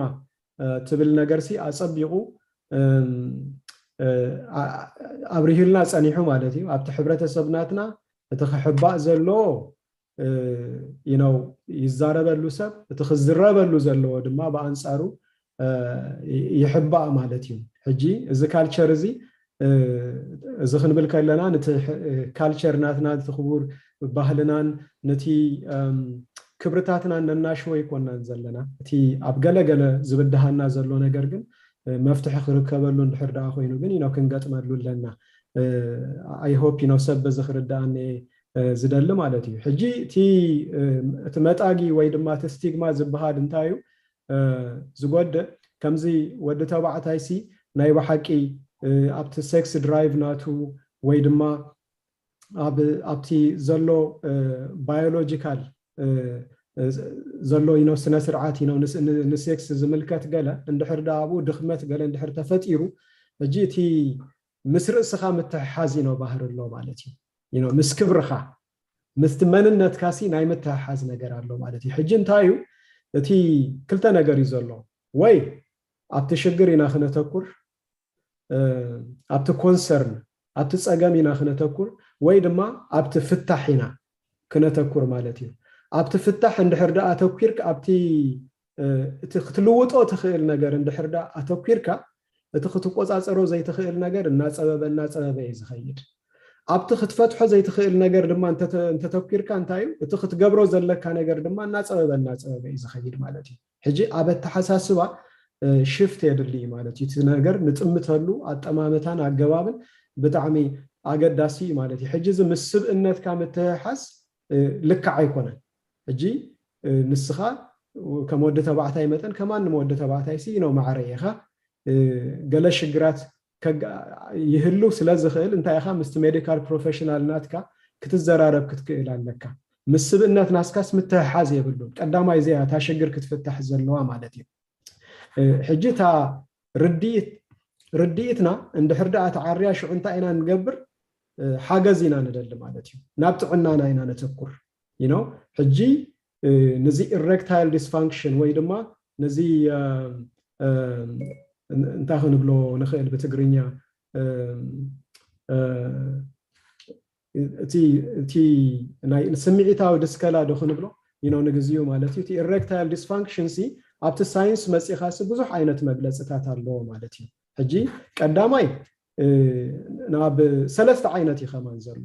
ትብል ነገርሲ ኣፀቢቑ ኣብሪሁልና ፀኒሑ ማለት እዩ። ኣብቲ ሕብረተሰብ ናትና እቲ ክሕባእ ዘለዎ you know ይዛረበሉ ሰብ፣ እቲ ክዝረበሉ ዘለዎ ድማ ብኣንፃሩ ይሕባእ ማለት እዩ። ሕጂ እዚ ካልቸር እዚ እዚ ክንብል ከለና ነቲ ካልቸር ናትና፣ ነቲ ክቡር ባህልናን ነቲ ክብርታትናን ነናሽዎ ኣይኮናን ዘለና። እቲ ኣብ ገለገለ ዝብድሃና ዘሎ ነገር ግን መፍትሒ ክርከበሉ እንድሕር ደኣ ኮይኑ ግን you know ክንገጥመሉ ኣለና። I hope you know ሰብ በዚ ክርድኣኒ ዝደሊ ማለት እዩ። ሕጂ እቲ መጣጊ ወይ ድማ እቲ ስቲግማ ዝበሃል እንታይ እዩ? ዝጎድእ፣ ከምዚ ወዲ ተባዕታይሲ ናይ ብሓቂ ኣብቲ ሴክስ ድራይቭ ናቱ ወይ ድማ ኣብቲ ዘሎ ባዮሎጂካል ዘሎ you know ስነ ስርዓት you know ንሴክስ ዝምልከት ገለ እንድሕር ደኣ ኣብኡ ድኽመት ገለ እንድሕር ተፈጢሩ፣ ሕጂ እቲ ምስ ርእስኻ ምትሕሓዝ you know ባህሪ ኣሎ ማለት እዩ። you know ምስ ክብርኻ ምስቲ መንነትካሲ ናይ ምትሕሓዝ ነገር ኣሎ ማለት እዩ። ሕጂ እንታይ እዩ እቲ ክልተ ነገር እዩ ዘሎ፣ ወይ ኣብቲ ሽግር ኢና ክነተኩር፣ ኣብቲ ኮንሰርን ኣብቲ ፀገም ኢና ክነተኩር፣ ወይ ድማ ኣብቲ ፍታሕ ኢና ክነተኩር ማለት እዩ። ኣብቲ ፍታሕ እንድሕር ደኣ ኣተኩርካ፣ ኣብቲ እቲ ክትልውጦ ትኽእል ነገር እንድሕር ደኣ ኣተኩርካ፣ እቲ ክትቆፃፀሮ ዘይትኽእል ነገር እናፀበበ እናፀበበ እዩ ዝኸይድ። ኣብቲ ክትፈትሖ ዘይትኽእል ነገር ድማ እንተተኩርካ እንታይ እዩ እቲ ክትገብሮ ዘለካ ነገር ድማ እናፀበበ እናፀበበ እዩ ዝኸይድ ማለት እዩ። ሕጂ ኣብ ኣተሓሳስባ ሽፍት የድሊ እዩ ማለት እዩ። እቲ ነገር ንጥምተሉ ኣጠማምታን ኣገባብን ብጣዕሚ ኣገዳሲ እዩ ማለት እዩ። ሕጂ እዚ ምስ ስብእነትካ ምትሕሓዝ ልክዕ ኣይኮነን። ሕጂ ንስኻ ከም ወዲ ተባዕታይ መጠን ከማን ንወዲ ተባዕታይ ሲ ነው ማዕረ ኢኻ። ገለ ሽግራት ይህሉ ስለ ዝኽእል እንታይ ኢኻ ምስቲ ሜዲካል ፕሮፌሽናል ናትካ ክትዘራረብ ክትክእል ኣለካ። ምስ ስብእነት ናስካስ ምትሕሓዝ የብሉን። ቀዳማይ እዚኣ እታ ሽግር ክትፍታሕ ዘለዋ ማለት እዩ። ሕጂ እታ ርድኢት ርድኢትና እንድሕር ደኣ ተዓርያ ሽዑ እንታይ ኢና ንገብር? ሓገዝ ኢና ንደሊ ማለት እዩ። ናብ ጥዕናና ኢና ነተኩር። you know ሕጂ ነዚ ኢሬክታይል ዲስፋንክሽን ወይ ድማ ነዚ እንታይ ክንብሎ ንኽእል ብትግርኛ እቲ ናይ ስምዒታዊ ድስከላ ዶ ክንብሎ ኢኖ ንግዚኡ ማለት እዩ። እቲ erectile dysfunction ሲ ኣብቲ ሳይንስ መፂኻሲ ብዙሕ ዓይነት መግለፅታት ኣለዎ ማለት እዩ። ሕጂ ቀዳማይ ናብ ሰለስተ ዓይነት እዩ ከማን ዘሎ።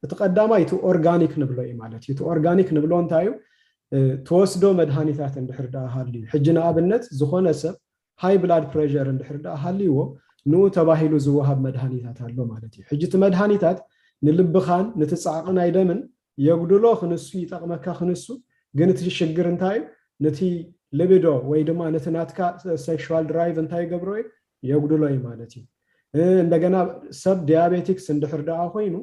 እቲ ቀዳማይ እቲ ኦርጋኒክ ንብሎ እዩ ማለት እዩ። እቲ ኦርጋኒክ ንብሎ እንታይ እዩ? ትወስዶ መድሃኒታት እንድሕር ደኣ ሃልዩ፣ ሕጂ ንኣብነት ዝኾነ ሰብ ሃይ ብላድ ፕሬሸር እንድሕር ደኣ ሃልይዎ ንኡ ተባሂሉ ዝወሃብ መድሃኒታት ኣሎ ማለት እዩ። ሕጂ እቲ መድሃኒታት ንልብኻን ንትጻዕቂ ናይ ደምን የጉድሎ ክንሱ ይጠቕመካ ክንሱ፣ ግን እቲ ሽግር እንታይ እዩ? ነቲ ልብዶ ወይ ድማ ነቲ ናትካ ሴክሹዋል ድራይቭ እንታይ ይገብሮ እዩ? የጉድሎ እዩ ማለት እዩ። እንደገና ሰብ ዲያቤቲክስ እንድሕር ደኣ ኮይኑ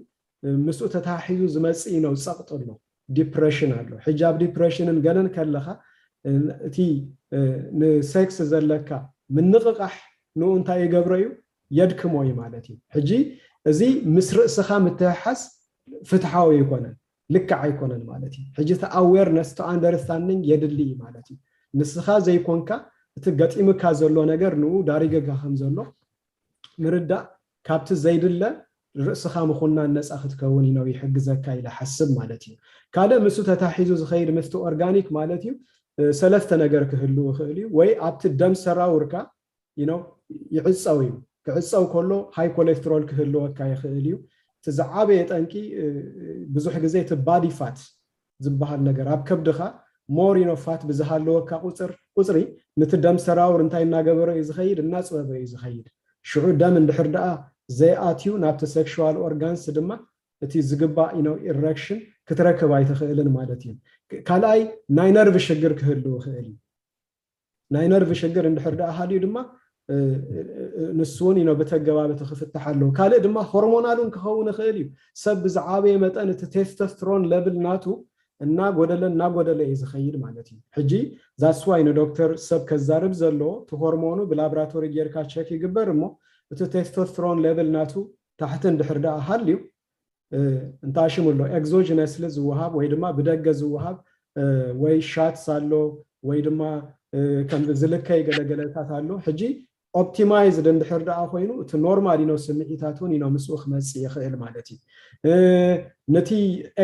ምስኡ ተታሒዙ ዝመጽእ እዩ ነው ጸቕጢ ኣሎ፣ ዲፕሬሽን ኣሎ። ሕጂ ኣብ ዲፕሬሽንን ገለን ከለኻ እቲ ንሴክስ ዘለካ ምንቕቓሕ ንኡ እንታይ ይገብሮ እዩ? የድክሞ እዩ ማለት እዩ። ሕጂ እዚ ምስ ርእስኻ ምትሕሓዝ ፍትሓዊ ኣይኮነን፣ ልክዕ ኣይኮነን ማለት እዩ። ሕጂ እቲ ኣዌርነስ፣ እቲ ኣንደርስታንዲንግ የድሊ እዩ ማለት እዩ። ንስኻ ዘይኮንካ እቲ ገጢምካ ዘሎ ነገር ንኡ ዳሪገካ ከም ዘሎ ምርዳእ ካብቲ ዘይድለ ርእስኻ ምኹናን ነፃ ክትከውን ኢኖ ይሕግዘካ ኢለ ሓስብ ማለት እዩ። ካልእ ምስኡ ተታሒዙ ዝኸይድ ምስቲ ኦርጋኒክ ማለት እዩ ሰለስተ ነገር ክህሉ ይኽእል እዩ። ወይ ኣብቲ ደም ሰራውርካ ይዕፀው እዩ። ክዕፀው ከሎ ሃይ ኮሌስትሮል ክህልወካ ይኽእል እዩ። እቲ ዝዓበየ ጠንቂ ብዙሕ ግዜ እቲ ባዲ ፋት ዝበሃል ነገር ኣብ ከብድኻ ሞር ኢኖ ፋት ብዝሃለወካ ቁፅሪ ነቲ ደም ሰራውር እንታይ እናገበሮ እዩ ዝኸይድ? እናፅበበ እዩ ዝኸይድ። ሽዑ ደም እንድሕር ደኣ ዘይኣትዩ ናብቲ ሴክሹዋል ኦርጋንስ ድማ እቲ ዝግባእ ኢኖ ኢረክሽን ክትረክብ ኣይትኽእልን ማለት እዩ። ካልኣይ ናይ ነርቭ ሽግር ክህሉ ይኽእል እዩ። ናይ ነርቭ ሽግር እንድሕር ደኣ ሃልዩ ድማ ንሱ እውን ኢኖ ብተገባቢ ክፍታሕ ኣለዎ። ካልእ ድማ ሆርሞናል እውን ክኸውን ይኽእል እዩ። ሰብ ብዝዓበየ መጠን እቲ ቴስቶስትሮን ለብል ናቱ እናጎደለ እናጎደለ እዩ ዝኸይድ ማለት እዩ። ሕጂ that's why ንዶክተር ሰብ ከዛርብ ዘለዎ እቲ ሆርሞኑ ብላብራቶሪ ጌርካ ቸክ ይግበር እሞ እቲ ቴስቶስትሮን ለብል ናቱ ታሕቲ እንድሕር ደኣ ሃልዩ እንታይ ሽም ኣሎ ኤግዞጅነስሊ ዝወሃብ ወይ ድማ ብደገ ዝወሃብ ወይ ሻትስ ኣሎ ወይ ድማ ከም ዝልከይ ገለገለታት ኣሎ። ሕጂ ኦፕቲማይዝድ እንድሕር ደኣ ኮይኑ እቲ ኖርማል ኢኖ ስምዒታት እውን ኢኖ ምስኡ ክመፅእ ይኽእል ማለት እዩ። ነቲ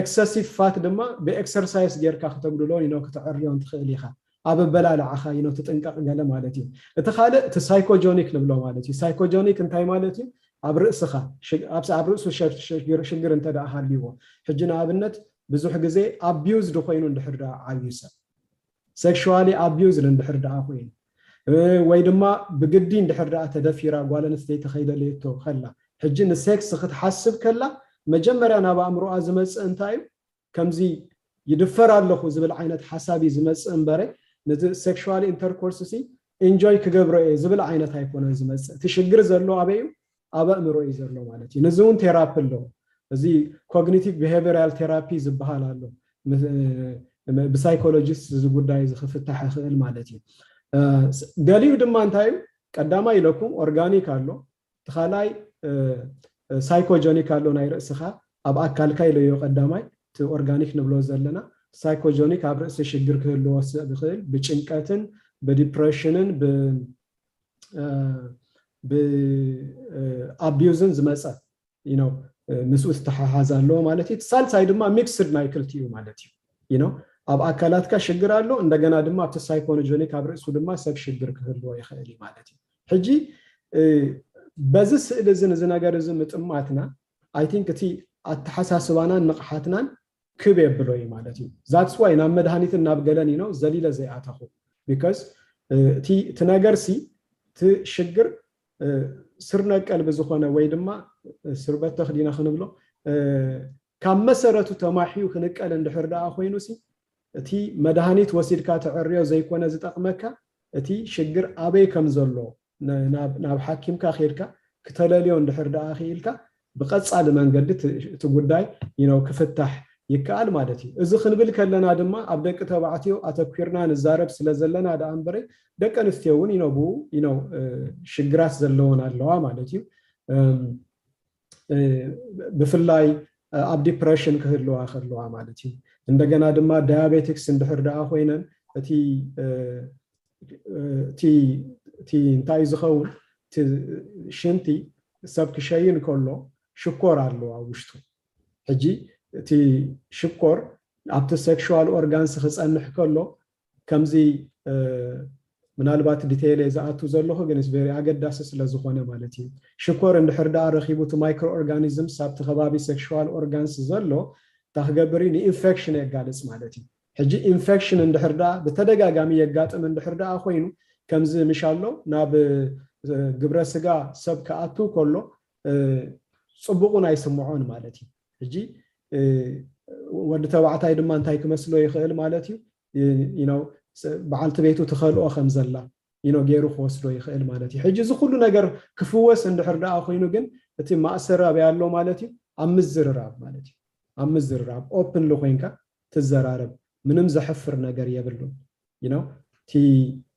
ኤክሰሲቭ ፋት ድማ ብኤክሰርሳይስ ጌርካ ክተጉድሎን ኢኖ ክተዕርዮን ትኽእል ኢኻ። ኣብ ኣበላልዓኻ ኢኖ ትጥንቀቕ ገለ ማለት እዩ። እቲ ካልእ እቲ ሳይኮጆኒክ ንብሎ ማለት እዩ። ሳይኮጆኒክ እንታይ ማለት እዩ? ኣብ ርእስኻ ኣብ ርእሱ ሽግር እንተ ደኣ ሃልይዎ፣ ሕጂ ንኣብነት ብዙሕ ግዜ ኣቢዩዝድ ኮይኑ እንድሕር ደኣ ዓብዩ ሰብ ሴክሹዋሊ ኣቢዩዝድ እንድሕር ደኣ ኮይኑ ወይ ድማ ብግዲ እንድሕር ደኣ ተደፊራ ጓል ኣንስተይቲ ከይደለየቶ ከላ ሕጂ ንሴክስ ክትሓስብ ከላ መጀመርያ ናብ ኣእምሮኣ ዝመፅእ እንታይ እዩ? ከምዚ ይድፈር ኣለኹ ዝብል ዓይነት ሓሳብ እዩ ዝመፅእ እምበረ ነዚ ሴክሹዋል ኢንተርኮርስ ሲ ኢንጆይ ክገብሮ እየ ዝብል ዓይነት ኣይኮነን ዝመፅእ። እቲ ሽግር ዘሎ ኣበይ እዩ? ኣብ ኣእምሮ እዩ ዘሎ ማለት እዩ። ነዚ እውን ቴራፒ ኣለዎ። እዚ ኮግኒቲቭ ቢሄቪራል ቴራፒ ዝበሃል ኣሎ። ብሳይኮሎጂስት እዚ ጉዳይ እዚ ክፍታሕ ይኽእል ማለት እዩ። ገሊኡ ድማ እንታይ እዩ? ቀዳማይ ኢለኩም ኦርጋኒክ ኣሎ። እቲ ካልኣይ ሳይኮጀኒክ ኣሎ ናይ ርእስኻ ኣብ ኣካልካ ኢለዮ ቀዳማይ እቲ ኦርጋኒክ ንብሎ ዘለና ሳይኮጀኒክ ኣብ ርእሲ ሽግር ክህልዎ ሰብ ይኽእል ብጭንቀትን ብዲፕሬሽንን ብኣቢዩዝን ዝመፀ ምስኡ ዝተሓሓዝ ኣለዎ ማለት እዩ። ሳልሳይ ድማ ሚክስድ ናይ ክልቲኡ ማለት እዩ። ኣብ ኣካላትካ ሽግር ኣሎ፣ እንደገና ድማ ኣብቲ ሳይኮኖጀኒክ ኣብ ርእሱ ድማ ሰብ ሽግር ክህልዎ ይኽእል እዩ ማለት እዩ። ሕጂ በዚ ስእሊ እዚ ነዚ ነገር እዚ ምጥማትና ኣይ ቲንክ እቲ ኣተሓሳስባናን ንቕሓትናን ክብ የብሎ እዩ ማለት እዩ። ዛትስ ዋይ ናብ መድሃኒትን ናብ ገለን ኢኖ ዘሊለ ዘይኣተኹ ቢካዝ እቲ ነገር ሲ እቲ ሽግር ስር ነቀል ብዝኾነ ወይ ድማ ስርበት ተኽዲና ክንብሎ ካብ መሰረቱ ተማሕዩ ክንቀል እንድሕር ደኣ ኮይኑ ሲ እቲ መድሃኒት ወሲድካ ተዕርዮ ዘይኮነ ዝጠቕመካ እቲ ሽግር ኣበይ ከም ዘሎ ናብ ሓኪምካ ኬድካ ክተለልዮ እንድሕር ደኣ ክኢልካ ብቐፃሊ መንገዲ እቲ ጉዳይ ክፍታሕ ይከኣል ማለት እዩ። እዚ ክንብል ከለና ድማ ኣብ ደቂ ተባዕትዮ ኣተኲርና ንዛረብ ስለ ዘለና ደኣ እምበረ ደቂ ኣንስትዮ እውን ብኡ ሽግራት ዘለወን ኣለዋ ማለት እዩ። ብፍላይ ኣብ ዲፕሬሽን ክህልዋ ከለዋ ማለት እዩ። እንደገና ድማ ዳያቤቲክስ እንድሕር ደኣ ኮይነን እቲ እቲ እንታይ ዝኸውን ሽንቲ ሰብ ክሸይን ከሎ ሽኮር ኣሎ ኣብ ውሽጡ። ሕጂ እቲ ሽኮር ኣብቲ ሴክሹዋል ኦርጋንስ ክጸንሕ ከሎ ከምዚ ምናልባት ዲቴይል ዝኣቱ ዘለኹ ግን ቨሪ ኣገዳሲ ስለ ዝኾነ ማለት እዩ። ሽኮር እንድሕር ደኣ ረኺቡ እቲ ማይክሮ ኦርጋኒዝምስ ኣብቲ ከባቢ ሴክሹዋል ኦርጋንስ ዘሎ እንታይ ክገብር እዩ? ንኢንፌክሽን የጋልጽ ማለት እዩ። ሕጂ ኢንፌክሽን እንድሕር ደኣ ብተደጋጋሚ የጋጥም እንድሕር ደኣ ኮይኑ ከምዚ ምሻሎ ናብ ግብረ ስጋ ሰብ ክኣቱ ከሎ ፅቡቑን ኣይስምዖን ማለት እዩ። ሕጂ ወዲ ተባዕታይ ድማ እንታይ ክመስሎ ይኽእል ማለት እዩ? በዓልቲ ቤቱ ትኸልኦ ከም ዘላ ገይሩ ክወስዶ ይኽእል ማለት እዩ። ሕጂ እዚ ኩሉ ነገር ክፍወስ እንድሕር ደኣ ኮይኑ ግን እቲ ማእሰር ኣበይ ኣሎ ማለት እዩ? ኣብ ምዝርራብ ማለት እዩ። ኣብ ምዝርራብ ኦፕንሊ ኮይንካ ትዘራረብ፣ ምንም ዘሕፍር ነገር የብሉን። እቲ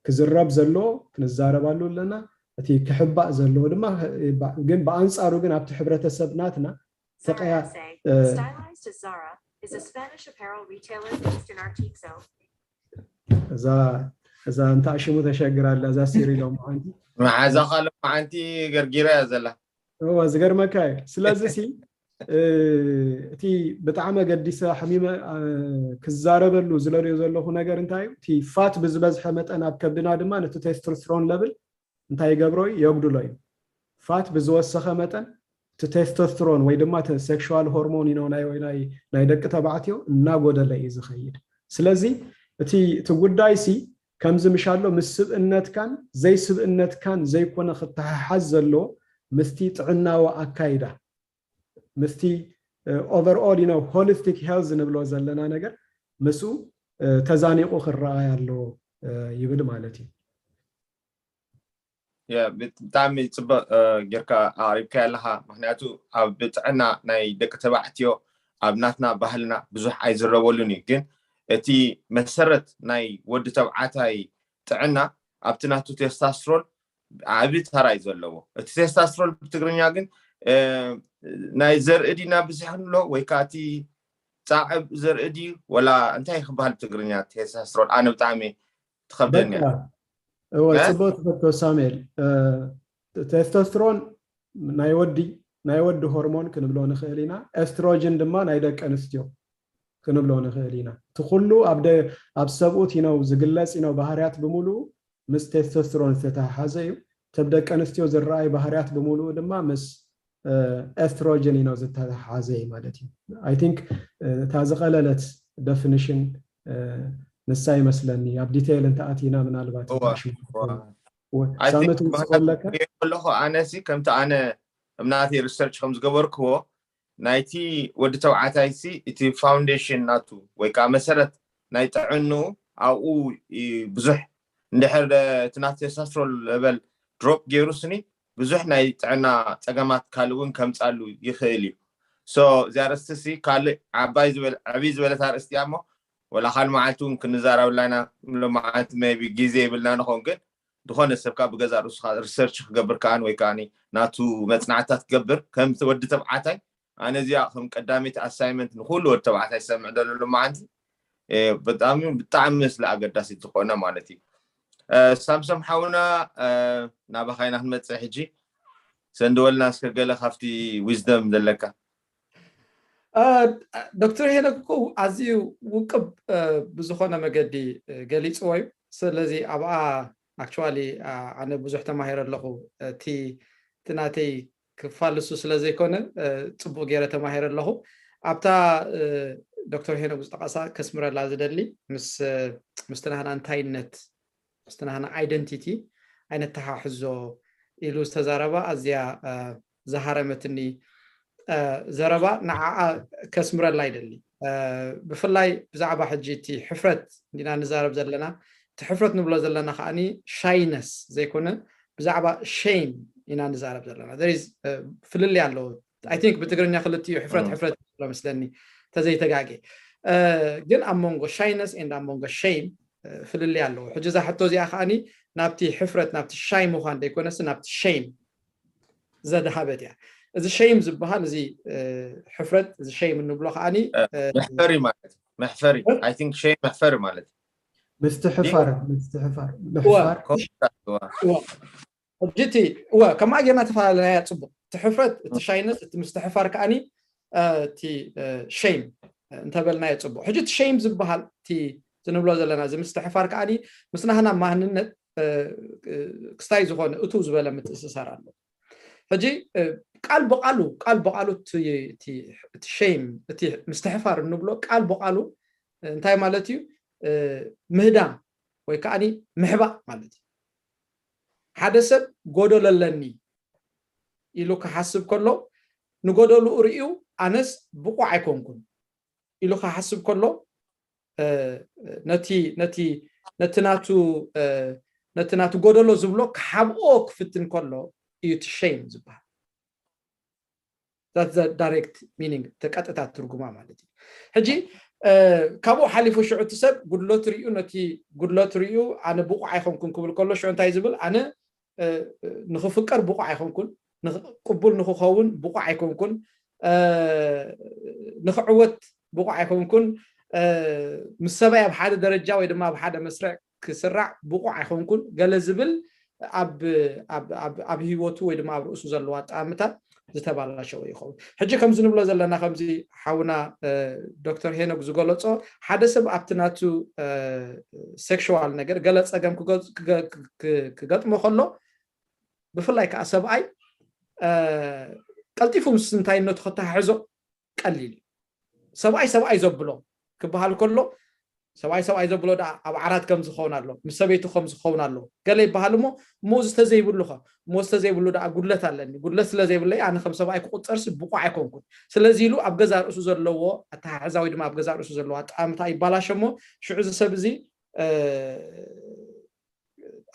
ክዝረብ ዘሎ ክንዛረባሉ ኣለና፣ እቲ ክሕባእ ዘለዎ ድማ ግን ብኣንፃሩ ግን ኣብቲ ሕብረተሰብ ናትና ተቀያ እዛ እንታ ሽሙ ተሸግር ኣላ እዛ ሲሪ ሎም ዓንቲ መዓዛ ካልእ መዓንቲ ገርጊራ እያ ዘላ። እዋ ዝገርመካ እዩ። ስለዚ ሲ እቲ ብጣዕሚ ኣገዲሰ ሓሚመ ክዛረበሉ ዝለርዮ ዘለኹ ነገር እንታይ እዩ? እቲ ፋት ብዝበዝሐ መጠን ኣብ ከብድና ድማ ነቲ ቴስቶስትሮን ለብል እንታይ ይገብሮ እዩ? የጉድሎ እዩ። ፋት ብዝወሰኸ መጠን እቲ ቴስቶስትሮን ወይ ድማ ሴክሹዋል ሆርሞን ኢኖ ናይ ደቂ ተባዕትዮ እናጎደለ እዩ ዝኸይድ። ስለዚ እቲ እቲ ጉዳይ ሲ ከምዚ ምሻሎ ምስ ስብእነትካን ዘይስብእነትካን ዘይኮነ ክተሓሓዝ ዘለዎ ምስቲ ጥዕናዊ ኣካይዳ ምስቲ ኦቨርኦል ኢኖ ሆሊስቲክ ሄልዝ ንብሎ ዘለና ነገር ምስኡ ተዛኒቑ ክረኣይ ኣለዎ ይብል ማለት እዩ። ብጣዕሚ ፅቡቅ ጌርካ ኣቅሪብካ ኣለካ። ምክንያቱ ኣብ ጥዕና ናይ ደቂ ተባዕትዮ ኣብ ናትና ባህልና ብዙሕ ኣይዝረበሉን እዩ። ግን እቲ መሰረት ናይ ወዲ ተባዕታይ ጥዕና ኣብቲ ናቱ ቴስታስትሮን ዓቢ ተራ እዩ ዘለዎ። እቲ ቴስታስትሮን ብትግርኛ ግን ናይ ዘርኢ ድና ብዝሕ ንብሎ ወይ ከዓ እቲ ፃዕብ ዘርኢ ድዩ ወላ እንታይ ክበሃል ብትግርኛ ቴስታስትሮን? ኣነ ብጣዕሚ ትኸብደኒ እያ። እወ፣ ጽቡቅ ትፈቶ ሳሙኤል። ቴስቶስትሮን ናይ ወዲ ናይ ወዲ ሆርሞን ክንብሎ ንኽእል ኢና። ኤስትሮጅን ድማ ናይ ደቂ ኣንስትዮ ክንብሎ ንኽእል ኢና። እቲ ኩሉ ኣብ ደ ኣብ ሰብኡት ኢነው ዝግለጽ ኢነው ባህርያት ብምሉኡ ምስ ቴስቶስትሮን ዝተተሓሓዘ እዩ። ተብ ደቂ ኣንስትዮ ዝረኣይ ባህርያት ብምሉኡ ድማ ምስ ኤስትሮጅን ኢነው ዝተተሓሓዘ እዩ ማለት እዩ። ኣይ ቲንክ እታ ዝቐለለት ደፊኒሽን ንሳ ይመስለኒ። ኣብ ዲቴይል እንተኣቲና ምናልባት ሳመት ኣለካ ከለኹ ኣነሲ ከምቲ ኣነ እምናተይ ሪሰርች ከም ዝገበርክዎ ናይቲ ወዲ ተባዕታይ ሲ እቲ ፋውንዴሽን ናቱ ወይ ከዓ መሰረት ናይ ጥዕንኡ ኣብኡ ብዙሕ እንድሕር እቲ ናቱ ቴስታስትሮን ለቨል ድሮፕ ገይሩ ስኒ ብዙሕ ናይ ጥዕና ፀገማት ካልእ እውን ከምፃሉ ይኽእል እዩ። ሶ እዚ ኣርእስቲ ሲ ካልእ ዓባይ ዝበለ ዕብይ ዝበለት ኣርእስቲ እያ እሞ ወላ ካልእ መዓልቲ እውን ክንዛረበላ ኢና። ሎመዓልቲ ሜይ ቢ ግዜ ይብልና ንኸውን ግን ዝኾነ ሰብ ከዓ ብገዛ ርእሱ ሪሰርች ክገብር ከኣን ወይ ከዓ ናቱ መፅናዕታት ክገብር ከምቲ ወዲ ተብዓታይ ኣነ እዚኣ ከም ቀዳመይቲ ኣሳይመንት ንኩሉ ወዲ ተባዕታይ ዝሰምዕ ዘሎ ሎመዓንቲ ብጣዕሚ ብጣዕሚ ስለ ኣገዳሲት ዝኾነ ማለት እዩ። ሳምሶም ሓውና ናባኻ ኢና ክንመፅእ ሕጂ። ሰንድወልና እስከ ገለ ካብቲ ዊዝደም ዘለካ። ዶክተር ሄኖክ እኮ ኣዝዩ ውቅብ ብዝኾነ መገዲ ገሊፅዎ እዩ። ስለዚ ኣብኣ ኣክቹዋሊ ኣነ ብዙሕ ተማሂረ ኣለኹ። እቲ እቲ ናተይ ክፋል እሱ ስለ ዘይኮነ ፅቡቅ ገይረ ተማሂረ ኣለኹ። ኣብታ ዶክተር ሄኖክ ዝጠቐሳ ከስምረላ ዝደሊ ምስ ምስቲ ናህና እንታይነት ምስቲ ናህና ኣይደንቲቲ ኣይነተሓሕዞ ኢሉ ዝተዛረባ ኣዝያ ዝሃረመትኒ ዘረባ ንዓኣ ከስምረላ ይደሊ። ብፍላይ ብዛዕባ ሕጂ እቲ ሕፍረት እንዲና ንዛረብ ዘለና እቲ ሕፍረት ንብሎ ዘለና ከዓኒ ሻይነስ ዘይኮነ ብዛዕባ ሸይም ኢና ንዛረብ ዘለና። ፍልልይ ኣለዎ። ኣይ ቲንክ ብትግርኛ ክልቲኡ ሕፍረት ሕፍረት መስለኒ ተዘይተጋጌ ግን ኣብ መንጎ ሻይነስ ኤንድ ኣብ መንጎ ሸይም ፍልልይ ኣለዎ። ሕጂ እዛ ሕቶ እዚኣ ከዓኒ ናብቲ ሕፍረት ናብቲ ሻይ ምዃን ዘይኮነስ ናብቲ ሸይም ዘድሃበት እያ። እዚ ሸይም ዝበሃል እዚ ሕፍረት እዚ ሸይም እንብሎ ከዓኒ መሕፈሪ ማለት መሕፈሪ ኣይ ቲንክ ሸይም መሕፈሪ ማለት ምስትሕፋር ምስትሕፋር ምሕፋር ሕጂ እቲ እወ ከማኣ ጌርና ተፈላለናያ ፅቡቅ እቲ ሕፍረት፣ እቲ ሻይነስ፣ እቲ ምስትሕፋር ከዓኒ እቲ ሸይም እንተበልናዮ ፅቡቅ። ሕጂ እቲ ሸይም ዝበሃል እቲ ዝንብሎ ዘለና እዚ ምስትሕፋር ከዓኒ ምስ ናህና ማንነት ክስታይ ዝኾነ እቱ ዝበለ ምትእስሳር ኣሎ። ሕጂ ቃል ብቃሉ ቃል ብቃሉ እቲ ሸይም እቲ ምስትሕፋር እንብሎ ቃል ብቃሉ እንታይ ማለት እዩ? ምህዳም ወይ ከዓ ምሕባእ ማለት እዩ። ሓደ ሰብ ጎደሎ ኣለኒ ኢሉ ክሓስብ ከሎ ንጎደልኡ ርእዩ ኣነስ ብቑዕ ኣይኮንኩን ኢሉ ክሓስብ ከሎ ነቲ ነቲ ነቲ ናቱ ነቲ ናቱ ጎደሎ ዝብሎ ክሓብኦ ክፍትን ከሎ እዩ እቲ ሸይም ዝበሃል። ዳይሬክት ሚኒንግ ተቀጥታ ትርጉማ ማለት እዩ። ሕጂ ካብኡ ሓሊፉ ሽዑ እቲ ሰብ ጉድለት ርእዩ ነቲ ጉድለት ርእዩ ኣነ ብቑዕ ኣይኮንኩን ክብል ከሎ ሽዑ እንታይ ዝብል ኣነ ንኽፍቀር ብቑዕ ኣይኮንኩን፣ ቅቡል ንኽኸውን ብቑዕ ኣይኮንኩን፣ ንኽዕወት ብቑዕ ኣይኮንኩን፣ ምስ ሰብኣይ ኣብ ሓደ ደረጃ ወይ ድማ ኣብ ሓደ መስርዕ ክስራዕ ብቑዕ ኣይኮንኩን ገለ ዝብል ኣብ ህይወቱ ወይ ድማ ኣብ ርእሱ ዘለዋ ኣጠማምታ ዝተባላሸወ ይኸውን። ሕጂ ከምዚ ንብሎ ዘለና ከምዚ ሓውና ዶክተር ሄኖክ ዝገለጾ ሓደ ሰብ ኣብቲ ናቱ ሴክሽዋል ነገር ገለ ጸገም ክገጥሞ ከሎ ብፍላይ ከዓ ሰብኣይ ቀልጢፉ ምስ እንታይነቱ ክተሓሕዞ ቀሊል እዩ። ሰብኣይ ሰብኣይ ዘብሎ ክበሃል ከሎ ሰብኣይ ሰብኣይ ዘብሎ ደኣ ኣብ ዓራት ከም ዝኸውን ኣሎ፣ ምስ ሰበይቱ ከም ዝኸውን ኣሎ ገለ ይበሃል እሞ እሞ ዝተዘይብሉ ኸ እሞ ዝተዘይብሉ ደኣ ጉድለት ኣለኒ፣ ጉድለት ስለ ዘይብለይ ኣነ ከም ሰብኣይ ክቁፀርሲ ብቑዕ ኣይኮንኩን። ስለዚ ኢሉ ኣብ ገዛ ርእሱ ዘለዎ ኣተሓሕዛ ወይ ድማ ኣብ ገዛ ርእሱ ዘለዎ ኣጠማምታ ይባላሸ እሞ ሽዑ እዚ ሰብ እዚ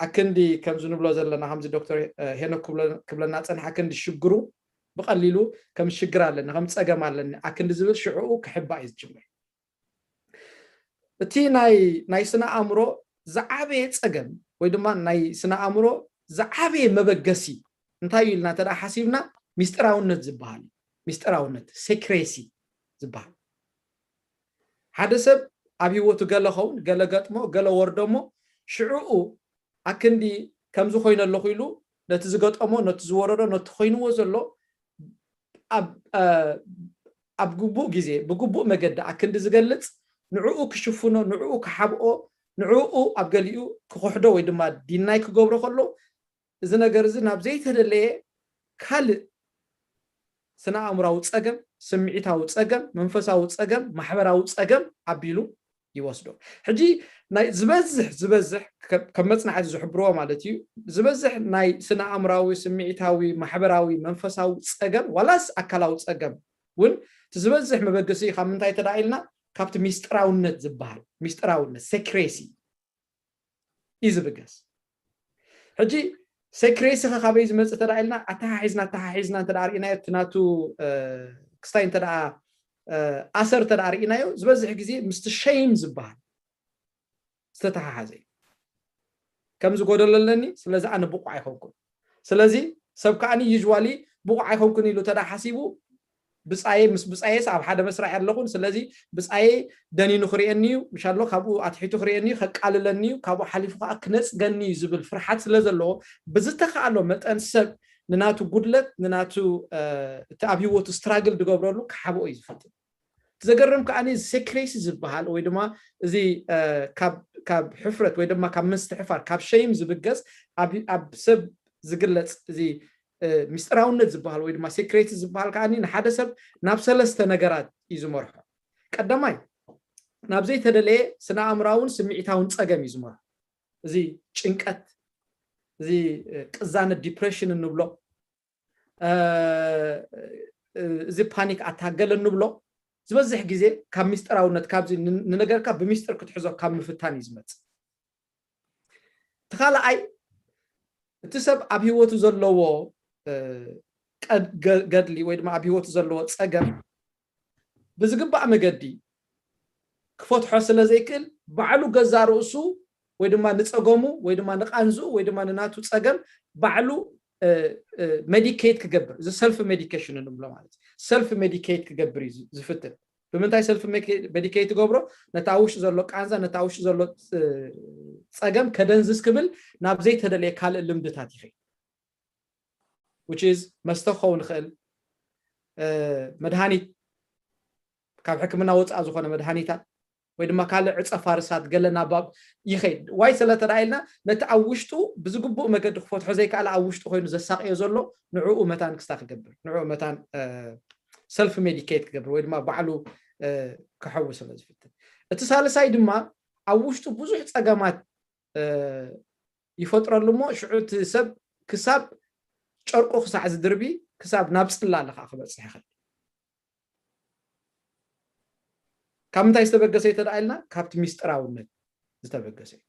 ኣክንዲ ከምዚ ንብሎ ዘለና ከምዚ ዶክተር ሄኖክ ክብለና ፀንሓ ኣክንዲ ሽግሩ ብቐሊሉ ከም ሽግር ኣለኒ ከም ፀገም ኣለኒ ኣክንዲ ዝብል ሽዕኡ ክሕባእ እዩ ዝጅምር። እቲ ናይ ናይ ስነ ኣእምሮ ዝዓበየ ፀገም ወይ ድማ ናይ ስነ ኣእምሮ ዝዓበየ መበገሲ እንታይ እዩ ኢልና እንተ ሓሲብና ሚስጥራውነት ዝበሃል እዩ። ሚስጥራውነት ሴክሬሲ ዝበሃል ሓደ ሰብ ኣብ ህይወቱ ገለ ኸውን ገለ ገጥሞ ገለ ወርደሞ ሽዕኡ ኣክንዲ ከምዚ ኮይኑ ኣለኹ ኢሉ ነቲ ዝገጠሞ ነቲ ዝወረዶ ነቲ ኮይንዎ ዘሎ ኣብ ግቡእ ግዜ ብግቡእ መገዲ ኣክንዲ ዝገልፅ ንዕኡ ክሽፍኖ ንዕኡ ክሓብኦ ንዕኡ ኣብ ገሊኡ ክክሕዶ ወይ ድማ ዲናይ ክገብሮ ከሎ እዚ ነገር እዚ ናብ ዘይተደለየ ካልእ ስነ ኣእምራዊ ፀገም፣ ስምዒታዊ ፀገም፣ መንፈሳዊ ፀገም፣ ማሕበራዊ ፀገም ኣቢሉ ይወስዶ። ሕጂ ዝበዝሕ ዝበዝሕ ከም መፅናዕቲ ዝሕብርዎ ማለት እዩ ዝበዝሕ ናይ ስነ ኣእምራዊ፣ ስምዒታዊ፣ ማሕበራዊ፣ መንፈሳዊ ፀገም ዋላስ ኣካላዊ ፀገም እውን እቲ ዝበዝሕ መበገሲ ካብ ምንታይ ተዳ ኢልና ካብቲ ሚስጥራውነት ዝበሃል ሚስጥራውነት ሴክሬሲ እዩ ዝብገስ። ሕጂ ሴክሬሲ ከ ካበይ ዝመፅእ ተዳ ኢልና ኣተሓሒዝና ኣተሓሒዝና እንተ ርኢናዮ እቲ ናቱ ክስታይ እንተ ኣሰር እንተ ርኢናዮ ዝበዝሕ ግዜ ምስቲ ሸይም ዝበሃል ዝተተሓሓዘ እዩ። ከምዚ ጎደሎ ኣለኒ ስለዚ ኣነ ብቑዕ ኣይኮንኩን። ስለዚ ሰብ ከዓኒ ዩዥዋሊ ብቑዕ ኣይኮንኩን ኢሉ ተዳ ሓሲቡ ብፃየ ምስ ብፃየስ ኣብ ሓደ መስርሕ ኣለኹን ስለዚ ብፃየ ደኒኑ ክርእየኒ እዩ ምሻሎ ካብኡ ኣትሒቱ ክርእየኒ እዩ ከቃልለኒ እዩ ካብኡ ሓሊፉ ከዓ ክነፅገኒ እዩ ዝብል ፍርሓት ስለ ዘለዎ ብዝተኸኣሎ መጠን ሰብ ንናቱ ጉድለት ንናቱ እቲ ኣብ ህይወቱ ስትራግል ዝገብረሉ ክሓብኦ እዩ ዝፈትን። ዘገርም ከዓ ሴክሬሲ ዝበሃል ወይ ድማ እዚ ካብ ሕፍረት ወይ ድማ ካብ ምስትሕፋር ካብ ሸይም ዝብገስ ኣብ ሰብ ዝግለፅ እዚ ሚስጥራውነት ዝበሃል ወይ ድማ ሴክሬሲ ዝበሃል ከዓ ንሓደ ሰብ ናብ ሰለስተ ነገራት እዩ ዝመርሖ። ቀዳማይ ናብ ዘይተደለየ ስነ ኣእምራውን ስምዒታውን ፀገም እዩ ዝመርሖ። እዚ ጭንቀት እዚ ቅዛነት ዲፕሬሽን እንብሎ እዚ ፓኒክ ኣታክ ገለ እንብሎ ዝበዝሕ ግዜ ካብ ሚስጥራውነት ካብዚ ንነገርካ ብሚስጥር ክትሕዞ ካብ ምፍታን እዩ ዝመፅእ። እቲ ካልኣይ እቲ ሰብ ኣብ ህይወቱ ዘለዎ ገድሊ ወይ ድማ ኣብ ህይወቱ ዘለዎ ፀገም ብዝግባእ መገዲ ክፈትሖ ስለ ዘይክእል ባዕሉ ገዛ ርእሱ ወይ ድማ ንፀገሙ ወይ ድማ ንቃንዝኡ ወይ ድማ ንናቱ ፀገም ባዕሉ ሜዲኬት ክገብር እዚ ሰልፍ ሜዲኬሽን እንብሎ ማለት ሰልፍ ሜዲኬት ክገብር እዩ ዝፍትን። ብምንታይ ሰልፍ ሜዲኬት ትገብሮ? ነታ ውሽጢ ዘሎ ቃንዛ ነታ ውሽጢ ዘሎ ፀገም ከደንዝዝ ክብል ናብ ዘይተደለየ ካልእ ልምድታት ይኸይድ። which is መስተ ክኸውን ይኽእል፣ መድሃኒት፣ ካብ ሕክምና ወፃኢ ዝኾነ መድሃኒታት ወይ ድማ ካልእ ዕፀ ፋርሳት ገለ ናብ ይኸይድ። ዋይ ስለ ተዳ ኢልና ነቲ ኣብ ውሽጡ ብዝግቡእ መገዲ ክፈትሖ ዘይከኣለ ኣብ ውሽጡ ኮይኑ ዘሳቀዮ ዘሎ ንዕኡ መታን ክስታ ክገብር፣ ንዕኡ መታን ሰልፍ ሜዲኬት ክገብር ወይ ድማ ባዕሉ ክሐዊ ስለ ዝፍትን። እቲ ሳልሳይ ድማ ኣብ ውሽጡ ብዙሕ ፀገማት ይፈጥረሉ እሞ ሽዑ እቲ ሰብ ክሳብ ጨርቁ ክሳዕ ዝድርቢ ክሳብ ናብ ፅላለ ከዓ ክበፅሕ ይኽእል። ካብ ምንታይ ዝተበገሰ እዩ ተደኣ ኢልና ካብቲ ሚስጥራውነት ዝተበገሰ እዩ።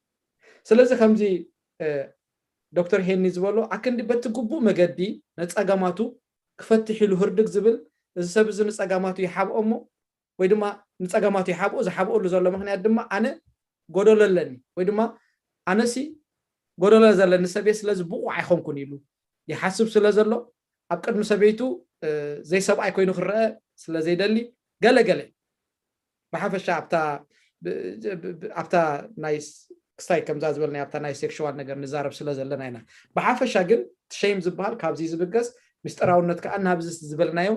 ስለዚ ከምዚ ዶክተር ሄኒ ዝበሎ ኣክንዲ በቲ ግቡእ መገዲ ነፀገማቱ ክፈትሕ ኢሉ ህርድግ ዝብል እዚ ሰብ እዚ ንፀገማቱ ይሓብኦ እሞ ወይ ድማ ንፀገማቱ ይሓብኦ ዝሓብኦሉ ዘሎ ምክንያት ድማ ኣነ ጎደሎ ኣለኒ ወይ ድማ ኣነሲ ጎደሎ ዘለኒ ሰብ እየ ስለዚ ብቑዕ ኣይኮንኩን ኢሉ ይሓስብ ስለ ዘሎ ኣብ ቅድሚ ሰበይቱ ዘይሰብኣይ ኮይኑ ክረአ ስለ ዘይደሊ ገለ ገለ ብሓፈሻ ኣብታ ኣብታ ናይ ክስታይ ከምዛ ዝበልናዮ ኣብታ ናይ ሴክሽዋል ነገር ንዛረብ ስለ ዘለና ኢና። ብሓፈሻ ግን ሸይም ዝበሃል ካብዚ ዝብገስ ምስጢራውነት ከዓ ናብዚ ዝበልናዮ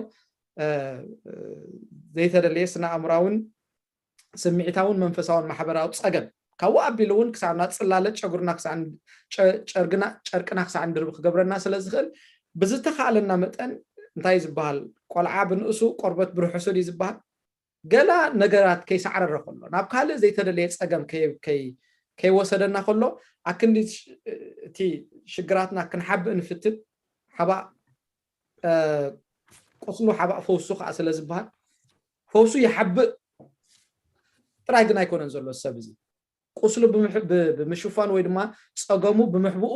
ዘይተደለየ ስነ ኣእምራውን ስምዒታውን መንፈሳውን ማሕበራዊ ፀገም ካብኡ ኣቢሉ እውን ክሳብ ናብ ፅላለ ጨጉርና ጨርቅና ክሳዕ ንድርቢ ክገብረና ስለ ዝኽእል ብዝተኻእለና መጠን እንታይ ዝበሃል ቆልዓ ብንእሱ ቆርበት ብርሑሱ ድዩ ዝበሃል ገላ ነገራት ከይሳዕረረ ከሎ ናብ ካልእ ዘይተደለየ ፀገም ከይወሰደና ከሎ ኣክንዲ እቲ ሽግራትና ክንሓብእ ንፍትን ሓባእ ቁስሉ ሓባእ ፈውሱ ከዓ ስለ ዝበሃል ፈውሱ ይሓብእ ጥራይ ግን ኣይኮነን ዘሎ ሰብ እዚ ቁስሉ ብምሽፋን ወይ ድማ ፀገሙ ብምሕብኡ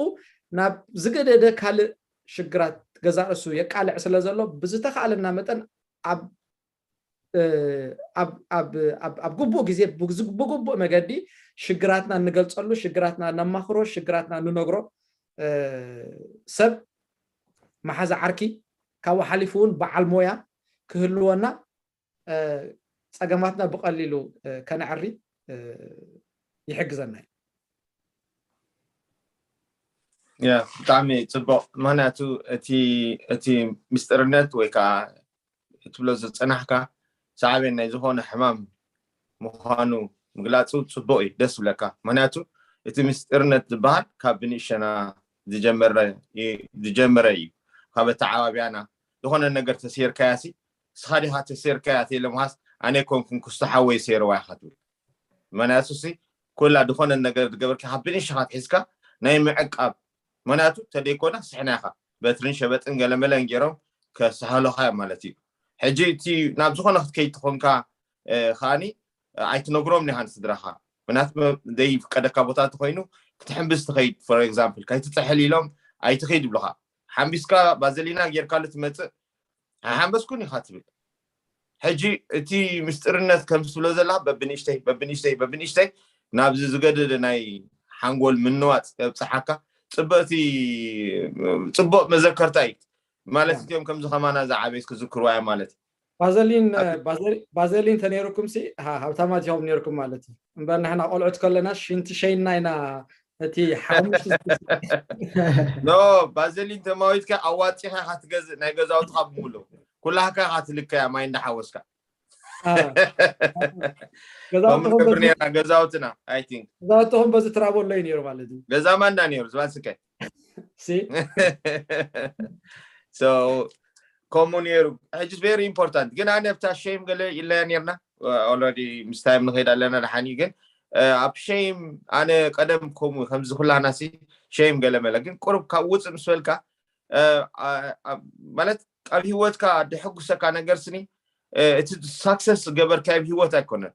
ናብ ዝገደደ ካልእ ሽግራት ገዛ ርእሱ የቃልዕ ስለ ዘሎ ብዝተኻእለና መጠን ኣብ ኣብ ግቡእ ግዜ ብግቡእ መገዲ ሽግራትና እንገልፀሉ ሽግራትና ነማኽሮ ሽግራትና ንነግሮ ሰብ መሓዛ ዓርኪ ካብኡ ሓሊፉ እውን በዓል ሞያ ክህልወና ፀገማትና ብቐሊሉ ከነዕሪ ይሕግዘና እዩ። ብጣዕሚ ፅቡቅ ምክንያቱ እቲ ምስጢርነት ወይ ከዓ ትብሎ ዝፀናሕካ ሳዕቤን ናይ ዝኾነ ሕማም ምዃኑ ምግላፁ ፅቡቅ እዩ ደስ ዝብለካ ምክንያቱ እቲ ምስጢርነት ዝበሃል ካብ ብንእሸና ዝጀመረ እዩ ካብ ኣተዓባብያና ዝኾነ ነገር ተሰይርካያ ሲ ንስኻ ዲኻ ተሰይርካያ ተይለምኻስ ኣነ ኮንኩን ክስቶ ሓወይ ሰይርዋ ኢኻ ትብል ምክንያቱ ሲ ኩላ ዝኾነ ነገር ዝገበርካ ካብ ብንእሽኻ ትሒዝካ ናይ ምዕቃብ ምክንያቱ ተደይኮና ስሕና ኢኻ በትርን ሸበጥን ገለመለን ገይሮም ከስሃሉኻ እዮም ማለት እዩ ሕጂ እቲ ናብ ዝኾነ ክትከይድ ትኾንካ ከዓኒ ኣይትነግሮም ኒኻ ንስድራኻ ምክንያቱ ዘይፍቀደካ ቦታ እንተኮይኑ ክትሕምብስ ትኸይድ for example ከይትጥሕል ኢሎም ኣይትኸይድ ይብሉኻ ሓምቢስካ ባዘሊና ጌርካሉ ትመፅእ ኣይሓንበስኩን ኢኻ ትብል ሕጂ እቲ ምስጢርነት ከም ትብሎ ዘላ በብንእሽተይ በብንእሽተይ በብንእሽተይ ናብዚ ዝገደደ ናይ ሓንጎል ምንዋፅ የብፅሓካ ፅብቅቲ ፅቡቅ መዘከርታ እዩ ማለት እቲኦም ከምዚ ከማና ዝዓበየት ክዝክርዋ እዮም ማለት እዩ ባዘሊን ባዘሊን ተነይርኩም ሲ ሃብታማት ኢኹም ነይርኩም ማለት እዩ እምበር ንሕና ቆልዑት ከለና ሽንቲ ሸይና ኢና እቲ ሓሙሽተ ኖ ባዘሊን ተማዊትካ ኣዋፂኻ ኢኻ ትገዝእ ናይ ገዛውትኻ ብምሉ ኩላህካ ኢኻ ትልከያ ማይ እንዳሓወስካ ገዛውትኹም ነርና ገዛውትና I think ገዛውትኹም በዚ ትራቦሎ እዩ ነይሩ ማለት እዩ ገዛ ማንዳ ነይሩ ዝባን ስከ ሲ so ከምኡ ነይሩ ሕጂ very important ግን ኣነ ኣብታ ሸይም ገለ ኢለያ ነርና already ምስ ታይም ንኸይድ ኣለና ደሓን እዩ ግን ኣብ ሸይም ኣነ ቀደም ከምኡ ከምዚ ኩላና ሲ ሸይም ገለ መለ ግን ቁሩብ ካብ ውፅእ ምስ በልካ ማለት ኣብ ሂወትካ ደሐጉሰካ ነገር ስኒ እቲ ሳክሰስ ዝገበርካዮ ኣብ ሂወት ኣይኮነን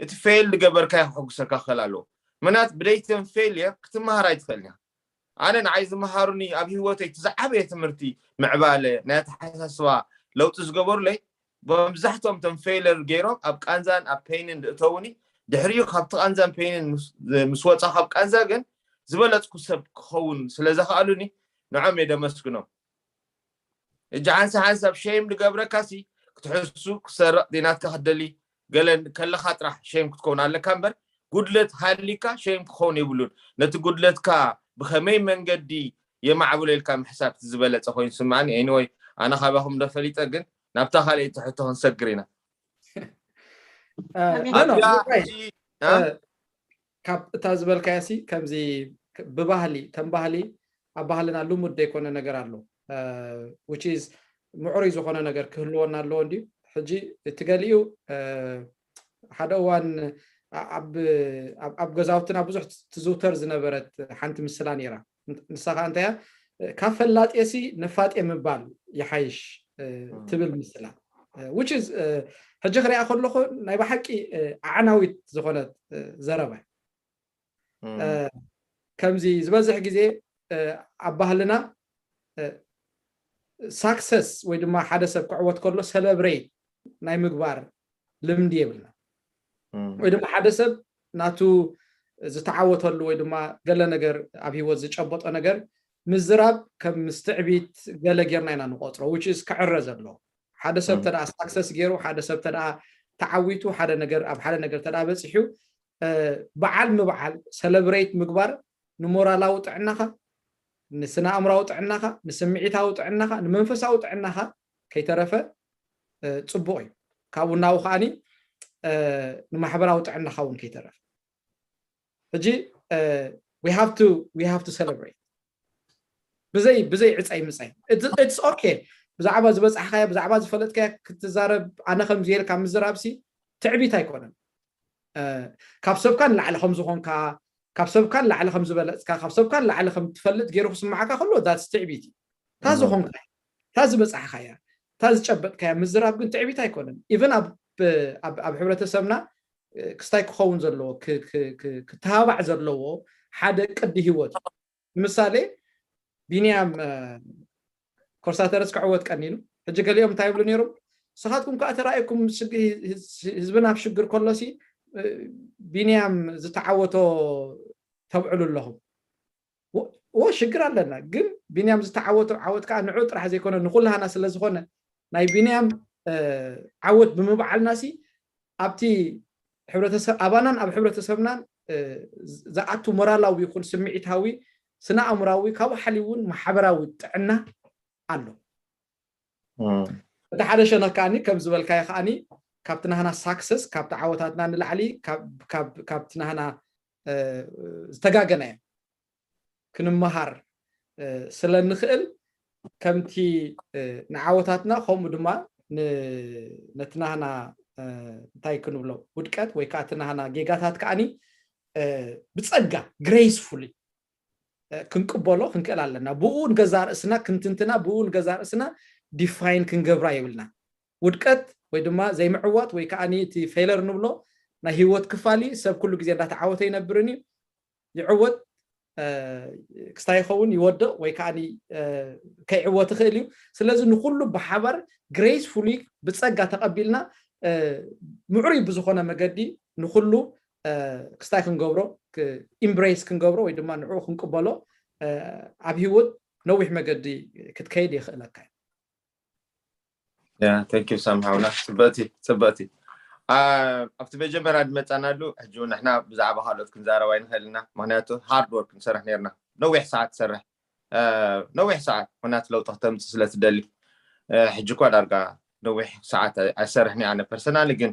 እቲ ፌል ዝገበርካዮ ክሐጉሰካ ክኽእል ኣለዎ ምናት ብደይተን ፌልየር ክትመሃር ኣይትኽእልን ኢኻ ኣነ ንዓይ ዝመሃሩኒ ኣብ ሂወተይ እቲ ዝዓበየ ትምህርቲ ምዕባለ ናይ ኣተሓሳስባ ለውጢ ዝገበሩለይ መብዛሕትኦም ቶም ፌለር ገይሮም ኣብ ቃንዛን ኣብ ፔይንን ዝእተውኒ ድሕሪኡ ካብቲ ቃንዛን ፔይንን ምስ ወፃ ካብ ቃንዛ ግን ዝበለፅኩ ሰብ ክኸውን ስለ ዘኽኣሉኒ ንዖም እየ ደመስግኖም እጂ ሓንሳ ሓንሳብ ሸይም ዝገብረካ ሲ ክትሕሱ ክሰርቕ ዲናትካ ክትደሊ ገለ ከለኻ ጥራሕ ሸይም ክትከውን ኣለካ እምበር ጉድለት ሃሊካ ሸይም ክኸውን የብሉን ነቲ ጉድለትካ ብኸመይ መንገዲ የማዕብሎ ኢልካ ምሕሳብ ዝበለፀ ኮይኑ ስማዕኒ። Anyway ኣነ ካባኹም ዶ ፈሊጠ፣ ግን ናብታ ካልኣይቲ ሕቶ ክንሰግር ኢና። ኣቢና። ካብ እታ ዝበልካያ ሲ ከምዚ ብባህሊ ከም ባህሊ ኣብ ባህልና ልሙድ ዘይኮነ ነገር ኣሎ። Which is ምዕሩይ ዝኾነ ነገር ክህልወና ኣለዎ እንድዩ። ሕጂ እቲ ገሊኡ ሓደ እዋን ኣብ ገዛውትና ብዙሕ ትዝውተር ዝነበረት ሓንቲ ምስላ ነይራ። ንሳ ከዓ እንታይ እያ? ካብ ፈላጤ ሲ ነፋጤ ምባል ይሓይሽ ትብል ምስላ። Which is ሕጂ ክሪኣ ከለኹ ናይ ብሓቂ ኣዕናዊት ዝኾነት ዘረባ። ከምዚ ዝበዝሕ ግዜ ኣብ ባህልና success ወይ ድማ ሓደ ሰብ ክዕወት ከሎ celebrate ናይ ምግባር ልምዲ የብልና። ወይ ድማ ሓደ ሰብ ናቱ ዝተዓወተሉ ወይ ድማ ገለ ነገር ኣብ ህይወት ዝጨበጦ ነገር ምዝራብ ከም ምስ ትዕቢት ገለ ጌርና ኢና ንቆፅሮ። Which is ክዕረ ዘለዎ ሓደ ሰብ ተደኣ success ገይሩ፣ ሓደ ሰብ ተደኣ ተዓዊቱ፣ ሓደ ነገር ኣብ ሓደ ነገር ተደኣ በፂሑ በዓል ምብዓል celebrate ምግባር ንሞራላዊ ጥዕናኻ፣ ንስነ ኣእምራዊ ጥዕናኻ፣ ንስምዒታዊ ጥዕናኻ፣ ንመንፈሳዊ ጥዕናኻ ከይተረፈ ፅቡቕ እዩ። ካብኡ እናው ከዓኒ ንማሕበራዊ ጥዕናኻ እውን ከይተረፈ ሕጂ we have to we have to celebrate ብዘይ ብዘይ ዕፃይ ምፃይ። It's okay። ብዛዕባ ዝበፃሕካዮ ብዛዕባ ዝፈለጥካዮ ክትዛረብ፣ ኣነ ከምዚ ኢልካ ምዝራብ ሲ ትዕቢት ኣይኮነን። ካብ ሰብካ ንላዕሊ ከም ዝኾንካ፣ ካብ ሰብካ ንላዕሊ ከም ዝበለፅካ፣ ካብ ሰብካ ንላዕሊ ከም ትፈልጥ ገይሩ ክስማዓካ ከሎ that's ትዕቢት እዩ። እታ ዝኾንካ እታ ዝበፃሕካያ እታ ዝጨበጥካያ ምዝራብ ግን ትዕቢት ኣይኮነን። Even ኣብ ኣብ ሕብረተሰብና ክስታይ ክኸውን ዘለዎ ክተባባዕ ዘለዎ ሓደ ቅዲ ህይወት እዩ። ንምሳሌ ቢንያም ኮርሳተረስ ክዕወት ቀኒኑ። ሕጂ ገሊኦም እንታይ ይብሉ ነይሮም? ንስኻትኩም ከዓ ተራእየኩም ህዝብና ኣብ ሽግር ከሎሲ ቢንያም ዝተዓወቶ ተብዕሉ ኣለኹም። እዎ ሽግር ኣለና፣ ግን ቢንያም ዝተዓወቶ ዓወት ከዓ ንዑ ጥራሕ ዘይኮነ ንኩልሃና ስለዝኾነ ናይ ቢንያም ዓወት ብምብዓልና ሲ ኣብቲ ሕብረተሰብ ኣባናን ኣብ ሕብረተሰብናን ዝኣቱ ሞራላዊ ይኹን ስምዒታዊ ስነ ኣእምራዊ ካብኡ ሓሊ እውን ማሕበራዊ ጥዕና ኣሎ። እቲ ሓደ ሸነኽ ከዓኒ ከም ዝበልካዮ ከዓኒ ካብቲ ናህና success ካብቲ ዓወታትና ንላዕሊ ካብቲ ናህና ዝተጋገናዮ ክንመሃር ስለ ንኽእል ከምቲ ንዓወታትና ከምኡ ድማ ነቲ ናህና እንታይ ክንብሎ ውድቀት ወይ ከዓ እቲ ናህና ጌጋታት ከዓኒ ብፀጋ gracefully ክንቅበሎ ክንክእል ኣለና። ብኡ ንገዛ ርእስና ክንትንትና፣ ብኡ ንገዛ ርእስና define ክንገብራ የብልና። ውድቀት ወይ ድማ ዘይምዕዋት ወይ ከዓ እቲ failure ንብሎ ናይ ህይወት ክፋል እዩ። ሰብ ኩሉ ግዜ እንዳተዓወተ ይነብርን እዩ። ይዕወት ክስታይ ይኸውን ይወድቕ ወይ ከዓ ከይዕወት ይኽእል እዩ። ስለዚ ንኩሉ ብሓባር gracefully ብፀጋ ተቐቢልና ምዕሩይ ብዝኾነ መገዲ ንኩሉ ክስታይ ክንገብሮ embrace ክንገብሮ ወይ ድማ ንዕኡ ክንቅበሎ ኣብ ህይወት ነዊሕ መገዲ ክትከይድ የኽእለካ እዩ። Thank you ሳሚ ሓውና። ፅብቕቲ ፅብቕቲ ኣብቲ መጀመርያ ዝመፃናሉ ሕጂ እውን ንሕና ብዛዕባ ካልኦት ክንዛረብ ኣይንኽእል ኢና። ምክንያቱ hard work ንሰርሕ ነርና፣ ነዊሕ ሰዓት ትሰርሕ ነዊሕ ሰዓት ምክንያቱ ለውጢ ክተምፅእ ስለትደሊ ሕጂ እኳ ዳርጋ ነዊሕ ሰዓት ኣይሰርሕን ኣነ personally። ግን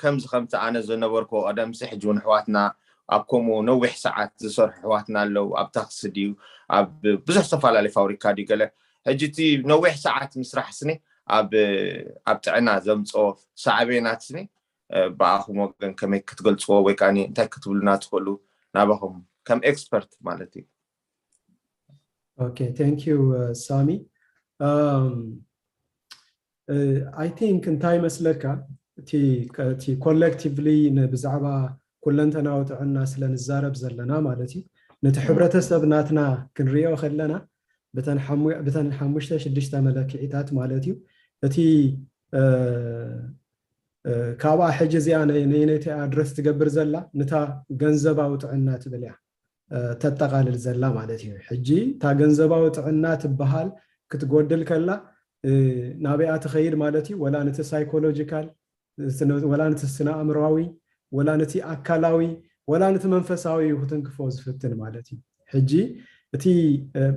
ከምዚ ከምቲ ኣነ ዝነበርኩ ቀደምሲ ሕጂ እውን ኣሕዋትና ኣብ ከምኡ ነዊሕ ሰዓት ዝሰርሑ ኣሕዋትና ኣለዉ። ኣብ ታክሲ ድዩ ኣብ ብዙሕ ዝተፈላለዩ ፋብሪካ ድዩ ገለ ሕጂ እቲ ነዊሕ ሰዓት ምስራሕ ስኒ ኣብ ኣብ ጥዕና ዘምፅኦ ሳዕቤናት ስኒ ብኣኹም ወገን ከመይ ክትገልፅዎ ወይ ከዓ እንታይ ክትብሉና ትኽእሉ ናባኹም ከም expert ማለት እዩ? Okay, thank you ሳሚ። I think እንታይ ይመስለካ እቲ collectively ብዛዕባ ኩለንተናዊ ጥዕና ስለ ንዛረብ ዘለና ማለት እዩ ነቲ ሕብረተሰብ ናትና ክንሪኦ ከለና ብተን ሓሙሽተ ሽዱሽተ መለክዒታት ማለት እዩ እቲ ካብኣ ሕጂ እዚኣ ነይነይቲ address ትገብር ዘላ ንታ ገንዘባዊ ጥዕና ትብል እያ ተጠቓልል ዘላ ማለት እዩ። ሕጂ እታ ገንዘባዊ ጥዕና ትበሃል ክትጎድል ከላ ናበይኣ ትኸይድ ማለት እዩ? ወላ ነቲ psychological ወላ ነቲ ስነ ኣእምሮዊ ወላ ነቲ ኣካላዊ ወላ ነቲ መንፈሳዊ እዩ ክትንክፎ ዝፍትን ማለት እዩ። ሕጂ እቲ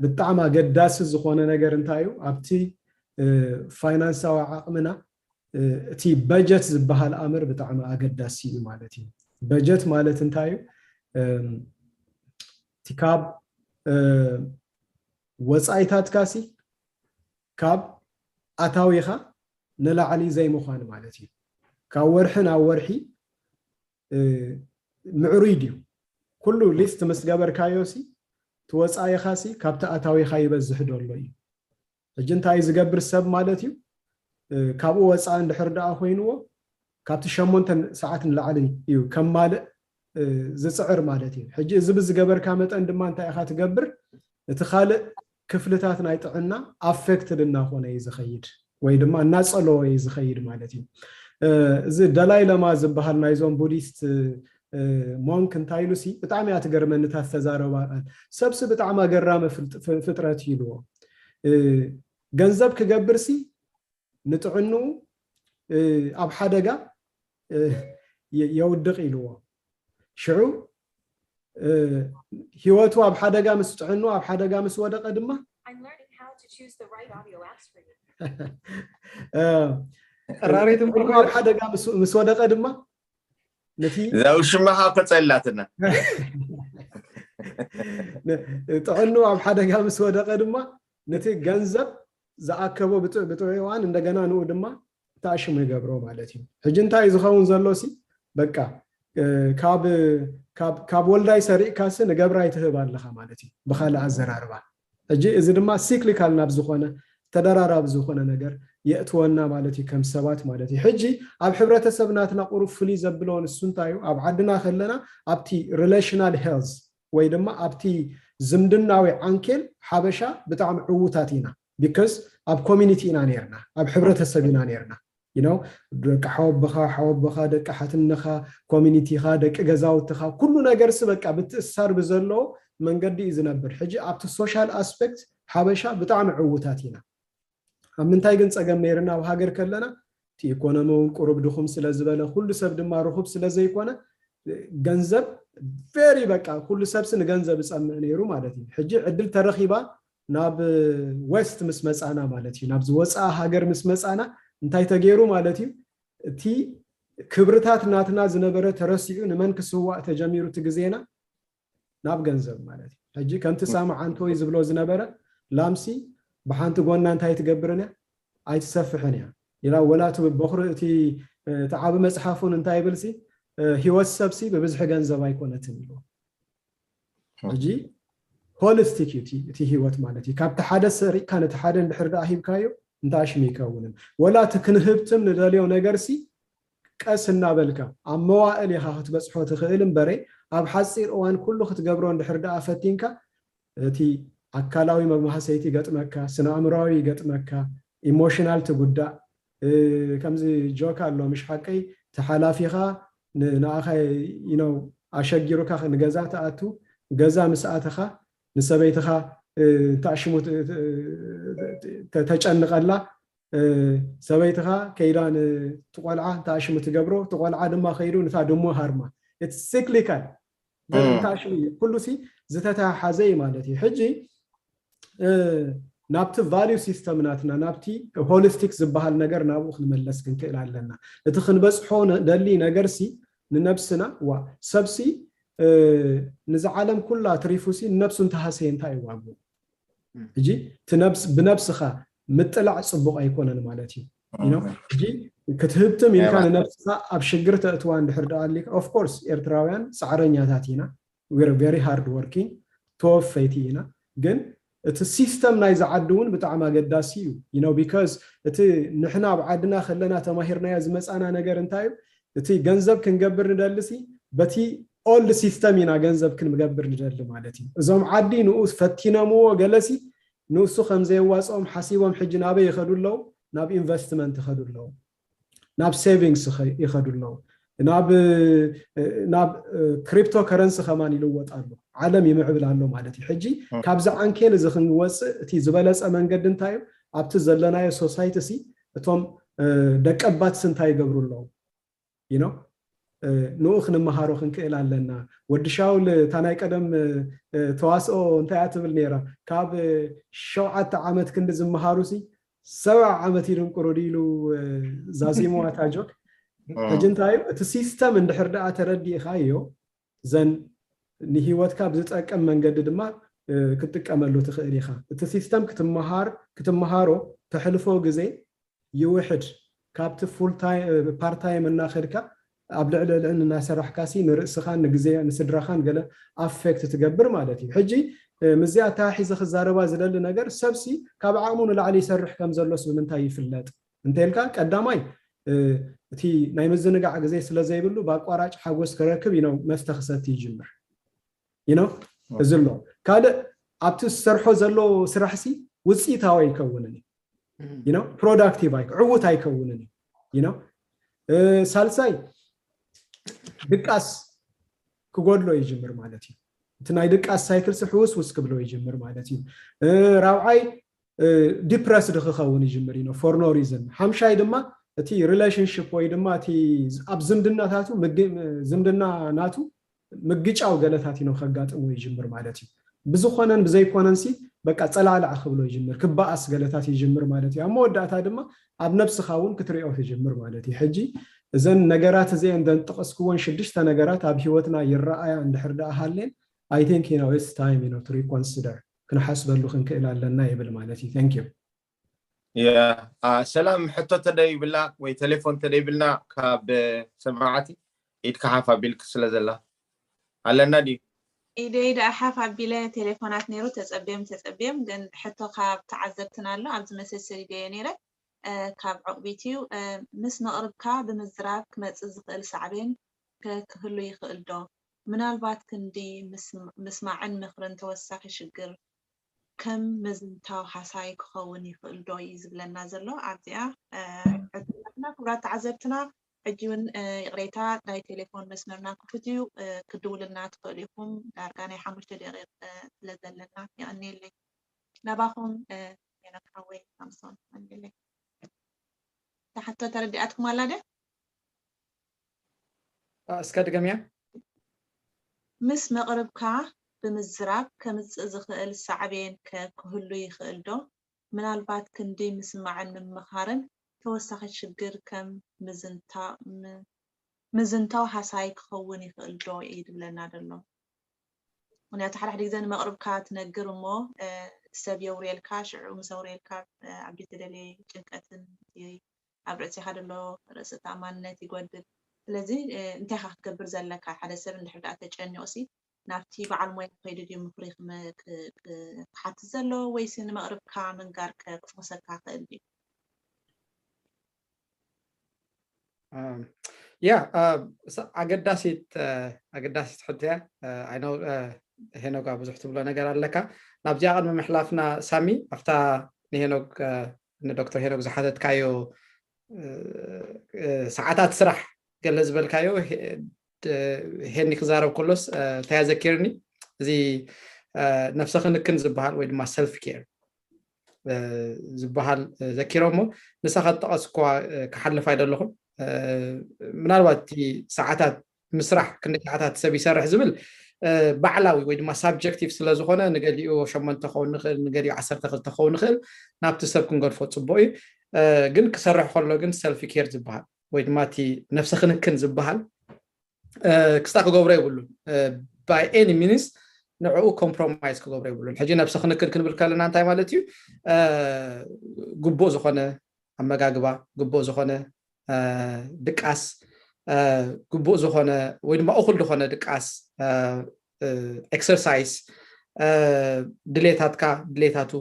ብጣዕሚ ኣገዳሲ ዝኾነ ነገር እንታይ እዩ? ኣብቲ ፋይናንሳዊ ዓቕምና እቲ በጀት ዝበሃል ኣምር ብጣዕሚ ኣገዳሲ እዩ ማለት እዩ። በጀት ማለት እንታይ እዩ? እቲ ካብ ወፃኢታትካሲ ካብ ኣታዊኻ ንላዕሊ ዘይምዃን ማለት እዩ። ካብ ወርሒ ናብ ወርሒ ምዕሩይ ድዩ? ኩሉ ሊስት ምስ ገበርካዮ ሲ ትወፃኢኻ ሲ ካብቲ ኣታዊኻ ይበዝሕ ዶ ኣሎ እዩ። ሕጂ እንታይ ዝገብር ሰብ ማለት እዩ? ካብኡ ወፃኢ እንድሕር ደኣ ኮይንዎ ካብቲ ሸሞንተ ሰዓት ንላዕሊ እዩ ከማልእ ዝፅዕር ማለት እዩ። ሕጂ እዚ ብዝገበርካ መጠን ድማ እንታይ ኢኻ ትገብር? እቲ ካልእ ክፍልታት ናይ ጥዕና ኣፌክትድ እናኾነ እዩ ዝኸይድ ወይ ድማ እናፀለወ እዩ ዝኸይድ ማለት እዩ። እዚ ደላይ ለማ ዝበሃል ናይዞም ቡዲስት ሞንክ እንታይ ኢሉ ሲ ብጣዕሚ እያ ትገርመኒ እታ ዝተዛረባ ቃል። ሰብሲ ብጣዕሚ ኣገራሚ ፍጥረት እዩ ኢልዎ። ገንዘብ ክገብር ሲ ንጥዕንኡ ኣብ ሓደጋ የውድቕ ኢልዎ። ሽዑ ህይወቱ ኣብ ሓደጋ ምስ ጥዕንኡ ኣብ ሓደጋ ምስ ወደቐ ድማ ቀራሪትም ኣብ ሓደጋ ምስ ወደቐ ድማ ነቲ ዛው ሽማኻ ከጸላትና ጥዕንኡ ኣብ ሓደጋ ምስ ወደቐ ድማ ነቲ ገንዘብ ዝኣከቦ ብጥዑይ እዋን እንደገና ንኡ ድማ ተኣሽሙ ይገብሮ ማለት እዩ። ሕጂ እንታይ ዝኸውን ዘሎ ሲ በቃ ካብ ወልዳይ ሰሪቕካሲ ንገብራይ ትህብ ኣለኻ ማለት እዩ ብኻልእ ኣዘራርባ። ሕጂ እዚ ድማ ሲክሊካል ናብ ዝኾነ ተደራራቢ ዝኾነ ነገር የእትወና ማለት እዩ ከም ሰባት ማለት እዩ። ሕጂ ኣብ ሕብረተሰብ ናትና ቁሩብ ፍልይ ዘብሎ ንሱ እንታይ እዩ? ኣብ ዓድና ከለና ኣብቲ ሪሌሽናል ሄልዝ ወይ ድማ ኣብቲ ዝምድናዊ ዓንኬል ሓበሻ ብጣዕሚ ዕዉታት ኢና። ቢካዝ ኣብ ኮሚኒቲ ኢና ነርና፣ ኣብ ሕብረተሰብ ኢና ነርና። ደቂ ሓወቦኻ፣ ሓወቦኻ፣ ደቂ ሓትነኻ፣ ኮሚኒቲኻ፣ ደቂ ገዛውትኻ፣ ኩሉ ነገርሲ በቃ ብትእሳር ብዘለዎ መንገዲ እዩ ዝነብር። ሕጂ ኣብቲ ሶሻል ኣስፔክት ሓበሻ ብጣዕሚ ዕዉታት ኢና። ኣብ ምንታይ ግን ፀገም ነይርና? ኣብ ሃገር ከለና እቲ ኢኮኖሚ እውን ቁሩብ ድኹም ስለ ዝበለ ኩሉ ሰብ ድማ ርኹብ ስለ ዘይኮነ ገንዘብ ቨሪ በቃ ኩሉ ሰብሲ ንገንዘብ ይፀምእ ነይሩ ማለት እዩ። ሕጂ ዕድል ተረኺባ ናብ ዌስት ምስ መፃና ማለት እዩ፣ ናብዚ ወፃኢ ሃገር ምስ መፃና እንታይ ተገይሩ ማለት እዩ? እቲ ክብርታት ናትና ዝነበረ ተረሲዑ ንመን ክስዋእ ተጀሚሩ እቲ ግዜና ናብ ገንዘብ ማለት እዩ። ሕጂ ከምቲ ሳማ ዓንቶይ ዝብሎ ዝነበረ ላምሲ ብሓንቲ ጎና እንታይ ትገብርን እያ? ኣይትሰፍሕን እያ ኢላ። ወላ እቲ በኹሪ እቲ እቲ ዓቢ መፅሓፉን እንታይ ይብልሲ ህይወት ሰብሲ ብብዝሒ ገንዘብ ኣይኮነትን ኢሉ። ሕጂ ሆሊስቲክ እዩ እቲ ህይወት ማለት እዩ። ካብቲ ሓደ ሰሪቕካ ነቲ ሓደ እንድሕር ደኣ ሂብካዮ እንታሽም ይከውንን ወላ እቲ ክንህብትም ንደልዮ ነገርሲ ቀስ እናበልካ ኣብ መዋእል ኢኻ ክትበፅሖ ትኽእል እምበረ ኣብ ሓፂር እዋን ኩሉ ክትገብሮ እንድሕር ደኣ ፈቲንካ እቲ ኣካላዊ መማህሰይቲ ይገጥመካ፣ ስነ ኣእምሮዊ ይገጥመካ፣ ኢሞሽናል ትጉዳእ። ከምዚ ጆክ ኣሎ ምሽ ሓቀይ ተሓላፊኻ ንኣኻ ነው ኣሸጊሩካ ንገዛ ትኣቱ ገዛ ምስ ኣተኻ ንሰበይትኻ እንታሽሙ ተጨንቐላ ሰበይትኻ ከይዳ ንትቆልዓ እንታሽሙ ትገብሮ ትቆልዓ ድማ ከይዱ ንታ ድሞ ሃርማ ሲክሊካል እንታሽሙ ኩሉ ሲ ዝተተሓሓዘ እዩ ማለት እዩ። ሕጂ ናብቲ ቫሊዩ ሲስተም ናትና ናብቲ ሆሊስቲክ ዝበሃል ነገር ናብኡ ክንመለስ ክንክእል ኣለና። እቲ ክንበፅሖ ደሊ ነገር ሲ ንነብስና ዋ ሰብሲ ንዛ ዓለም ኩላ ትሪፉ ሲ ንነብሱ እንተሃሰየ እንታይ ዋግኡ? ሕጂ ብነብስኻ ምጥላዕ ፅቡቕ ኣይኮነን ማለት እዩ። ሕጂ ክትህብትም ኢልካ ንነብስኻ ኣብ ሽግር ተእትዋ እንድሕር ደኣ ኣሊካ ኦፍኮርስ ኤርትራውያን ፃዕረኛታት ኢና፣ ቨሪ ሃርድ ወርኪንግ ተወፈይቲ ኢና። ግን እቲ ሲስተም ናይ ዝዓዲ እውን ብጣዕሚ ኣገዳሲ እዩ። ቢካዝ እቲ ንሕና ኣብ ዓድና ከለና ተማሂርናዮ ዝመፃና ነገር እንታይ እዩ? እቲ ገንዘብ ክንገብር ንደልሲ በቲ ኦልድ ሲስተም ኢና ገንዘብ ክንገብር ንደሊ ማለት እዩ። እዞም ዓዲ ንኡ ፈቲኖምዎ ገለሲ ንሱ ከም ዘየዋፅኦም ሓሲቦም ሕጂ ናበይ ይኸዱ ኣለዉ? ናብ ኢንቨስትመንት ይኸዱ ኣለዉ፣ ናብ ሴቪንግስ ይኸዱ ኣለዉ፣ ናብ ናብ ክሪፕቶ ከረንሲ ከማን ይልወጥ ኣሎ። ዓለም ይምዕብል ኣሎ ማለት እዩ። ሕጂ ካብዚ ዓንኬል እዚ ክንወፅእ እቲ ዝበለፀ መንገዲ እንታይ እዩ? ኣብቲ ዘለናዮ ሶሳይቲ ሲ እቶም ደቀባትሲ እንታይ ይገብሩ ኣለዉ? ንኡ ክንመሃሮ ክንክእል ኣለና። ወዲ ሻውል እታ ናይ ቀደም ተዋስኦ እንታይ እያ ትብል ነይራ? ካብ ሸውዓተ ዓመት ክንዲ ዝመሃሩ ሲ ሰብዓ ዓመት ይድንቁሩ ድዩ ኢሉ ዛዚሙ ኣታ ጆክ። ሕጂ እንታይ እዩ እቲ ሲስተም እንድሕር ደኣ ተረዲእኻዮ ዘን ንህይወትካ ብዝጠቅም መንገዲ ድማ ክትጥቀመሉ ትኽእል ኢኻ። እቲ ሲስተም ክትመሃር ክትመሃሮ ተሕልፎ ግዜ ይውሕድ። ካብቲ ፉል ታይም ፓርት ታይም እናኸድካ ኣብ ልዕሊ ልዕሊ እናሰራሕካ ሲ ንርእስኻን ንግዜ ንስድራኻን ገለ ኣፌክት ትገብር ማለት እዩ። ሕጂ ምስዚኣ ኣተሓሒዘ ክዛረባ ዝደሊ ነገር ሰብሲ ካብ ዓቕሙ ንላዕሊ ይሰርሕ ከም ዘሎስ ብምንታይ ይፍለጥ እንተልካ ቀዳማይ እቲ ናይ ምዝንጋዕ ግዜ ስለ ዘይብሉ ብኣቋራጭ ሓጎስ ክረክብ ኢኖ መስተ ክሰቲ ይጅምር ኢኖ እዚ ኣሎ። ካልእ ኣብቲ ዝሰርሖ ዘሎ ስራሕሲ ውፅኢታዊ ኣይከውንን እዩ። ፕሮዳክቲቭ ዕዉት ኣይከውንን እዩ። ሳልሳይ ድቃስ ክጎድሎ ይጅምር ማለት እዩ። እቲ ናይ ድቃስ ሳይክልሲ ሕውስ ውስ ክብሎ ይጅምር ማለት እዩ። ራብዓይ ዲፕረስድ ክኸውን ይጅምር እዩ ፎር ኖ ሪዝን። ሓምሻይ ድማ እቲ ሪሌሽንሽፕ ወይ ድማ እቲ ኣብ ዝምድናታቱ ዝምድና ናቱ ምግጫው ገለታት ኢኖ ከጋጥሞ ይጅምር ማለት እዩ። ብዝኾነን ብዘይኮነን ሲ በቃ ጸላዕላዕ ክብሎ ይጅምር፣ ክበኣስ ገለታት ይጅምር ማለት እዩ። ኣብ መወዳእታ ድማ ኣብ ነብስኻ እውን ክትሪኦ ትጅምር ማለት እዩ። ሕጂ እዘን ነገራት እዚአን ዘንጠቐስክወን ሽዱሽተ ነገራት ኣብ ህይወትና ይረኣያ እንድሕር ደኣ ሃልየን I think you know it's time you know to reconsider ክንሓስበሉ ክንክእል ኣለና ይብል ማለት እዩ። Thank you። ሰላም ሕቶ ተደይብላ ወይ ቴሌፎን ተደይብልና ካብ ሰማዕቲ ኢድካ ሓፍ ኣቢልክ ስለ ዘላ ኣለና ድዩ? ኢደይ ደኣ ሓፍ ኣቢለ ቴሌፎናት ነይሩ ተጸብዮም ተጸብዮም ግን ሕቶ ካብ ተዓዘብትና ኣሎ ኣብዚ መሰል ሰዲደዮ ነይረ ካብ ዕቑቢት እዩ ምስ መቕርብካ ብምዝራብ ክመጽእ ዝኽእል ሳዕቤን ከ ክህሉ ይኽእል ዶ? ምናልባት ክንዲ ምስማዕን ምኽርን ተወሳኺ ሽግር ከም ምዝንታው ሃሳይ ክኸውን ይኽእል ዶ እዩ ዝብለና ዘሎ ኣብዚኣ ዕድላትና ክቡራት ተዓዘብትና ሕጂ እውን ይቕሬታ ናይ ቴሌፎን መስመርና ክፉት እዩ ክድውልና ትኽእሉ ኢኹም ዳርጋ ናይ ሓሙሽተ ደቂቕ ስለ ዘለና የቐንየለይ ናባኹም ሄኖክ ሓወይ ሳምሶን የቐንየለይ ተሓቶ ተረዲኣትኩም ኣላ ደ እስከ ድገምያ ምስ መቕርብካ ብምዝራብ ከምፅእ ዝኽእል ሳዕቤን ከ ክህሉ ይኽእል ዶ? ምናልባት ክንዲ ምስማዕን ምምኻርን ተወሳኺ ሽግር ከም ምዝንታው ሃሳይ ክኸውን ይኽእል ዶ እዩ ዝብለና ዘሎ። ምክንያቱ ሓደ ሓደ ግዜ ንመቕርብካ ትነግር እሞ ሰብ የውርየልካ፣ ሽዑ ምስ ኣውረየልካ ኣብ ዘይተደለየ ጭንቀትን ኣብ ርእሲኻ ዘሎ ርእሰ ተኣማንነት ይጎድል። ስለዚ እንታይ ኢኻ ክትገብር ዘለካ? ሓደ ሰብ እንድሕር ደኣ ተጨኒቑሲ ናብቲ በዓል ሞያ ከይዱ ድዩ ምኽሪ ክሓትት ዘለዎ ወይሲ ንመቕርብካ ምንጋር ክፈኹሰካ ክእል ድዩ? ያ ኣገዳሲት ኣገዳሲት ሕቶ እያ። ሄኖጋ ብዙሕ ትብሎ ነገር ኣለካ። ናብዚኣ ቅድሚ ምሕላፍና ሳሚ ኣብታ ንሄኖግ ንዶክተር ሄኖግ ዝሓተትካዮ ሰዓታት ስራሕ ገለ ዝበልካዮ ሄኒ ክዛረብ ከሎስ እንታይ ዘኪርኒ እዚ ነብሰ ክንክን ዝበሃል ወይ ድማ ሰልፍ ኬር ዝበሃል ዘኪሮ እሞ ንሳ ከጠቐስ እኳ ክሓልፍ ኣይደለኹን ምናልባት እቲ ሰዓታት ምስራሕ ክንደይ ሰዓታት ሰብ ይሰርሕ ዝብል ባዕላዊ ወይ ድማ ሳብጀክቲቭ ስለዝኾነ ንገሊኡ ሸሞንተ ክኸውን ንኽእል ንገሊኡ ዓሰርተ ክልተ ክኸውን ንኽእል ናብቲ ሰብ ክንገድፎ ፅቡቅ እዩ ግን ክሰርሕ ከሎ ግን ሰልፍ ኬር ዝበሃል ወይ ድማ እቲ ነብሰ ክንክን ዝበሃል ክስታ ክገብሮ የብሉን by any means ንዕኡ ኮምፕሮማይዝ ክገብሮ የብሉን ሕጂ ነብሰ ክንክን ክንብል ከለና እንታይ ማለት እዩ ግቡእ ዝኾነ ኣመጋግባ ግቡእ ዝኾነ ድቃስ ግቡእ ዝኾነ ወይ ድማ እኹል ዝኾነ ድቃስ ኤክሰርሳይዝ ድሌታትካ ድሌታቱ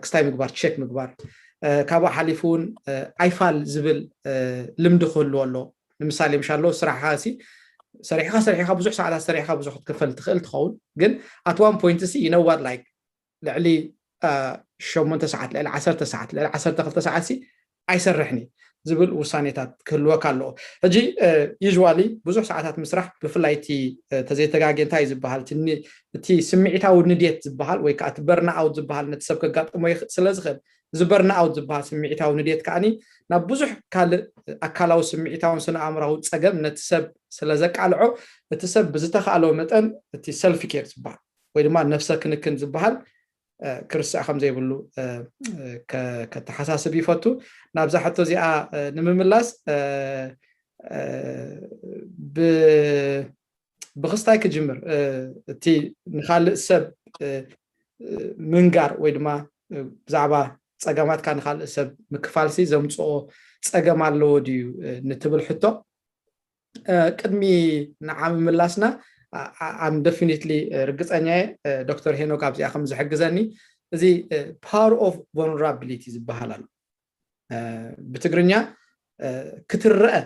ክስታይ ምግባር ቸክ ምግባር ካብኡ ሓሊፉ እውን ኣይፋል ዝብል ልምዲ ክህልዎ ኣሎ ንምሳሌ ምሻሎ ስራሕካ ሲ ሰሪሕካ ሰሪሕካ ብዙሕ ሰዓታት ሰሪሕካ ብዙሕ ክትክፈል ትኽእል ትኸውን ግን ኣት ዋን ፖይንት ሲ ይነዋት ላይክ ልዕሊ ሸሞንተ ሰዓት ልዕሊ ዓሰርተ ሰዓት ልዕሊ ዓሰርተ ክልተ ሰዓት ሲ ኣይሰርሕን ዝብል ውሳኔታት ክህልወካ ኣለዎ ሕጂ ዩዋሊ ብዙሕ ሰዓታት ምስራሕ ብፍላይ እቲ ተዘይተጋጌ እንታይ ዝበሃል እቲ ስምዒታዊ ንድየት ዝበሃል ወይ ከዓ እቲ በርና ኣውት ዝበሃል ነቲ ሰብ ከጋጥሞ ስለዝኽእል እዚ በርንኣውት ዝበሃል ስምዒታዊ ንድየት ከዓኒ ናብ ብዙሕ ካልእ ኣካላዊ ስምዒታውን ስነ ኣእምራዊ ፀገም ነቲ ሰብ ስለ ዘቃልዖ፣ እቲ ሰብ ብዝተኻእሎ መጠን እቲ ሰልፍ ኬር ዝበሃል ወይ ድማ ነፍሰ ክንክን ዝበሃል ክርስዕ ከም ዘይብሉ ከተሓሳስብ ይፈቱ። ናብዛ ሕቶ እዚኣ ንምምላስ ብክስታይ ክጅምር፣ እቲ ንካልእ ሰብ ምንጋር ወይ ድማ ብዛዕባ ፀገማትካ ንካልእ ሰብ ምክፋልሲ ዘምፅኦ ፀገም ኣለዎ ድዩ ንትብል ሕቶ ቅድሚ ንዓ ምምላስና፣ I'm definitely ርግፀኛ እየ ዶክተር ሄኖክ ኣብዚኣ ከም ዝሕግዘኒ። እዚ power of vulnerability ዝበሃል ኣሎ። ብትግርኛ ክትረአ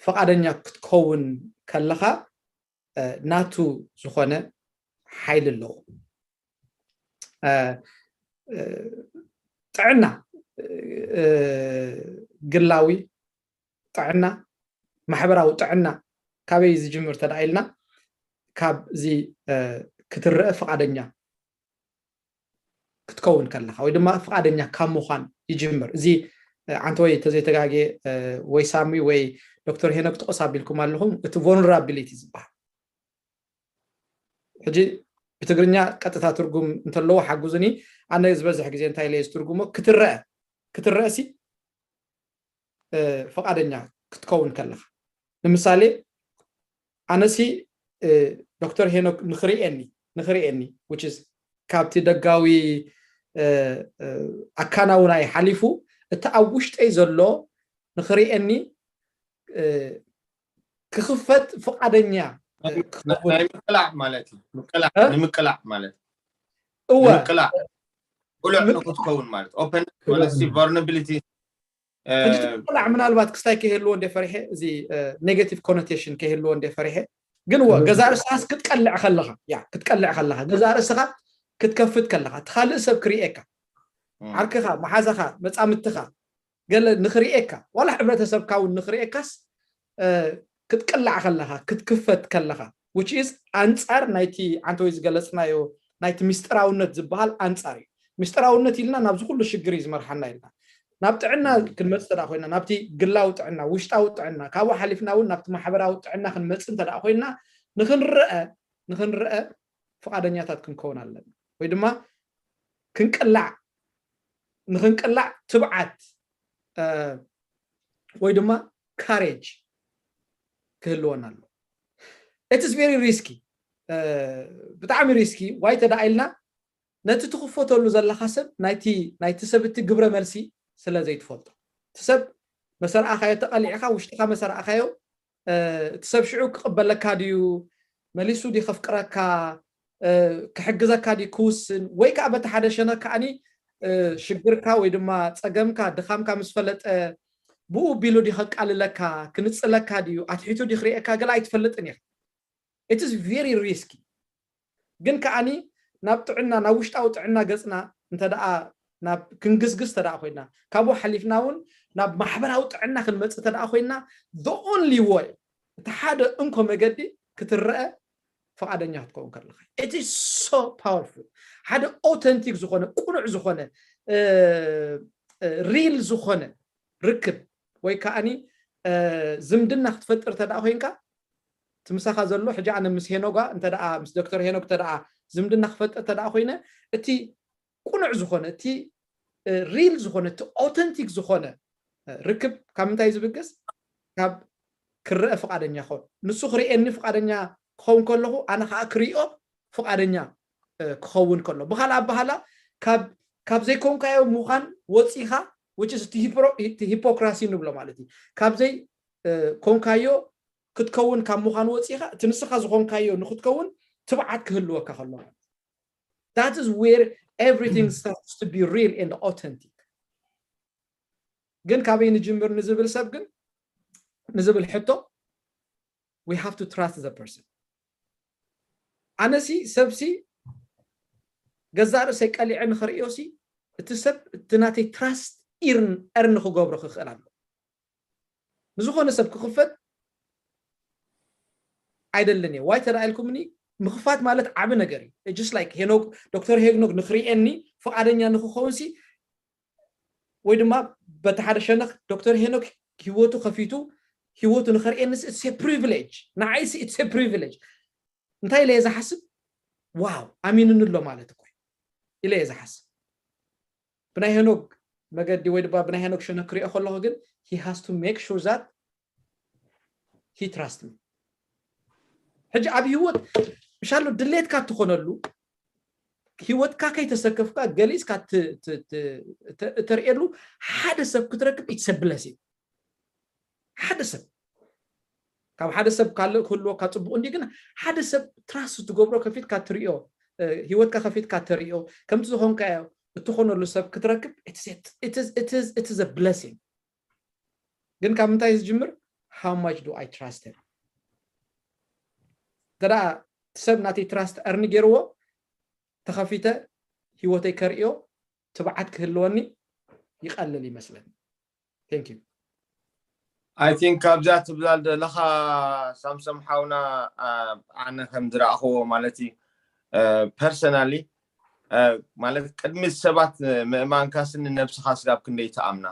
ፈቓደኛ ክትከውን ከለኻ ናቱ ዝኾነ ሓይሊ ኣለዎ። ጥዕና፣ ግላዊ ጥዕና፣ ማሕበራዊ ጥዕና ካበይ ዝጅምር ተደኣ ኢልና፣ ካብ እዚ ክትረአ ፍቓደኛ ክትከውን ከለኻ ወይ ድማ ፍቓደኛ ካብ ምዃን ይጅምር። እዚ ዓንተ ወይ ተዘይተጋጌ ወይ ሳሚ ወይ ዶክተር ሄኖክ ጥቕስ ኣቢልኩም ኣለኹም፣ እቲ ቮልነራቢሊቲ ዝበሃል። ሕጂ ብትግርኛ ቀጥታ ትርጉም እንተለዎ ሓጉዝኒ። ኣነ ዝበዝሕ ግዜ እንታይ ኢለ ዝትርጉሞ፣ ክትረአ ክትረአ ሲ ፍቓደኛ ክትከውን ከለኻ፣ ንምሳሌ ኣነሲ ዶክተር ሄኖክ ንክርእየኒ ንክርእየኒ ካብቲ ደጋዊ ኣካናውናይ ሓሊፉ እቲ ኣብ ውሽጠይ ዘሎ ንክርእየኒ ክኽፈት ፍቓደኛ ናይ ምቅላዕ ማለት እዩ። ምቅላዕ ንምቅላዕ ማለት እወ ምቅላዕ ብሉዕ ንክትከውን ማለት ኦፐን ማለት vulnerability ሕጂ ትቅላዕ ምናልባት ክስታይ ከይህልዎ እንደ ፈሪሐ እዚ negative connotation ከይህልዎ እንደ ፈሪሐ ግን ወ ገዛ ርእስኻስ ክትቀልዕ ከለኻ ያ ክትቀልዕ ከለኻ ገዛ ርእስኻ ክትከፍት ከለኻ እቲ ካልእ ሰብ ክርእየካ ዓርክኻ መሓዛኻ መፃምትኻ ገለ ንክርእየካ ዋላ ሕብረተሰብካ እውን ንክርእየካስ ክትቅላዕ ከለኻ ክትክፈት ከለኻ which is ኣንፃር ናይቲ ዓንተ ወይ ዝገለፅናዮ ናይቲ ምስጢራውነት ዝበሃል ኣንፃር እዩ። ምስጢራውነት ኢልና ናብዚ ኩሉ ሽግር እዩ ዝመርሓና ኢልና ናብ ጥዕና ክንመፅእ ተደኣ ኮይና ናብቲ ግላዊ ጥዕና ውሽጣዊ ጥዕና ካብኡ ሓሊፍና እውን ናብቲ ማሕበራዊ ጥዕና ክንመፅእ እንተደኣ ኮይና ንክንረአ ንክንረአ ፍቓደኛታት ክንከውን ኣለና ወይ ድማ ክንቅላዕ ንክንቅላዕ ትብዓት ወይ ድማ ካሬጅ ክህልወና ኣሎ። It is very risky ብጣዕሚ ሪስኪ ዋይ ተደኣ ኢልና ነቲ ትኽፈተሉ ዘለኻ ሰብ ናይቲ ናይቲ ሰብ እቲ ግብረ መልሲ ስለ ዘይትፈልጦ እቲ ሰብ መሰረኣኻዮ ተቐሊዕኻ ውሽጥኻ መሰረኣኻዮ እቲ ሰብ ሽዑ ክቕበለካ ድዩ መሊሱ ድዩ ከፍቅረካ ክሕግዘካ ድዩ ክውስን ወይ ከዓ በቲ ሓደ ሸነክ ከዓኒ ሽግርካ ወይ ድማ ፀገምካ ድኻምካ ምስ ፈለጠ ብኡ ቢሉ ድዩ ከቃልለካ ክንፅለካ ድዩ ኣትሒቱ ድዩ ክርእየካ ገለ ኣይትፈልጥን ኢኻ። It is very risky ግን ከዓኒ ናብ ጥዕና ናብ ውሽጣዊ ጥዕና ገፅና እንተደኣ ናብ ክንግስግስ ተደኣ ኮይና ካብኡ ሓሊፍና እውን ናብ ማሕበራዊ ጥዕና ክንመፅእ ተደኣ ኮይና the only way እቲ ሓደ እንኮ መገዲ ክትረአ ፍቓደኛ ክትከውን ከለካ it is so powerful ሓደ ኦተንቲክ ዝኾነ ቁኑዕ ዝኾነ ሪል ዝኾነ ርክብ ወይ ከዓኒ ዝምድና ክትፈጥር ተደኣ ኮይንካ እቲ ምሳኻ ዘሎ ሕጂ ኣነ ምስ ሄኖጋ እንተ ምስ ዶክተር ሄኖክ እንተ ዝምድና ክፈጥር እንተ ኮይነ እቲ ቁኑዕ ዝኾነ እቲ ሪል ዝኾነ እቲ ኦተንቲክ ዝኾነ ርክብ ካብ ምንታይ ዝብገስ ካብ ክረአ ፍቓደኛ ክኸውን ንሱ ክርእየኒ ፍቓደኛ ክኸውን ከለኹ ኣነ ከዓ ክሪኦ ፍቓደኛ ክኸውን ከሎ ብካልእ ኣባሃላ ካብ ካብ ዘይኮንካዮ ምዃን ወፂኻ which is እቲ ሂፖክራሲ ንብሎ ማለት እዩ ካብ ዘይኮንካዮ ክትከውን ካብ ምዃን ወፂኻ እቲ ንስኻ ዝኾንካዮ ንክትከውን ትብዓት ክህልወካ ከሎ that is where everything starts to be real and authentic ግን ካበይ ንጅምር ንዝብል ሰብ ግን ንዝብል ሕቶ we have to trust the person ኣነሲ ሰብሲ ገዛእ ርእሰይ ቀሊዐ ንኽርእዮሲ እቲ ሰብ እቲ ናተይ ትራስት ኢርን እርን ክገብሮ ክኽእል ኣሎ ንዝኾነ ሰብ ክኽፈት ኣይደልን እየ ዋይ ተዳኢልኩምኒ ምኽፋት ማለት ዓቢ ነገር እዩ just like ሄኖክ ዶክተር ሄኖክ ንኽርእየኒ ፍቓደኛ ንክኸውን ሲ ወይ ድማ በቲ ሓደ ሸነኽ ዶክተር ሄኖክ ህይወቱ ከፊቱ ህይወቱ ንኸርእየንስ it's a privilege፣ ንዓይሲ it's a privilege። እንታይ ኢለ እየ ዝሓስብ? ዋው ኣሚንኒ ኣሎ ማለት እኮ ኢለ እየ ዝሓስብ። ብናይ ሄኖክ መገዲ ወይ ድማ ብናይ ሄኖክ ሸነክ ክሪኦ ከለኹ ግን he has to make sure that he trust me። ሕጂ ኣብ ህይወት ምሻሎ ድሌትካ ትኾነሉ ህይወትካ ከይተሰከፍካ ገሊጽካ እተርእየሉ ሓደ ሰብ ክትረክብ it's a blessing። ሓደ ሰብ ካብ ሓደ ሰብ ካልእ ክህልወካ ጽቡቕ እንዲ ግን ሓደ ሰብ ትራስት ትገብሮ ከፊትካ ትርእዮ ህይወትካ ከፊትካ ተርእዮ ከምቲ ዝኾንካዮ እትኾነሉ ሰብ ክትረክብ it's a blessing። ግን ካብ ምንታይ ዝጅምር? How much do I trust him? እንተ ደኣ ሰብ ናተይ ትራስት እርኒ ገይርዎ ተኸፊተ ህይወተይ ከርእዮ ትብዓት ክህልወኒ ይቐልል ይመስለኒ። Thank you። I think ካብዛ ትብላል ዘለኻ ሳምሶም ሓውና ኣነ ከም ዝረኣኽዎ ማለት እዩ personally ማለት ቅድሚ ሰባት ምእማንካስ ንነብስኻ ስጋብ ክንደይ ትኣምና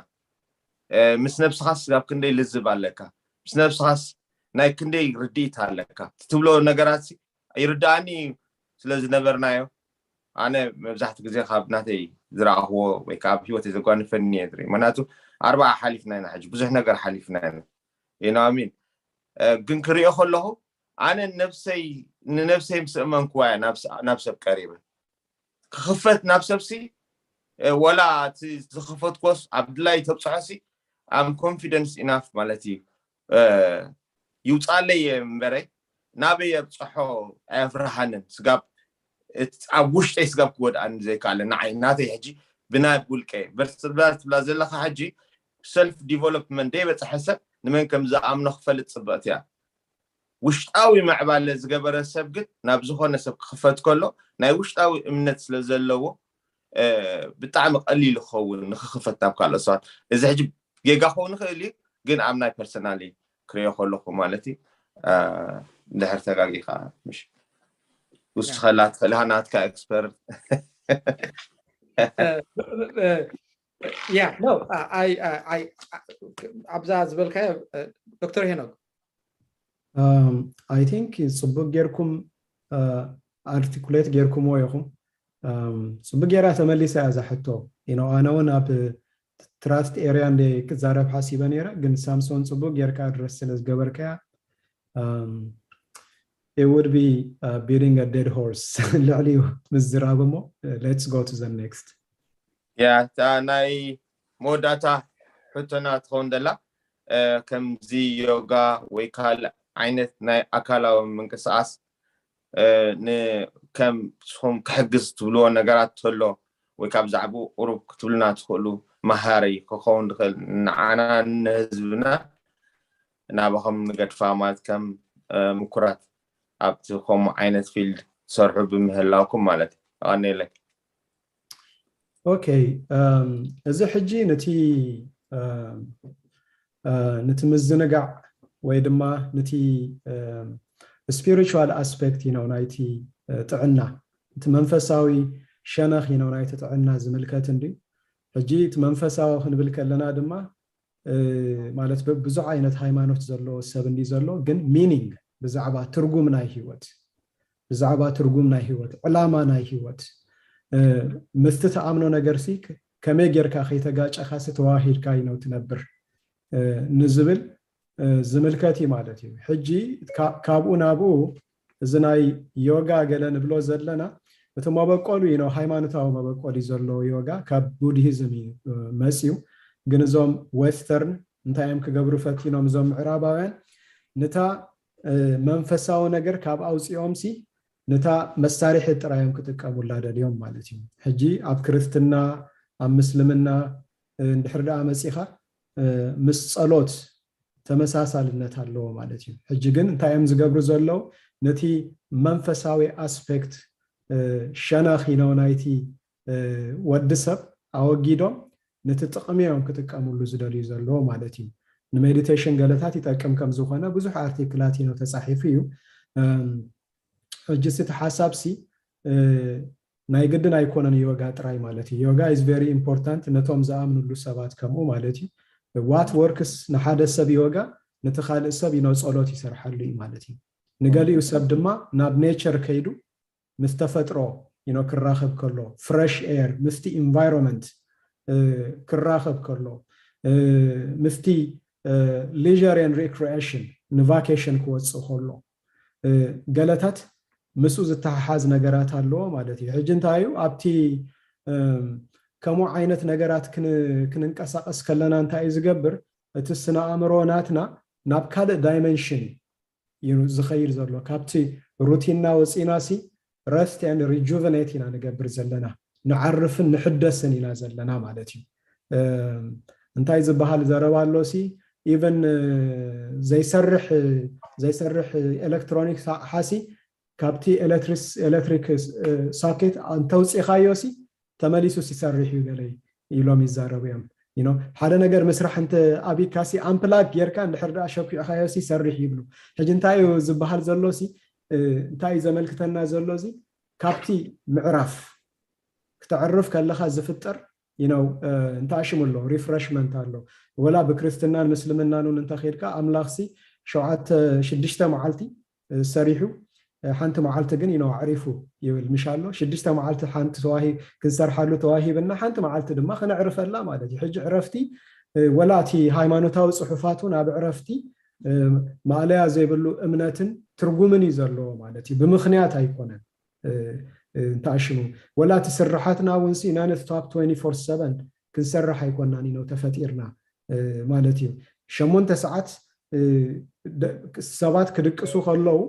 ምስ ነብስኻስ ስጋብ ክንደይ ልዝብ ኣለካ ምስ ነብስኻስ ናይ ክንደይ ርድኢት ኣለካ ትብሎ ነገራት ይርዳእኒ ስለ ዝነበርናዮ ኣነ መብዛሕቲ ግዜ ካብ ናተይ ዝረኣኽዎ ወይ ካብ ህይወት ዘጓንፈኒ እየ ዝርኢ ምክንያቱ ኣርባዓ ሓሊፍና ኢና ሕጂ ብዙሕ ነገር ሓሊፍና ኢና ኢናሚን ግን ክሪኦ ከለኹ ኣነ ነብሰይ ንነብሰይ ምስ እመንክዋ እያ ናብ ሰብ ቀሪበ ክኽፈት ናብ ሰብሲ ወላ እቲ ዝኸፈትኮስ ኣብ ድላይ ተብፅሖሲ I'm confidence enough ማለት እዩ ይውፃለይ እየ እምበረይ ናበይ የብፅሖ ኣየፍርሃንን ስጋብ ኣብ ውሽጠይ ስጋብ ክወድኣኒ ዘይከኣለ ንዓይ ናተይ ሕጂ ብናይ ውልቀ በርስብላ ትብላ ዘለካ ሕጂ self development ደይበፅሐ ሰብ ንመን ከም ዝኣምኖ ክፈልጥ ፅብቕቲ እያ ውሽጣዊ ምዕባለ ዝገበረ ሰብ ግን ናብ ዝኾነ ሰብ ክኽፈት ከሎ ናይ ውሽጣዊ እምነት ስለ ዘለዎ ብጣዕሚ ቀሊል ክኸውን ንክኽፈት ናብ ካልኦት ሰባት እዚ ሕጂ ጌጋ ክኸውን ይኽእል እዩ ግን ኣብ ናይ personally ክሪኦ ከለኹ ማለት እዩ ድሕር ተጋጊኻ ምሽ ውስኸላ ትኽእል ኢኻ ናትካ expert yeah no I I I ኣብዛ ዝበልካዮ ዶክተር ሄኖክ I think ጽቡቅ ጌርኩም articulate ጌርኩምዎ ኢኹም ጽቡቅ ጌራ ተመሊሳ እያ እዛ ሕቶ ኣነ እውን ኣብ trust area እንደ ክዛረብ ሓሲበ ነይረ ግን ሳምሶን ጽቡቅ ጌርካ address ስለ ዝገበርካያ it would be beating a dead horse ልዕሊኡ ምዝራብ እሞ let's go to the next yeah እታ ናይ መወዳእታ ሕቶና ትኸውን ዘላ ከምዚ ዮጋ ወይ ካልእ ዓይነት ናይ ኣካላዊ ምንቅስቃስ ከም ስኹም ክሕግዝ ትብልዎ ነገራት ተሎ ወይ ካብ ዛዕባኡ ቁሩብ ክትብሉና ትኽእሉ መሃሪ ክኸውን ዝኽእል ንዓና ንህዝብና ናባኹም ንገድፋ ማለት ከም ምኩራት ኣብቲ ከምኡ ዓይነት field ትሰርሑ ብምህላውኩም ማለት እዩ ኣቐኒለይ ኦኬ እዚ ሕጂ ነቲ ነቲ ምዝንጋዕ ወይ ድማ ነቲ spiritual aspect you know ናይቲ ጥዕና እቲ መንፈሳዊ ሸነኽ you know ናይቲ ጥዕና ዝምልከት እንድዩ ሕጂ እቲ መንፈሳዊ ክንብል ከለና ድማ ማለት ብዙሕ ዓይነት ሃይማኖት ዘለዎ ሰብ እንድዩ ዘሎ ግን meaning ብዛዕባ ትርጉም ናይ ህይወት ብዛዕባ ትርጉም ናይ ህይወት ዕላማ ናይ ህይወት ምስቲ ተኣምኖ ነገር ሲ ከመይ ጌርካ ከይተጋጨኻ ሲ ተዋሂድካ ይነው ትነብር ንዝብል ዝምልከት እዩ ማለት እዩ ሕጂ ካብኡ ናብኡ እዚ ናይ ዮጋ ገለ ንብሎ ዘለና እቲ መበቆሉ እዩ ሃይማኖታዊ መበቆል እዩ ዘለዎ ዮጋ ካብ ቡድሂዝም እዩ መፅዩ ግን እዞም western እንታይ እዮም ክገብሩ ፈቲኖም እዞም ምዕራባውያን ንታ መንፈሳዊ ነገር ካብ ኣውፅኦም ሲ ነታ መሳርሒ ጥራዮም ክጥቀሙላ ደልዮም ማለት እዩ ሕጂ ኣብ ክርስትና ኣብ ምስልምና እንድሕር ደኣ መፂኻ ምስ ፀሎት ተመሳሳልነት ኣለዎ ማለት እዩ ሕጂ ግን እንታይ እዮም ዝገብሩ ዘለዉ ነቲ መንፈሳዊ aspect ሸነኽ you know ናይቲ ወዲ ሰብ ኣወጊዶም ነቲ ጥቕሚ እዮም ክጥቀምሉ ዝደልዩ ዘለዎ ማለት እዩ ንሜዲቴሽን ገለታት ይጠቅም ከም ዝኾነ ብዙሕ ኣርቲክላት you know ተፃሒፉ እዩ ሕጂ እቲ ሓሳብ ሲ ናይ ግድን ኣይኮነን ዮጋ ጥራይ ማለት እዩ። ዮጋ is very important ነቶም ዝኣምንሉ ሰባት ከምኡ ማለት እዩ። What works ንሓደ ሰብ ዮጋ ነቲ ካልእ ሰብ you know ጸሎት ይሰርሓሉ እዩ ማለት እዩ። ንገሊኡ ሰብ ድማ ናብ nature ከይዱ ምስ ተፈጥሮ you know ክራኸብ ከሎ፣ fresh air ምስቲ environment ክራኸብ ከሎ፣ ምስቲ leisure and recreation ንvacation ክወፅእ ከሎ ገለታት ምስኡ ዝተሓሓዝ ነገራት ኣለዎ ማለት እዩ። ሕጂ እንታይ እዩ ኣብቲ ከምኡ ዓይነት ነገራት ክንንቀሳቀስ ከለና እንታይ እዩ ዝገብር? እቲ ስነ ኣእምሮ ናትና ናብ ካልእ dimension እዩ ዝኸይድ ዘሎ። ካብቲ routine ና ወፂና ሲ rest and rejuvenate ኢና ንገብር ዘለና፣ ንዓርፍን ንሕደስን ኢና ዘለና ማለት እዩ። እንታይ ዝበሃል ዘረባ ኣሎ ሲ even ዘይሰርሕ ዘይሰርሕ electronics ኣቕሓ ሲ ካብቲ electric socket እንተውፂኻዮ ሲ ተመሊሱ ሲሰርሕ እዩ ገለ ኢሎም ይዛረቡ እዮም። ሓደ ነገር ምስራሕ እንተ ኣቢካ ሲ unplug ጌርካ እንድሕር ደኣ ሸኩዕካዮ ሲሰርሕ ይብሉ። ሕጂ እንታይ እዩ ዝበሃል ዘሎ ሲ እንታይ እዩ ዘመልክተና ዘሎ ሲ ካብቲ ምዕራፍ ክተዕርፍ ከለኻ ዝፍጠር you know እንታይ ሽሙ ኣሎ refreshment ኣሎ። ወላ ብክርስትናን ምስልምናን እውን እንተኸድካ ኣምላኽ ሲ ሸውዓተ ሽዱሽተ መዓልቲ ሰሪሑ ሓንቲ መዓልቲ ግን you know ኣዕሪፉ ይብል ምሽ ኣሎ። ሽዱሽተ መዓልቲ ሓንቲ ተዋሂ ክንሰርሓሉ ተዋሂብና ሓንቲ መዓልቲ ድማ ክነዕርፈላ ማለት እዩ። ሕጂ ዕረፍቲ ወላ እቲ ሃይማኖታዊ ፅሑፋት እውን ኣብ ዕረፍቲ ማእለያ ዘይብሉ እምነትን ትርጉምን እዩ ዘለዎ ማለት እዩ። ብምኽንያት ኣይኮነን። እንታይ ሽሙ ወላ እቲ ስርሓትና እውን ሲ non-stop twenty-four seven ክንሰርሕ ኣይኮናን you know ተፈጢርና ማለት እዩ። ሸሞንተ ሰዓት ሰባት ክድቅሱ ከለዉ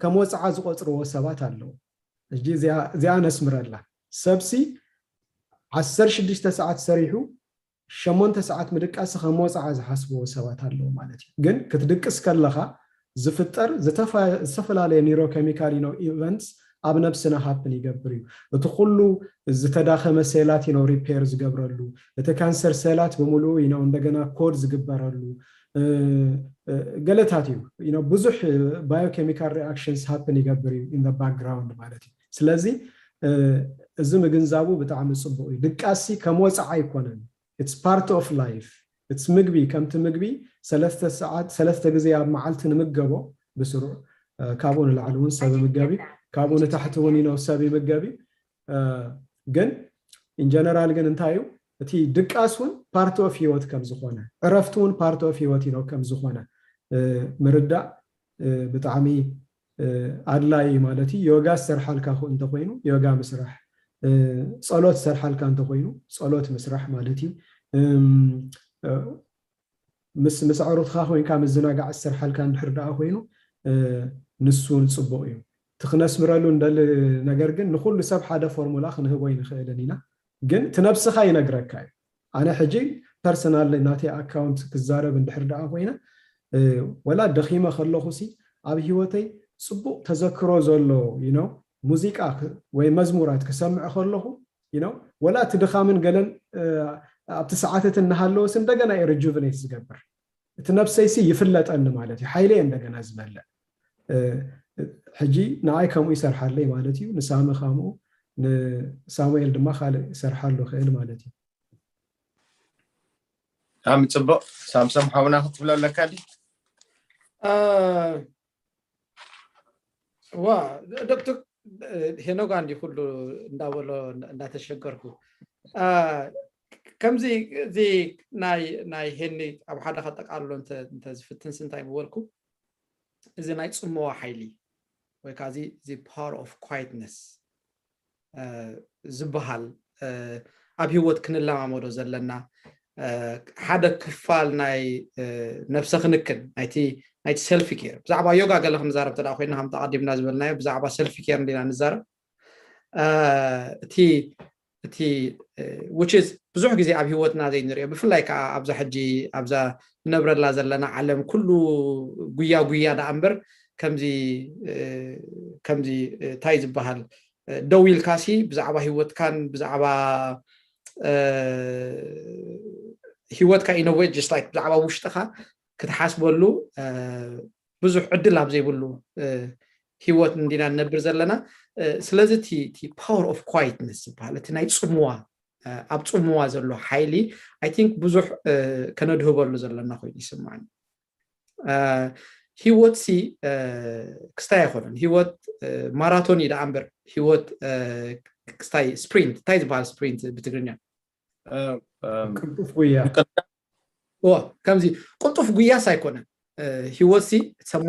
ከም ወፅዓ ዝቆፅርዎ ሰባት ኣለዉ። ሕጂ እዚኣ ነስምረላ። ሰብሲ ዓሰርተ ሽዱሽተ ሰዓት ሰሪሑ ሸሞንተ ሰዓት ምድቃስ ከም ወፅዓ ዝሓስብዎ ሰባት ኣለዉ ማለት እዩ። ግን ክትድቅስ ከለኻ ዝፍጠር ዝተፈላለየ neurochemical you know events ኣብ ነብስና happen ይገብር እዩ። እቲ ኩሉ ዝተዳኸመ ሴላት you know repair ዝገብረሉ፣ እቲ ካንሰር ሴላት ብምሉኡ you know እንደገና ኮድ ዝግበረሉ ገለታት እዩ። ብዙሕ biochemical reactions happen ይገብር እዩ in background ማለት እዩ። ስለዚ እዚ ምግንዛቡ ብጣዕሚ ፅቡቅ እዩ። ድቃሲ ከም ወፃዓ ኣይኮነን። It's part of life። It's ምግቢ፣ ከምቲ ምግቢ ሰለስተ ሰዓት ሰለስተ ግዜ ኣብ መዓልቲ ንምገቦ ብስሩዕ ካብኡ ንላዕሊ እውን ሰብ ይምገብ እዩ። ካብኡ ንታሕቲ እውን you know ሰብ ይምገብ እዩ። ግን in general ግን እንታይ እዩ እቲ ድቃስ እውን part of ህይወት ከም ዝኾነ፣ ዕረፍቲ እውን part of ህይወት you know ከም ዝኾነ ምርዳእ ብጣዕሚ ኣድላይ ማለት እዩ። ዮጋ ዝሰርሓልካ እንተኮይኑ ዮጋ ምስራሕ፣ ፀሎት ዝሰርሓልካ እንተኮይኑ ፀሎት ምስራሕ ማለት እዩ። ምስ ምስ ኣዕሩትካ ኮይንካ ምዝናጋዕ ዝሰርሓልካ እንድሕር ደኣ ኮይኑ ንሱ ንፅቡቅ እዩ። እቲ ክነስምረሉ እንደሊ ነገር ግን ንኩሉ ሰብ ሓደ ፎርሙላ ክንህቦ ይንኽእልን ኢና። ግን እቲ ነብስኻ ይነግረካ እዩ። ኣነ ሕጂ personal ናተይ ኣካውንት ክዛረብ እንድሕር ደኣ ኮይነ ወላ ደኺመ ከለኹ ሲ ኣብ ህይወተይ ፅቡቅ ተዘክሮ ዘሎ you know ሙዚቃ ወይ መዝሙራት ክሰምዕ ከለኹ you know ወላ እቲ ድኻምን ገለን ኣብቲ ሰዓትት እናሃለወ ሲ እንደገና እዩ rejuvenate ዝገብር። እቲ ነብሰይ ሲ ይፍለጠኒ ማለት እዩ። ሓይለየ እንደገና ዝመልእ ሕጂ ንኣይ ከምኡ ይሰርሓለይ ማለት እዩ። ንሳሚ ከምኡ ንሳሙኤል ድማ ካልእ ይሰርሓሉ ይኽእል ማለት እዩ። ብጣዕሚ ፅቡቅ። ሳምሶም ሓውና ክትብሎ ኣለካ ዲ? ዋ ዶክተር ሄኖጋ እንዲ ኩሉ እንዳበሎ እንዳተሸገርኩ ከምዚ እዚ ናይ ናይ ሄኒ ኣብ ሓደ ከጠቃልሎ እንተዝፍትንስ እንታይ ምበልኩ እዚ ናይ ፅምዋ ሓይሊ ወይ ከዓ እዚ power of quietness ዝበሃል ኣብ ህይወት ክንለማመዶ ዘለና ሓደ ክፋል ናይ ነብሰ ክንክን ናይቲ ናይቲ self care ብዛዕባ ዮጋ ገለ ክንዛረብ ተዳ ኮይና ከም ተቀዲምና ዝበልናዮ ብዛዕባ self care እንዲና ንዛረብ እቲ እቲ which is ብዙሕ ግዜ ኣብ ህይወትና ዘይንሪኦ ብፍላይ ከዓ ኣብዛ ሕጂ ኣብዛ ንነብረላ ዘለና ዓለም ኩሉ ጉያ ጉያ ደኣ እምበር ከምዚ ከምዚ እንታይ ዝበሃል ደው ኢልካሲ ብዛዕባ ህይወትካን ብዛዕባ ህይወትካ ኢነወ just like ብዛዕባ ውሽጥኻ ክትሓስበሉ ብዙሕ ዕድል ኣብ ዘይብሉ ህይወት እንዲና ንነብር ዘለና። ስለዚ እቲ power of quietness ዝበሃል እቲ ናይ ፅምዋ ኣብ ፅምዋ ዘሎ ሓይሊ I think ብዙሕ ከነድህበሉ ዘለና ኮይኑ ይስማዓኒ። ህይወት ሲ ክስታይ ኣይኮነን። ህይወት ማራቶን እዩ ደኣ እምበር ህይወት ክስታይ ስፕሪንት እንታይ ዝበሃል ስፕሪንት ብትግርኛ ቅልጡፍ ጉያ ከምዚ ቅልጡፍ ጉያስ ኣይኮነን። ህይወት ሲ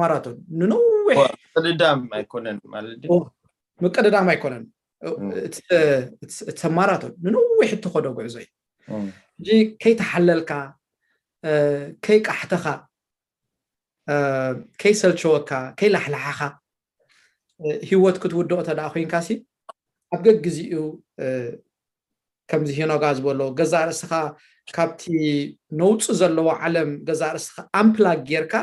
ማራቶን ንነዊሕ ቅድዳም ኣይኮነን ማለት ምቅድዳም ኣይኮነን። ማራቶን ንነዊሕ እትኸዶ ጉዕዞ እዩ። ሕጂ ከይተሓለልካ ከይቃሕተኻ ከይሰልቸወካ ከይላሕላሓኻ ህይወት ክትውድኦ ተደኣ ኮይንካ ሲ ኣብ ገግዚኡ ከምዚ ሄኖጋ ዝበሎ ገዛ ርእስኻ ካብቲ ነውፂ ዘለዎ ዓለም ገዛ ርእስኻ ኣምፕላግ ጌርካ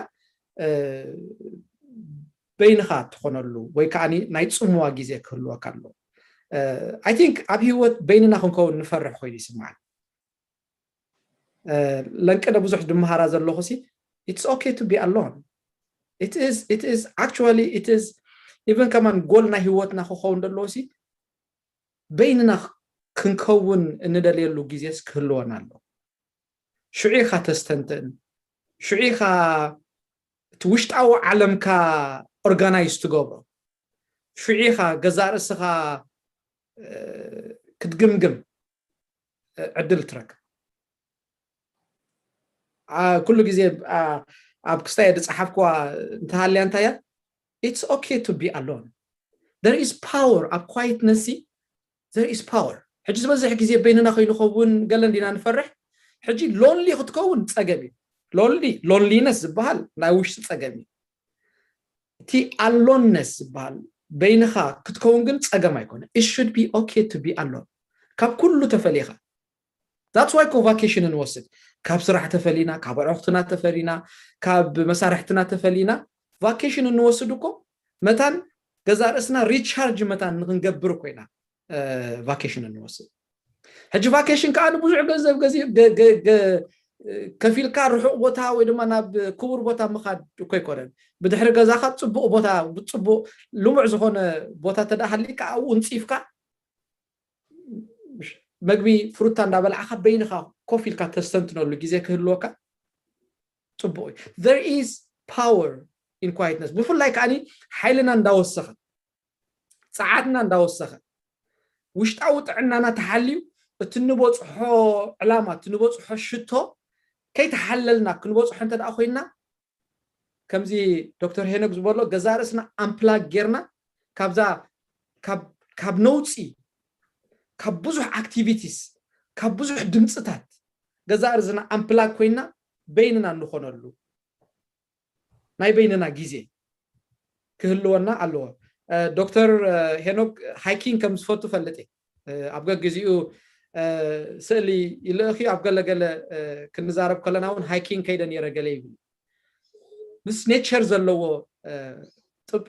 በይንኻ ትኾነሉ ወይ ከዓ ናይ ፅምዋ ግዜ ክህልወካ ኣሎ። I think ኣብ ህይወት በይንና ክንከውን ንፈርሕ ኮይኑ ይስምዓኒ። ለንቅነ ብዙሕ ድመሃራ ዘለኹ ሲ it's okay to be alone. It is actually it is even ከማን ጎል ናይ ህይወትና ክኸውን ዘለዎ ሲ በይንና ክንከውን እንደልየሉ ግዜስ ክህልወና ኣሎ። ሽዑ ኢኻ ተስተንትን፣ ሽዑ ኢኻ እቲ ውሽጣዊ ዓለምካ ኦርጋናይዝ ትገብሮ፣ ሽዑ ኢኻ ገዛ ርእስኻ ክትግምግም ዕድል ትረክብ። ኩሉ ግዜ ኣብ ክስታይ ዝፀሓፍኩዋ እንተሃልያ እንታይ እያ? It's okay to be alone. There is power ኣብ quietness. There is power. ሕጂ ዝበዝሕ ግዜ በይንና ከይንኸውን ገለ እንዲና ንፈርሕ። ሕጂ ሎንሊ ክትከውን ፀገም እዩ። ሎንሊ ሎንሊነስ ዝበሃል ናይ ውሽጢ ፀገም እዩ። እቲ ኣሎንነስ ዝበሃል በይንኻ ክትከውን ግን ፀገም ኣይኮነ። It should be okay to be alone. ካብ ኩሉ ተፈሊኻ that's why ኮ ቫኬሽን እንወስድ። ካብ ስራሕ ተፈሊና፣ ካብ ኣዕሩኽትና ተፈሊና፣ ካብ መሳርሕትና ተፈሊና ቫኬሽን እንወስድ እኮ መታን ገዛ ርእስና ሪቻርጅ መታን ንክንገብር ኮይና ቫኬሽን እንወስድ። ሕጂ ቫኬሽን ከዓ ንብዙሕ ገንዘብ ከፊልካ ርሑቕ ቦታ ወይ ድማ ናብ ክቡር ቦታ ምኻድ እኮ ኣይኮነን። ብድሕሪ ገዛኻ ፅቡቕ ቦታ ብፅቡቕ ልሙዕ ዝኾነ ቦታ ተደኣ ሃሊካ ኣብኡ እንፂፍካ መግቢ ፍሩታ እንዳበላዕካ በይንኻ ኮፍ ኢልካ ተስተንትነሉ ግዜ ክህልወካ ፅቡቕ እዩ። There is power in quietness. ብፍላይ ከዓኒ ሓይልና እንዳወሰኸ፣ ፀዓትና እንዳወሰኸ፣ ውሽጣዊ ጥዕናና ተሓልዩ እቲ እንበፅሖ ዕላማ፣ እቲ እንበፅሖ ሽቶ ከይተሓለልና ክንበፅሖ እንተ ደኣ ኮይንና ከምዚ ዶክተር ሄኖክ ዝበሎ ገዛ ርእስና ኣምፕላግ ጌርና ካብዛ ካብ ነውፂ ካብ ብዙሕ ኣክቲቪቲስ ካብ ብዙሕ ድምፅታት ገዛ ርእስና ኣምፕላግ ኮይንና በይንና እንኾነሉ ናይ በይንና ግዜ ክህልወና ኣለዎ። ዶክተር ሄኖክ ሃይኪንግ ከም ዝፈቱ ፈልጥ እየ። ኣብ ገግዚኡ ስእሊ ይልእኽ እዩ። ኣብ ገለገለ ክንዛረብ ከለና እውን ሃይኪንግ ከይደ ነይረ ገለ ይብል። ምስ ኔቸር ዘለዎ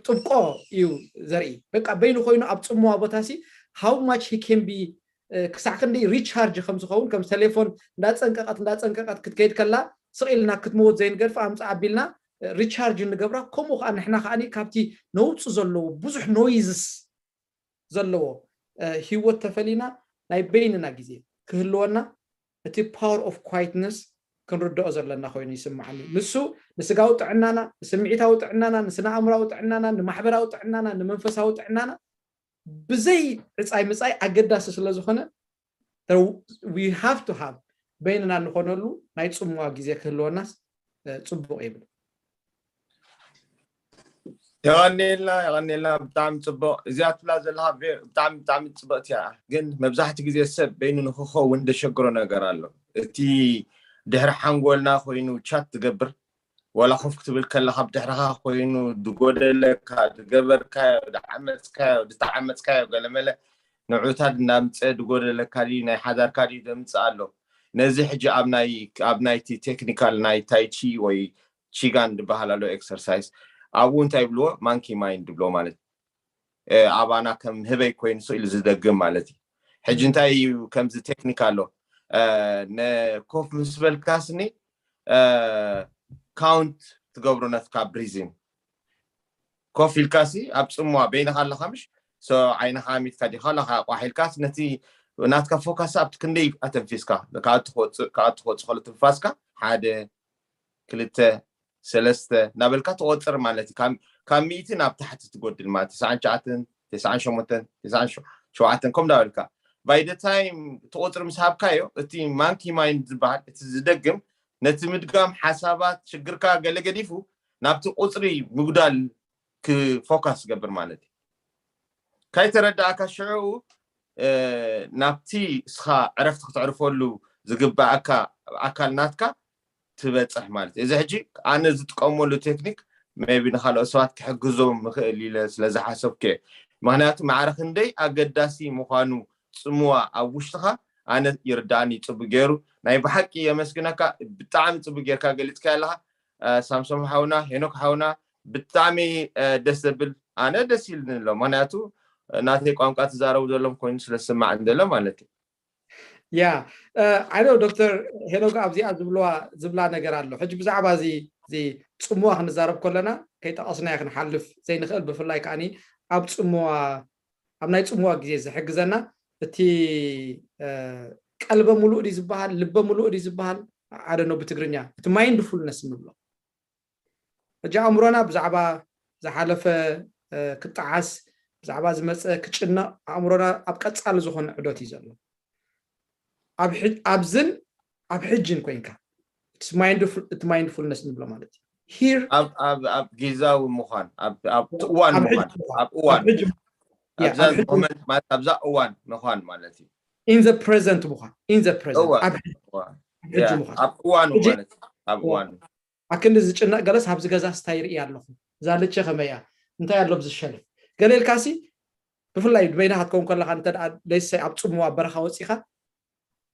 ጥብቆ እዩ ዘርኢ። በቃ በይኑ ኮይኑ ኣብ ፅምዋ ቦታ ሲ how much he can be ክሳዕ ክንደይ ሪቻርጅ ከም ዝኸውን ከም ቴሌፎን እንዳፀንቀቐት እንዳፀንቀቐት ክትከይድ ከላ ስቕ ኢልና ክትመወት ዘይንገድፍ ኣምፃ ኣቢልና ሪቻርጅ እንገብራ። ከምኡ ከዓ ንሕና ከዓ ካብቲ ነውፂ ዘለዎ ብዙሕ ኖይዝስ ዘለዎ ህይወት ተፈሊና ናይ በይንና ግዜ ክህልወና እቲ power of quietness ክንርድኦ ዘለና ኮይኑ ይስምዓኒ። ንሱ ንስጋዊ ጥዕናና፣ ንስምዒታዊ ጥዕናና፣ ንስነ ኣእምራዊ ጥዕናና፣ ንማሕበራዊ ጥዕናና፣ ንመንፈሳዊ ጥዕናና ብዘይ ዕፃይ ምፃይ ኣገዳሲ ስለ ዝኾነ we have to have በይንና እንኾነሉ ናይ ፅምዋ ግዜ ክህልወናስ ፅቡቕ ይብል። የቐኔልና የቐኔልና ብጣዕሚ ፅቡቕ። እዚኣ ትብላ ዘለካ ብጣዕሚ ብጣዕሚ ፅብቕቲ እያ። ግን መብዛሕቲ ግዜ ሰብ በይኑ ንክኸውን ደሸግሮ ነገር ኣሎ። እቲ ድሕሪ ሓንጎልና ኮይኑ ቻት ትገብር ዋላ ኮፍ ክትብል ከለካ ብድሕርካ ኮይኑ ድጎደለካ ድገበርካዮ ድዓመፅካዮ ድተዓመፅካዮ ገለመለ ንዑታት እናምፀ ድጎደለካ ድዩ ናይ ሓዳርካ ድዩ ደምፅእ ኣሎ። ነዚ ሕጂ ኣብ ናይ ኣብ ናይቲ ቴክኒካል ናይ ታይቺ ወይ ቺጋን ዝበሃል ኣሎ ኤክሰርሳይዝ ኣብኡ እንታይ ይብልዎ ማንኪ ማይንድ ይብልዎ ማለት ኣባና ከም ህበይ ኮይኑ ስኢሉ ዝደግም ማለት እዩ። ሕጂ እንታይ እዩ ከምዚ ቴክኒክ ኣሎ ነኮፍ ምስ በልካስኒ ካውንት ትገብሮ ነትካ ብሪዚን ኮፍ ኢልካ ሲ ኣብ ጽምዋ በይንኻ ኣለኻ ምሽ? So ዓይንኻ ኣሚትካ ዲኻ ኣለኻ? ቋሕ ኢልካ ነቲ ናትካ ፎካስ ኣብቲ ክንደይ ኣተንፊስካ፣ ካብ ትወጽእ፣ ካብ ትወጽእ ከሎ ትንፋስካ ሓደ፣ ክልተ፣ ሰለስተ እናበልካ ትቆጽር ማለት እዩ። ካብ፣ ካብ ሚእቲ ናብ ታሕቲ ትጎድል ማለት፣ ተስዓን ትሽዓተን፣ ተስዓን ሸሞንተን፣ ተስዓን ሸውዓተን ከም እንዳበልካ፣ by the time ትቆጽሪ ምስ ሃብካዮ፣ እቲ ማንኪ ማይንድ ዝበሃል፣ እቲ ዝደግም፣ ነቲ ምድጋም ሓሳባት ሽግርካ ገለ ገዲፉ ናብቲ ቁጽሪ ምጉዳል ክፎካስ ዝገብር ማለት እዩ። ከይተረዳእካ ሽዑ፣ እ፣ ናብቲ እስኻ ዕረፍቲ ክትዕርፈሉ ዝግባኣካ ኣካል ናትካ ትበጽሕ ማለት እዩ። እዚ ሕጂ ኣነ ዝጥቀመሉ ቴክኒክ ሜቢ ንኻልኦት ሰባት ክሕግዞም ምኽእል ኢለ ስለ ዝሓሰብኩ እየ። ምኽንያቱ ማዕረ ክንደይ ኣገዳሲ ምዃኑ ጽምዋ ኣብ ውሽጥኻ ኣነ ይርዳእኒ ጽቡቅ ገይሩ። ናይ ብሓቂ የመስግነካ፣ ብጣዕሚ ጽቡቅ ጌርካ ገሊጽካ ኣለኻ። እ፣ ሳምሶም ሓውና፣ ሄኖክ ሓውና፣ ብጣዕሚ፣ እ፣ ደስ ዘብል፣ ኣነ ደስ ኢልኒ ኣሎ። ምኽንያቱ፣ እ፣ ናተይ ቋንቋ ትዛረቡ ዘለኹም ኮይኑ ስለ ዝስማዕ እንደሎ ማለት እዩ። ያ፣ እ፣ I know ዶክተር ሄኖክ ኣብዚኣ ዝብልዋ፣ ዝብላ ነገር ኣሎ። ሕጂ ብዛዕባ እዚ፣ እዚ ጽምዋ ክንዛረብ ከለና ከይጠቐስናዮ ክንሓልፍ ዘይንኽእል፣ ብፍላይ ከኣኒ ኣብ ጽምዋ፣ ኣብ ናይ ጽምዋ ግዜ ዝሕግዘና እቲ፣ እ፣ ቀልበ ሙሉእ ድዩ ዝበሃል፣ ልበ ሙሉእ ድዩ ዝበሃል፣ I don't know ብትግርኛ፣ እቲ ማይንድፉልነስ ንብሎ። ሕጂ ኣእምሮና ብዛዕባ ዝሓለፈ፣ እ፣ ክጠዓስ፣ ብዛዕባ ዝመጸ ክጭነቕ፣ ኣእምሮና ኣብ ቀጻሊ ዝኾነ ዕዶት እዩ ዘሎ። ኣብ ሕ-፣ ኣብዝን ኣብ ሕጅን ኮይንካ፣ it's mindful-፣ እቲ ማይንድፉልነስ ንብሎ ማለት እዩ። ሂር ኣብ፣ ኣብ፣ ኣብ ግዛዊ ምዃን፣ ኣብ፣ ኣብ እቲ እዋን ኣብ ሕጂ ምዃን፣ ምዃን። ኣብ እዋን። ኣብ ሕጂ፣ ያ፣ ኣብዛ ኣብ ሕጂ ሞመንት ማለት ኣብዛ እዋን ምዃን ማለት እዩ። In the present ምዃን፣ in the present። እወ፣ ኣብ ሕጂ፣ እወ። ኣብ ሕጂ ያ፣ ምዃን። ኣብ እዋኑ ሕጂ ማለት እዩ። ኣብ እወ። እዋኑ። ኣክንዲ ዝጭነቕ ገለስ ኣብዚ ገዛ ስታይ ርኢ ኣለኹ። እዛ ልቸ ከመይ እያ? እንታይ ኣሎ ኣብዚ ሸልፍ? ገለ ኢልካሲ፣ ብፍላይ በይንኻ ክትከውን ከለኻ፣ እንተ ደኣ ለይሰይ ኣብ ጽምዋ በረኻ ወጺኻ፣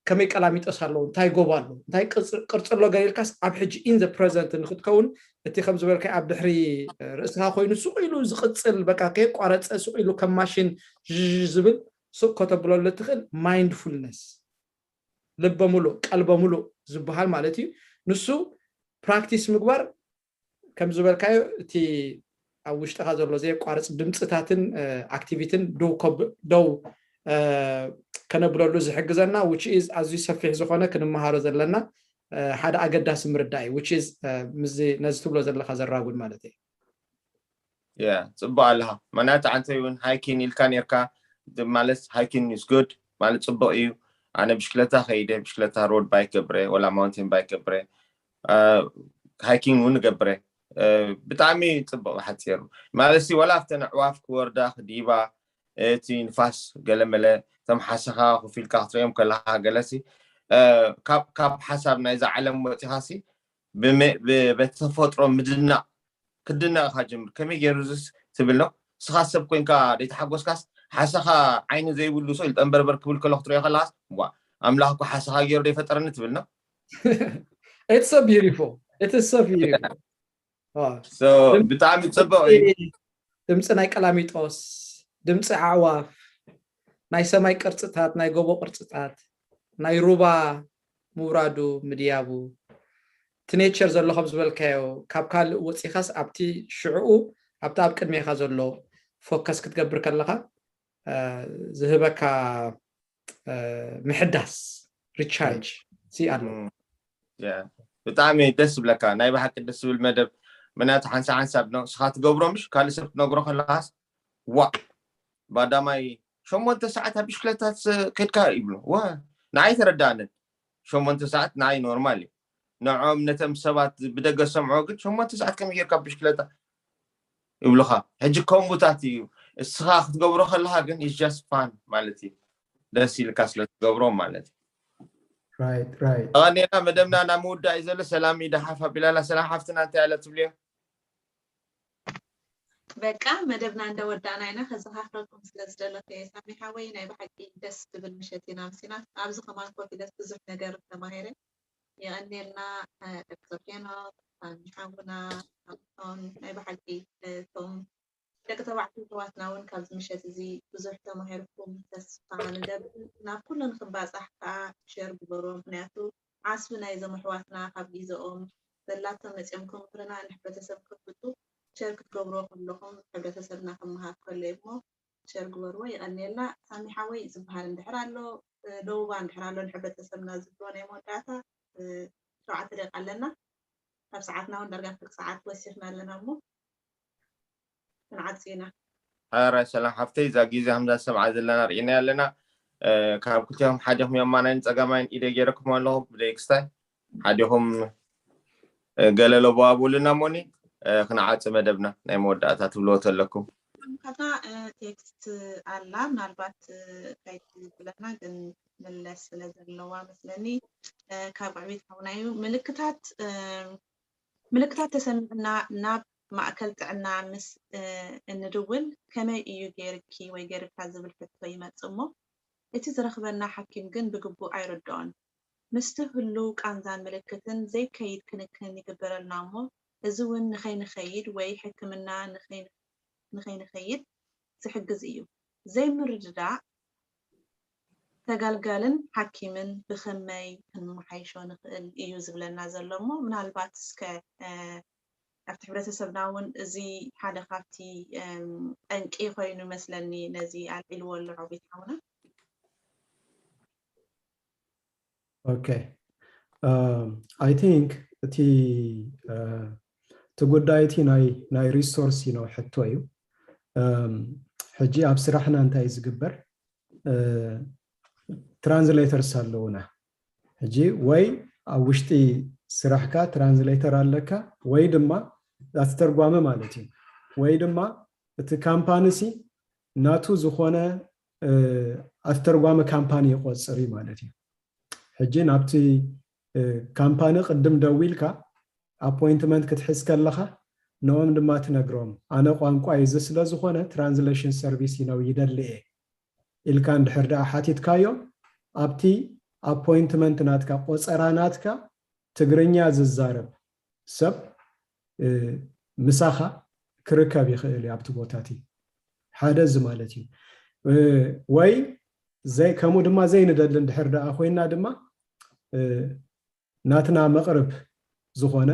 ከመይ ቀላሚጦስ ኣለዉ? እንታይ ጎቦ ኣለዉ? እንታይ ቅርጺ፣ ቅርጺ ኣሎ? ገለ ኢልካስ ኣብ ሕጂ in the present ንክትከውን፣ እቲ ከም ዝበልካዮ ኣብ ድሕሪ ርእስኻ ኮይኑ ስቕ ኢሉ ዝቕጽል፣ በቃ ከየቋረጸ ስቕ ኢሉ ከም ማሽን ዥዥ ዝብል ስቕ ከተብለሉ እትኽእል ማይንድፉልነስ፣ ልበ ሙሉእ፣ ቀልበ ሙሉእ ዝበሃል ማለት እዩ። ንሱ ፕራክቲስ ምግባር ከም ዝበልካዮ፣ እቲ ኣብ ውሽጥኻ ዘሎ ዘየቋርጽ ድምጽታትን፣ እ፣ ኣክቲቪቲን ደው ከብ-፣ ደው፣ እ፣ ከነብለሉ ዝሕግዘና፣ which is ኣዝዩ ሰፊሕ ዝኾነ ክንመሃሮ ዘለና፣ እ፣ ሓደ ኣገዳሲ ምርዳእ እዩ። Which is፣ እ፣ ምስዚ፣ ነዚ ትብሎ ዘለኻ ዘራጉድ ማለት እዩ። ያ፣ ጽቡቕ ኣለኻ። ምኽንያቱ ኣንተ እውን ሃይኪን ኢልካ ኔርካ፣ ድ-፣ ማለት ሃይኪን is good፣ ማለት ጽቡቕ እዩ። ኣነ ብሽክለታ ከይደ፣ ብሽክለታ ሮድ ባይክ ገብረ፣ ወላ ማውንቴን ባይክ ገብረ፣ እ፣ ሃይኪን እውን ገብረ። እ፣ ብጣዕሚ ጽቡቕ ብሓጺሩ። ማለት ሲ፣ ወላ ኣብተን ኣዕዋፍ ክወርዳ፣ ክድይባ፣ እቲ ንፋስ ገለመለ፣ እቶም ሓሰኻ ኮፍ ኢልካ ክትሪኦም ከለኻ ገለሲ፣ እ፣ ካብ፣ ካብ ሓሳብ ናይዛ ዓለም ወጺኻሲ፣ ብመ-፣ ብ-፣ በተፈጥሮ ምድናቕ፣ ክድነቕ ኢኻ ጀምር። ከመይ ገይሩ እዚስ ትብል ነው? ንስኻ ሰብ ኮይንካ ዘይተሓጎስካስ፣ ሓሰኻ ዓይኒ ዘይብሉ ሰው ኢልጠንበርበር ክብል ከሎ ክትሪኦ ከለኻስ፣ ዋ፣ ኣምላኽ እኮ ሓሰኻ ገይሩ ዘይፈጠረኒ ትብል ነው? It's so beautiful። It is so beautiful። ዋ። So፣ ድምፂ፣ ብጣዕሚ ጽቡቕ እዩ። ድምፂ፣ ድምፂ ናይ ቀላሚጦስ፣ ድምፂ ኣዕዋፍ፣ ናይ ሰማይ ቅርፅታት፣ ናይ ጎቦ ቅርፅታት፣ ናይ ሩባ ምውራዱ፣ ምድያቡ፣ እቲ ኔቸር ዘሎ ከም ዝበልካዮ፣ ካብ ካልእ ወፂኻስ ኣብቲ ሽዕኡ፣ ኣብቲ ኣብ ቅድሜኻ ዘሎ ፎከስ ክትገብር ከለኻ፣ እ፣ ዝህበካ፣ እ፣ ምሕዳስ፣ ሪቻርጅ ሲ ኣሎ። እም፣ ያ። ብጣዕሚ ደስ ዝብለካ፣ ናይ ብሓቂ ደስ ዝብል መደብ። ምክንያቱ ሓንሳብ ሓንሳብ ነው፣ ንስኻ ትገብሮ ምሽ ካልእ ሰብ ትነግሮ ከለኻስ፣ ዋ፣ ባዳማይ ሸሞንተ ሰዓት ኣብ ብሽክለታ ስ-፣ ከድካ ይብሉ። ዋ፣ ንዓይ ተረዳእንን። ሸሞንተ ሰዓት ንዓይ ኖርማል እዩ። ንዖም ነቶም ሰባት ብደገ ሰምዖ ግን ሸሞንተ ሰዓት ከመይ ጌርካ ብሽክለታ ይብሉኻ። ሕጂ ከምኡታት እዩ። እስኻ ክትገብሮ ከለኻ ግን it's just fun ማለት እዩ። ደስ ኢልካ ስለ ትገብሮ ማለት እዩ። Right, right። ኣቐኒና መደብና ናብ ምውዳእ እዩ ዘሎ። ሰላም ኢዳ ሓፍ ኣቢላላ። ሰላም ሓፍትና፣ እንታይ ኣለ ትብልዮ? በቃ መደብና እንዳወዳእና ኢና። ከዘኻኽረኩም ስለ ዝደለኹ እየ ሳሚ ሓወይ፣ ናይ ብሓቂ ደስ ትብል ምሸት ኢና ኣምሲና። ኣብዚ ከማን ኮፍ ኢለስ ብዙሕ ነገር ተማሂረ። የቐንየልና፣ እ፣ ዶክተር ሄኖክ፣ ሳሚ ሓውና፣ ሳምሶን፣ ናይ ብሓቂ፣ እ፣ እቶም ደቂ ተባዕትዮ ኣሕዋትና እውን ካብዚ ምሸት እዚ ብዙሕ ተማሂርኩም ተስፋ ንገብር። ናብ ኩለን ክባጻሕ ከኣ ሸር ግበርዎ፣ ምኽንያቱ ዓስቢ ናይዞም ኣሕዋትና ካብ ግዜኦም ዘላቶም መጺኦም ክምህሩና ንሕብረተሰብ ከፍልጡ ሸር ክትገብርዎ ከለኹም ሕብረተሰብና ክመሃር ከሎ እሞ ሸር ግበርዎ። ይቐንየልና። ሳሚ ሓወይ ዝበሃል እንድሕር ኣሎ፣ እ፣ ደቡባ እንድሕር ኣሎ ንሕብረተሰብና ዝብሎ ናይ መወዳእታ፣ እ፣ ሸውዓተ ደቂቃ ኣለና። ካብ ሰዓትና እውን ዳርጋ ፍርቂ ሰዓት ወሲኽና ኣለና እሞ ክንዓጽ ኢና። ሕራይ ሰላም ሓፍተይ፣ እዛ ግዜ ከምዛ ዝሰምዓ ዘለና ርኢናያ ኣለና። እ፣ ካብ ክልቲኦም ሓዲኹም የማናይን ጸጋማይን ኢደ ገይረኩም ኣለኹ ብደይ ክስታይ ሓዲኹም፣ እ፣ ገለ ለበዋ ብሉና እሞኒ፣ እ፣ ክንዓጽ መደብና ናይ መወዳእታ ትብልዎ ተለኩም። ከታ፣ እ፣ ቴክስት ኣላ፣ ምናልባት፣ እ፣ እንታይ ትብለና ግን ምለስ ስለ ዘለዋ መስለኒ፣ እ፣ ካብ ዕቤት ሓውና እዩ። ምልክታት፣ እ፣ ምልክታት ተሰሚዕና ናብ ማእከል ጥዕና ምስ፣ እ፣ እንድውል ከመይ እዩ ገይርኪ ወይ ገይርካ ዝብል ሕቶ ይመጽእ እሞ፣ እቲ ዝረኽበና ሓኪም ግን ብግቡእ ኣይርድኦን። ምስቲ ህሉው ቃንዛን ምልክትን ዘይከይድ ክንክን ይግበረልና እሞ፣ እዚ እውን ንኸይንኸይድ ወይ ሕክምና ንኸይን-፣ ንኸይንኸይድ ዝሕግዝ እዩ። ዘይምርድዳእ ተገልጋልን ሓኪምን ብኸመይ ክንመሓይሾ ንኽእል እዩ ዝብለና ዘሎ እሞ፣ ምናልባት እስከ፣ እ፣ ኣብቲ ሕብረተሰብና እውን እዚ ሓደ ካብቲ፣ እም፣ ጠንቂ ኮይኑ መስለኒ ነዚ ኣልዒልዎ ኣሎ ዕቤት ሓውና። ኦኬ። I think እቲ፣ እ፣ እቲ ጉዳይ እቲ ናይ፣ ናይ ሪሶርስ ነው ሕቶ እዩ። እም፣ ሕጂ ኣብ ስራሕና እንታይ ዝግበር፣ እ፣ ትራንስሌተርስ ኣለውና። ሕጂ ወይ ኣብ ውሽጢ ስራሕካ ትራንስሌተር ኣለካ ወይ ድማ ኣስተርጓሚ ማለት እዩ። ወይ ድማ እቲ ካምፓኒ ሲ ናቱ ዝኾነ፣ እ፣ ኣስተርጓሚ ካምፓኒ ይቆጽር እዩ ማለት እዩ። ሕጂ ናብቲ፣ እ፣ ካምፓኒ ቅድም ደዊልካ ኣፖይንትመንት ክትሕዝ ከለኻ ንኦም ድማ ትነግሮም፣ ኣነ ቋንቋ እዚ ስለ ዝኾነ ትራንስሌሽን ሰርቪስ ይነው ይደሊ እየ ኢልካ እንድሕር ደኣ ሓቲትካዮ፣ ኣብቲ ኣፖይንትመንት ናትካ፣ ቆጸራ ናትካ ትግርኛ ዝዛረብ ሰብ፣ እ፣ ምሳኻ ክርከብ ይኽእል እዩ ኣብቲ ቦታ እቲ። ሓደ እዚ ማለት እዩ። እ፣ ወይ ዘይ-፣ ከምኡ ድማ ዘይንደሊ እንድሕር ደኣ ኮይና ድማ፣ እ፣ ናትና መቕርብ ዝኾነ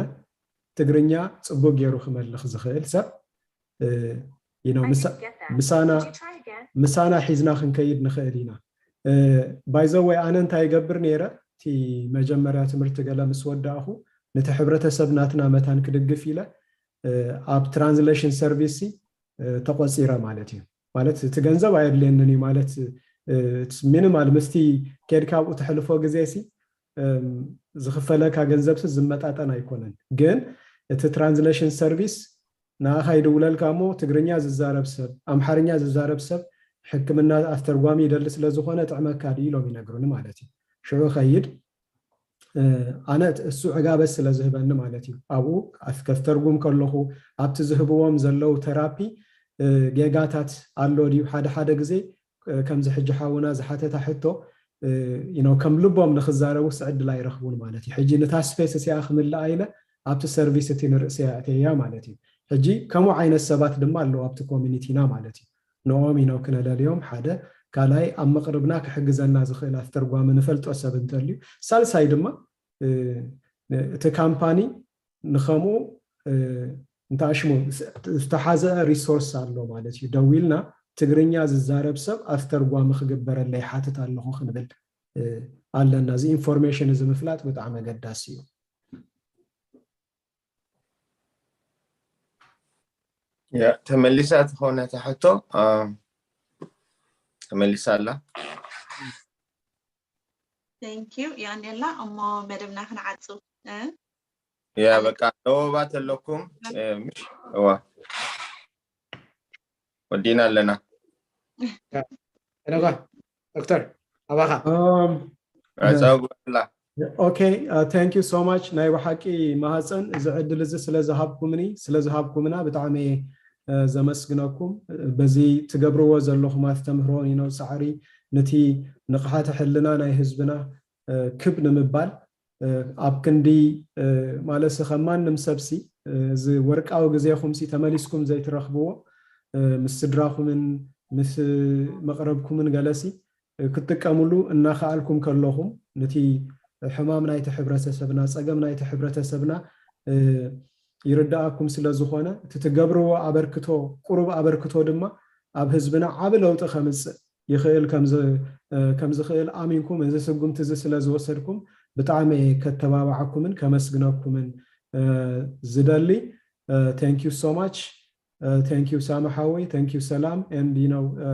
ትግርኛ ጽቡቅ ገይሩ ክመልኽ ዝኽእል ሰብ፣ እ፣ you know፣ ምሳ-፣ ምሳና፣ ምሳና ሒዝና ክንከይድ ንኽእል ኢና። እ፣ by the way፣ ኣነ እንታይ ይገብር ነይረ፣ እቲ መጀመርያ ትምህርቲ ገለ ምስ ወዳእኹ፣ ነቲ ሕብረተሰብ ናትና መታን ክድግፍ ኢለ፣ እ፣ ኣብ ትራንስሌሽን ሰርቪስ ሲ፣ እ፣ ተቆጺረ ማለት እዩ። ማለት እቲ ገንዘብ ኣየድልየንን እዩ ማለት፣ እ፣ ሚኒማል ምስቲ ኬድካ ኣብኡ ተሕልፎ ግዜ ሲ፣ እም፣ ዝኽፈለካ ገንዘብ ሲ ዝመጣጠን ኣይኮነን። ግን እቲ ትራንስሌሽን ሰርቪስ ንኣኻ ይድውለልካ እሞ ትግርኛ ዝዛረብ ሰብ፣ ኣምሓርኛ ዝዛረብ ሰብ ሕክምና ኣስተርጓሚ ይደሊ ስለ ዝኾነ ጥዕመካ ድዩ ኢሎም ይነግሩኒ ማለት እዩ። ሽዑ ኸይድ፣ እ፣ ኣነ እሱ ዕጋበት ስለ ዝህበኒ ማለት እዩ። ኣብኡ ኣስ-፣ ከስተርጉም ከለኹ ኣብቲ ዝህብዎም ዘለዉ ተራፒ፣ እ፣ ጌጋታት ኣሎ ድዩ? ሓደ ሓደ ግዜ፣ እ፣ ከምዚ ሕጂ ሓውና ዝሓተታ ሕቶ፣ እ፣ you know፣ ከም ልቦም ንኽዛረቡ ሲ ዕድል ኣይረኽቡን ማለት እዩ። ሕጂ ንታ ስፔስ እሲኣ ክምልኣ ኢለ ኣብቲ ሰርቪስ እቲ ንርእሰያ እተያ ማለት እዩ። ሕጂ ከምኡ ዓይነት ሰባት ድማ ኣለዉ ኣብቲ ኮሚኒቲና ማለት እዩ። ንኦም you know ክነለልዮም ሓደ፣ ካልኣይ ኣብ መቕርብና ክሕግዘና ዝኽእል ኣስተርጓሚ ንፈልጦ ሰብ እንተልዩ፣ ሳልሳይ ድማ፣ እ፣ እቲ ካምፓኒ ንኸምኡ፣ እ፣ እንተ ኣሽሙ ዝተሓዘአ ሪሶርስ ኣሎ ማለት እዩ። ደዊልና ትግርኛ ዝዛረብ ሰብ ኣስተርጓሚ ክግበረለይ ሓትት ኣለኹ ክንብል፣ እ፣ ኣለና። እዚ ኢንፎርሜሽን እዚ ምፍላጥ ብጣዕሚ ኣገዳሲ እዩ። ያ፣ ተመሊሳ ትኾነ እታ ሕቶ፣ አ፣ ተመሊሳ ኣላ። Thank you ያኔላ። እሞ መደብና ክንዓጹ፣ እ? ያ፣ በቃ ለወባ ተለኩም፣ እ፣ ምሽ፣ እዋ፣ ወዲና ኣለና። ነጓ ዶክተር፣ ኣባኻ። እም፣ ዕፀው ግበርላ። ኦኬ፣ thank you so much። ናይ ብሓቂ ማህፀን፣ እዚ ዕድል እዚ ስለ ዝሃብኩምኒ፣ ስለ ዝሃብኩምና ብጣዕሚ እየ፣ እ፣ ዘመስግነኩም። በዚ ትገብርዎ ዘለኹም ኣስተምህሮ፣ you know፣ ፃዕሪ፣ ነቲ ንቕሓተ ሕልና ናይ ህዝብና፣ እ፣ ክብ ንምባል፣ እ፣ ኣብ ክንዲ፣ እ፣ ማለት ሲ ከም ማንም ሰብሲ፣ እ፣ እዚ ወርቃዊ ግዜኹም ሲ ተመሊስኩም ዘይትረኽብዎ፣ እ፣ ምስ ስድራኹምን ምስ መቕረብኩምን ገለሲ፣ እ፣ ክትጥቀምሉ እናኸኣልኩም ከለኹም፣ ነቲ ሕማም ናይቲ ሕብረተሰብና፣ ጸገም ናይቲ ሕብረተሰብና፣ እ፣ ይርዳኣኩም ስለ ዝኾነ፣ እቲ ትገብርዎ ኣበርክቶ፣ ቁሩብ ኣበርክቶ ድማ ኣብ ህዝብና ዓቢ ለውጢ ከምጽእ ይኽእል ከም ዝ-፣ እ፣ ከም ዝኽእል ኣሚንኩም፣ እዚ ስጉምቲ እዚ ስለ ዝወሰድኩም ብጣዕሚ እየ ከተባብዓኩምን ከመስግነኩምን፣ እ፣ ዝደሊ። እ፣ thank you so much። እ፣ thank you ሳሚ ሓወይ፣ thank you ሰላም፣ and you know፣ እ፣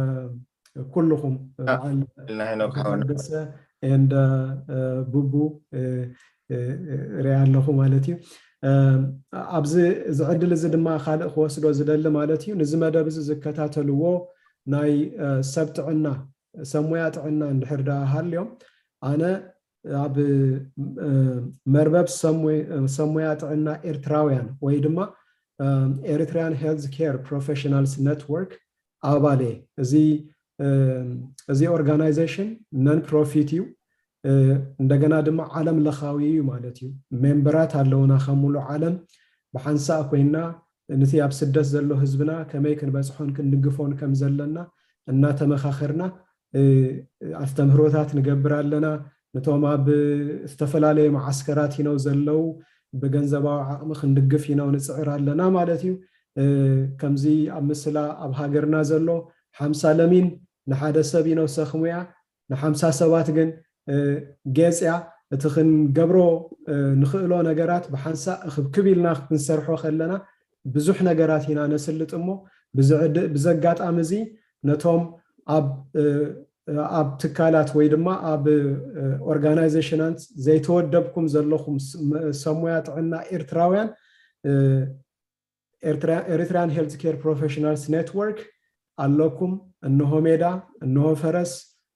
ኩልኹም፣ እ፣ አ፣ በዓል ኢልና ሄኖክ ሓወና። ታደሰ and፣ እ፣ ቡቡ፣ እ፣ እ፣ ሪኣ ኣለኹ ማለት እዩ። እ፣ ኣብዚ፣ እዚ ዕድል እዚ ድማ ካልእ ክወስዶ ዝደሊ ማለት እዩ፣ ነዚ መደብ እዚ ዝከታተልዎ ናይ፣ እ፣ ሰብ ጥዕና፣ ሰብ ሞያ ጥዕና እንድሕር ደኣ ሃልዮም፣ ኣነ ኣብ፣ እ፣ መርበብ ሰብ ሞይ-፣ ሰብ ሞያ ጥዕና ኤርትራውያን ወይ ድማ፣ እ፣ ኤሪትሪያን ሄልዝ ኬር ፕሮፌሽናልስ ኔትወርክ ኣባል እየ። እዚ፣ እ፣ እዚ ኦርጋናይዜሽን ነን ፕሮፊት እዩ። እ፣ እንደገና ድማ ዓለም ለኻዊ እዩ ማለት እዩ። ሜምበራት ኣለውና ካብ ሙሉእ ዓለም። ብሓንሳእ ኮይንና ነቲ ኣብ ስደት ዘሎ ህዝብና ከመይ ክንበጽሖን ክንድግፎን ከም ዘለና እናተመኻኸርና፣ እ፣ ኣስተምህሮታት ንገብር ኣለና። ነቶም ኣብ ዝተፈላለየ መዓስከራት ኢነው ዘለዉ ብገንዘባዊ ዓቕሚ ክንድግፍ ኢነው ንጽዕር ኣለና ማለት እዩ። እ፣ ከምዚ ኣብ ምስላ ኣብ ሃገርና ዘሎ ሓምሳ ለሚን ንሓደ ሰብ ኢነው ሰኽሙ እያ። ንሓምሳ ሰባት ግን፣ እ፣ ጌጽ እያ። እቲ ክንገብሮ፣ እ፣ ንኽእሎ ነገራት ብሓንሳእ እኽብክብ ኢልና ክንሰርሖ ከለና ብዙሕ ነገራት ኢና ነስልጥ እሞ፣ ብዝዕድ-፣ ብዚ ኣጋጣሚ እዚ ነቶም ኣብ፣ እ፣ ኣብ ትካላት ወይ ድማ ኣብ፣ እ፣ ኦርጋናይዜሽናት ዘይተወደብኩም ዘለኹም ስ-፣ መ-፣ ሰብ ሞያ ጥዕና ኤርትራውያን፣ እ፣ ኤርትራ-፣ ኤሪትሪያን ሄልዝ ኬር ፕሮፌሽናልስ ኔትወርክ ኣለኩም። እንሆ ሜዳ፣ እንሆ ፈረስ፣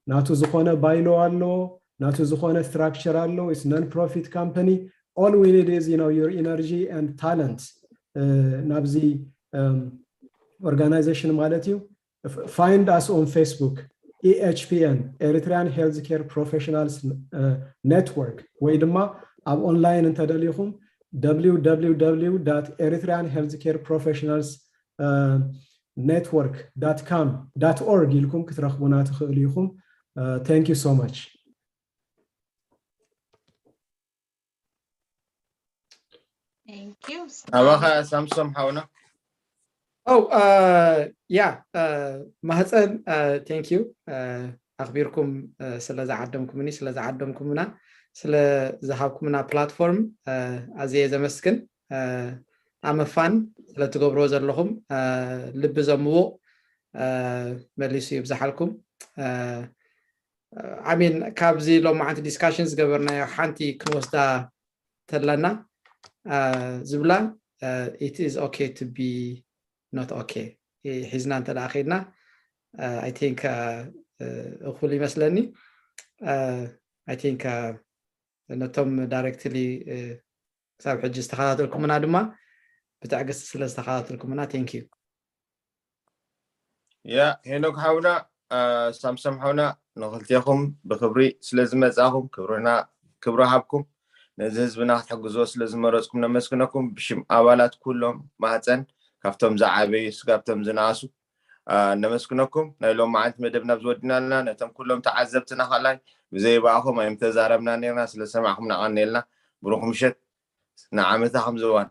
ናቱ ዝኾነ ባይሎ ኣለዎ፣ ናቱ ዝኾነ ስትራክቸር ኣለዎ። It's non profit company. All we need is, you know, your energy and talent፣ እ፣ ናብዚ፣ እም፣ ኦርጋናይዜሽን ማለት እዩ። F-፣ find us on Facebook፣ E H P N፣ Eritrean Healthcare Professionals፣ እ፣ ኔትወርክ፣ ወይ ድማ ኣብ ኦንላይን እንተደሊኹም፣ www dot eritrean healthcare professionals network dot com dot org ኢልኩም ክትረኽቡና ትኽእሉ ኢኹም። እ፣ thank you so much። Thank you። ኣባኻ ሳምሶም ሓውና። ኦ፣ እ፣ ያ፣ እ፣ ማህፀን፣ እ፣ thank you፣ እ፣ ኣኽቢርኩም፣ እ፣ ስለ ዝዓደምኩምኒ፣ ስለ ዝዓደምኩምና፣ ስለ ዝሃብኩምና ፕላትፎርም፣ እ፣ ኣዝየ ዘመስግን። እ፣ ኣመፋን ስለ ትገብርዎ ዘለኹም፣ እ፣ ልቢ ዘምውቕ፣ እ፣ መሊሱ ይብዝሓልኩም። እ፣ I mean፣ ካብዚ ሎማዓንቲ ዲስካሽን ዝገበርናዮ ሓንቲ ክንወስዳ ተለና፣ እ፣ ዝብላ፣ እ፣ it is okay to be not okay። እ፣ ሒዝና እንተ ደኣ ከይድና፣ እ፣ I think፣ እ፣ እ፣ እኹል ይመስለኒ። እ፣ I think፣ እ፣ ነቶም ዳይሬክትሊ፣ እ፣ ክሳብ ሕጂ ዝተኸታተልኩምና ድማ ብትዕግስቲ ስለ ዝተኸታተልኩምና thank you። ያ ሄኖክ ሓውና፣ እ፣ ሳምሶም ሓውና፣ ንኽልቴኹም ብክብሪ ስለ ዝመጻኹም ክብርና፣ ክብሪ ሃብኩም። ነዚ ህዝብና ክትሕግዝዎ ስለ ዝመረጽኩም ነመስግነኩም። ብሽም ኣባላት ኩሎም ማህፀን፣ ካብቶም ዝዓበዩ ስጋብ ቶም ዝነኣሱ፣ እ፣ ነመስግነኩም። ናይ ሎማዓንቲ መደብና ኣብዚ ወዲና ኣለና። ነቶም ኩሎም ተዓዘብትና ካልኣይ ብዘይ ብኣኹም ኣይምተዛረብና ነርና። ስለ ዝሰማዕኩም እናቐነየልና። ብሩኽ ምሸት። ንዓመታ ከም ዝዋን።